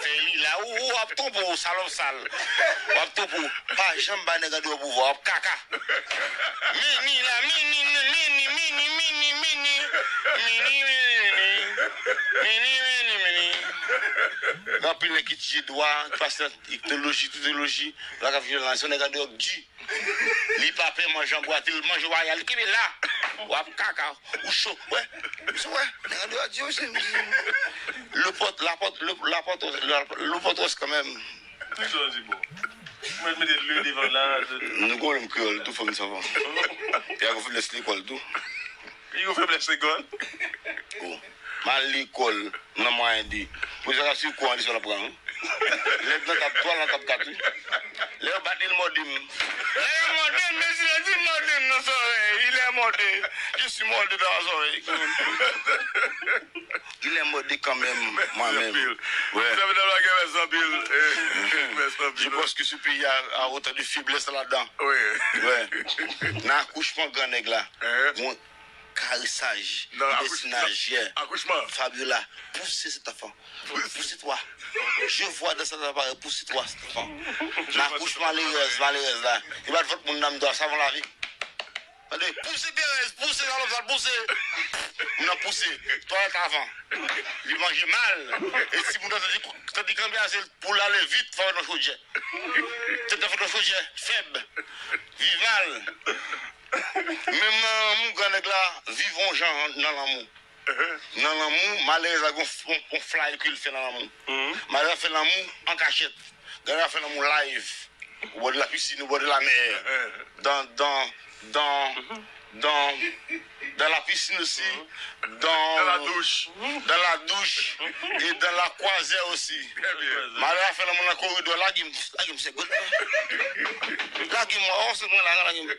fè li la, ou, ou ap twonpe w, salòp sal. W ap twonpe w. Pa janm ba nèg andeyò pouvwa, w ap kaka. Mini la, mini, mini, mini, mini, mini. Mini, mini, mini. Mini, mini, mini. Gen anpil nèg ki etidye dwa, ki pase nan etnoloji, sosiyoloji, la ka fè vyolans, se yon nèg andeyò k di. Li pa pè manje anbwate, l manje waya, li kenbe la. W ap kaka, ou cho. Wè, ou cho, wè. Nèg andeyò di, wi, se, le pòt, la pòt, le, la pòt, le, le pòt wòs kanmenm. Kisa w di bon? Mwen mete le devan la. Nou gon lèm kreyòl tou, fò m savan. Te a gon finès lekòl tou. Li gon feblès lekòl. Oh. M al lekòl nan mwayen de. Pwofesè ka swiv kou an, li sòl ap pran, wi. Lèd nan tab twa, nan tab kat, wi. Yo bat li, l mòde m. Lè yo mòde m, mezi yo di mòde m nan zòrèy. Il est mordé. Je suis mordé dans la oreille. Il est mordé quand même, moi-même. Mèsi anpil. Ouais. Sa fè nan bagay, mèsi anpil. Eh, mèsi anpil. Je pense que ce pays a, a autant de faiblesse là-dedans. Oui. Ouais. Nan akouchman gran nèg la. Eh. Bon, karesaj, nan akouchman, dessinage, yeah. Akouchman. Fabiola, poussez cet enfant. Poussez-toi. Je vois dans cet appareil, poussez-toi, cet enfant. Nan akouchman malerèz, malerèz la. Li bat vant moun nan, m di w, savon lave. Tande, pouse Terèz, pouse nan lopital, pouse. Moun nan pouse. Twalèt avan. Li manje mal. E si moun nan tande, tande kanpe ase pou l ale vit, fò nan chodyè. Tèt nan fò nan chodyè, fèb. Viv mal. Menm nan lanmou, gran nèg la viv yon jan nan lanmou. Nan lanmou, malerèz la gon f-, yon, yon flay ke l fè nan lanmou. Malerèz la fè lanmou an kachèt. Gran nèg la fè lanmou live. Au bord de la piscine, au bord de la mer. Dans, dans, dans, dans, dans la piscine aussi. Dans, dans la douche. Dans la douche. Et dans la croisière aussi. Très bien. Malerèz la fè lanmou nan koridò, lage m, lage m se gout. Lage m, oh, se mwen la, lage m.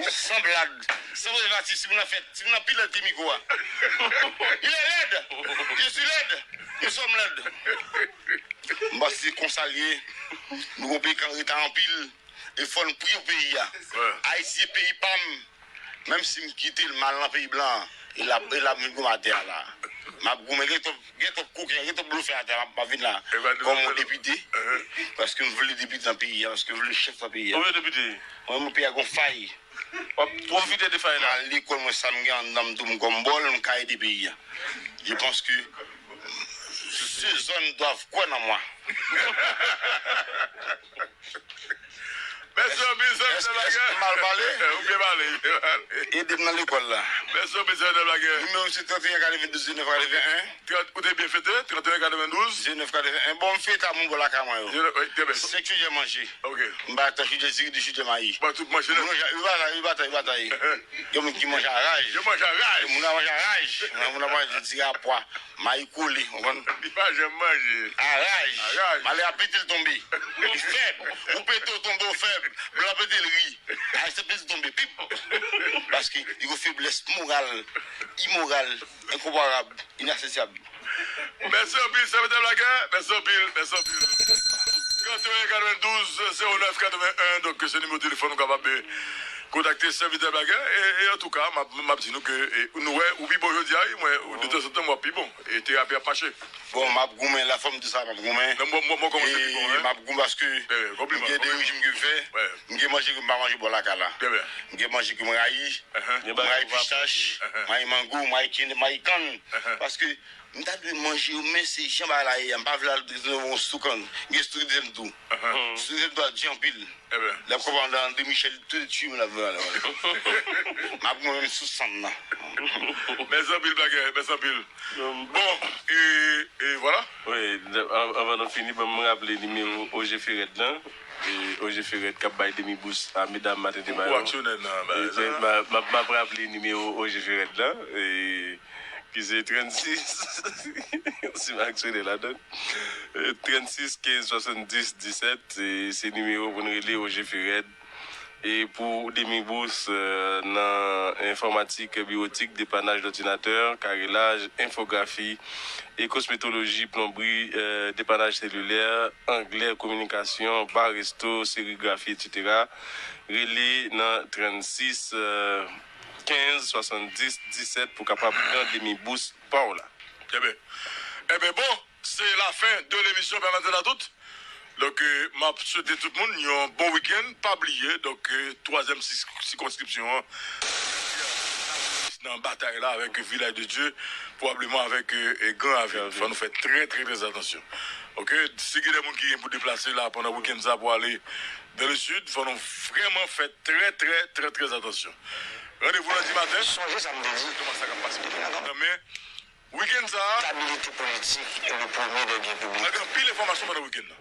San blad, san prezèvatif, si moun nan fèt, si moun nan pi lèd ke mikwo a. Il est laid. Je suis laid. Nous sommes laides. M panse se konsa l ye. Nou gon peyi k an reta anpil. E fò n priye pou peyi a. Ayiti se peyi pa m. Menm si m kite l, m al nan peyi blan an, e l ap, e l ap vin goumen atè a la. M ap goumen, gen twòp, gen twòp koken, gen twòp blofè atè a, m ap, m ap vin la. Kòm yon depite, paske m vle depite nan peyi a, paske m vle chèf nan peyi a. Ou vle depite? Mwen, mwen peyi a gon fay. W ap pwofite de fay la. M al lekòl, mwen, sa m gen anndan m tou, m kòm bòl, m ka ede peyi a. Je pense que ces zones doivent kwè nan mwen. Mèsi anpil, sèvitè Blagè. Èske m mal pale? Ou byen pale, byen pale. Ede m nan lekòl la. Mèsi anpil, sèvitè Blagè. Nimewo se trant e en katrevendouz diznèf katreven en. Trant, ou te byen fete, trant e en katrevendouz. Diznèf katreven en. Bon, m fete a moun bò lakay mwen yo. Diznèf, wi, trè byen. Senk chodyè manje. Ok. M ba tan chodyè diri, de chodyè mayi. Ba tout manje nèt. Moun yo, yo batay, yo batay, yo batay. Gen moun ki manje a raj. Yo manje a raj. Moun nan manje a raj. Moun nan manje diri a pwa. Mayi kole, w konprann? Li pa janm manje. A raj. A raj. Malè a pete l tonbe. Li fèb. Ou pete w tonbe, w fèb. Blan pete l ri. A raj sa pete l tonbe. Pip. Paske li gon feblès moral, imoral, enkonparab, inasesyab. Mèsi anpil, sèvitè Blagè. Mèsi anpil, mèsi anpil. Trant e en katrevendouz zewo nèf katreven en, donk, se nimewo telefòn ou kapab, eh, kontakte sèvitè Blagè. E, e antouka, m ap, m ap di nou ke, eh, nou wè, ou pi bon jodi a, wi, mwen, de tanzantan, m wè w pi bon. E terapi ap mache. Bon, m ap goumen, la fòm di sa, m ap goumen. Non, mwen, mwen, mwen kòmanse pi bon, e, hein? M ap goumen paske m gen de rejim ke m fè. M gen manje ke m pa manje bò lakay la. M gen manje ke m rayi. M rayi pistach, m rayi mango, m rayi kenn, m rayi kann. Paske m ta dwe manje yo, men se jan bagay la ye a, m pa vle al nan yon souk an. M gen souk de m tou. Souk de m tou a di anpil. Lè m konprann André Michel, tout de suite, m la vle ale. M ap mwen menm sou sann nan. Mèsi anpil, Blagè, mèsi anpil. Bon, e, e vwala. Wi, an-, anvan nou fini, ban m raple nimewo O G Ferèd lan. E O G Ferèd k ap bay demi bous a medam maten demen yo. Ou aksyonè nan bagay sa. M ap, m ap raple nimewo O G Ferèd lan. E ki se trannsis, si m aksyonè ladan. E trannsis kenz swasanndis disèt, e se nimewo pou n rele O G Ferèd. E pou demi bous, e, nan enfòmatik, biwotik, depanaj lòdinatè, karelaj, enfografi, e kosmetoloji, plonbri, e, depanaj selilè, anglè, kominikasyon, ba resto, serigrafi, etsetera, rele nan trannsis, e, kenz swasanndis disèt pou kapab pran demi bous pa w la. Trè byen. Ebyen, bon, se lafen de lemisyon Pè Maten a tout. Donk, e, m ap swete tout moun yon bon wikenn. Pa bliye, donk, e, twazyèm si-, sikonskripsyon an, nan batay la avèk Vilaj de Dye, pwobableman avèk, e, e, Gran Ravin. Fò nou fè trè, trè, trè atansyon. Oke? Si gen de moun ki gen pou deplase la pandan wikenn sa pou ale dans le sud, fò nou vrèman fè trè, trè, trè, trè atansyon. Randevou lendi maten. Sonje sa m te di. Kòman sa k ap pase? Nan men, wikenn sa a. Stabilité politique est le premier des biens publics. Gen anpil enfòmasyon pandan wikenn nan.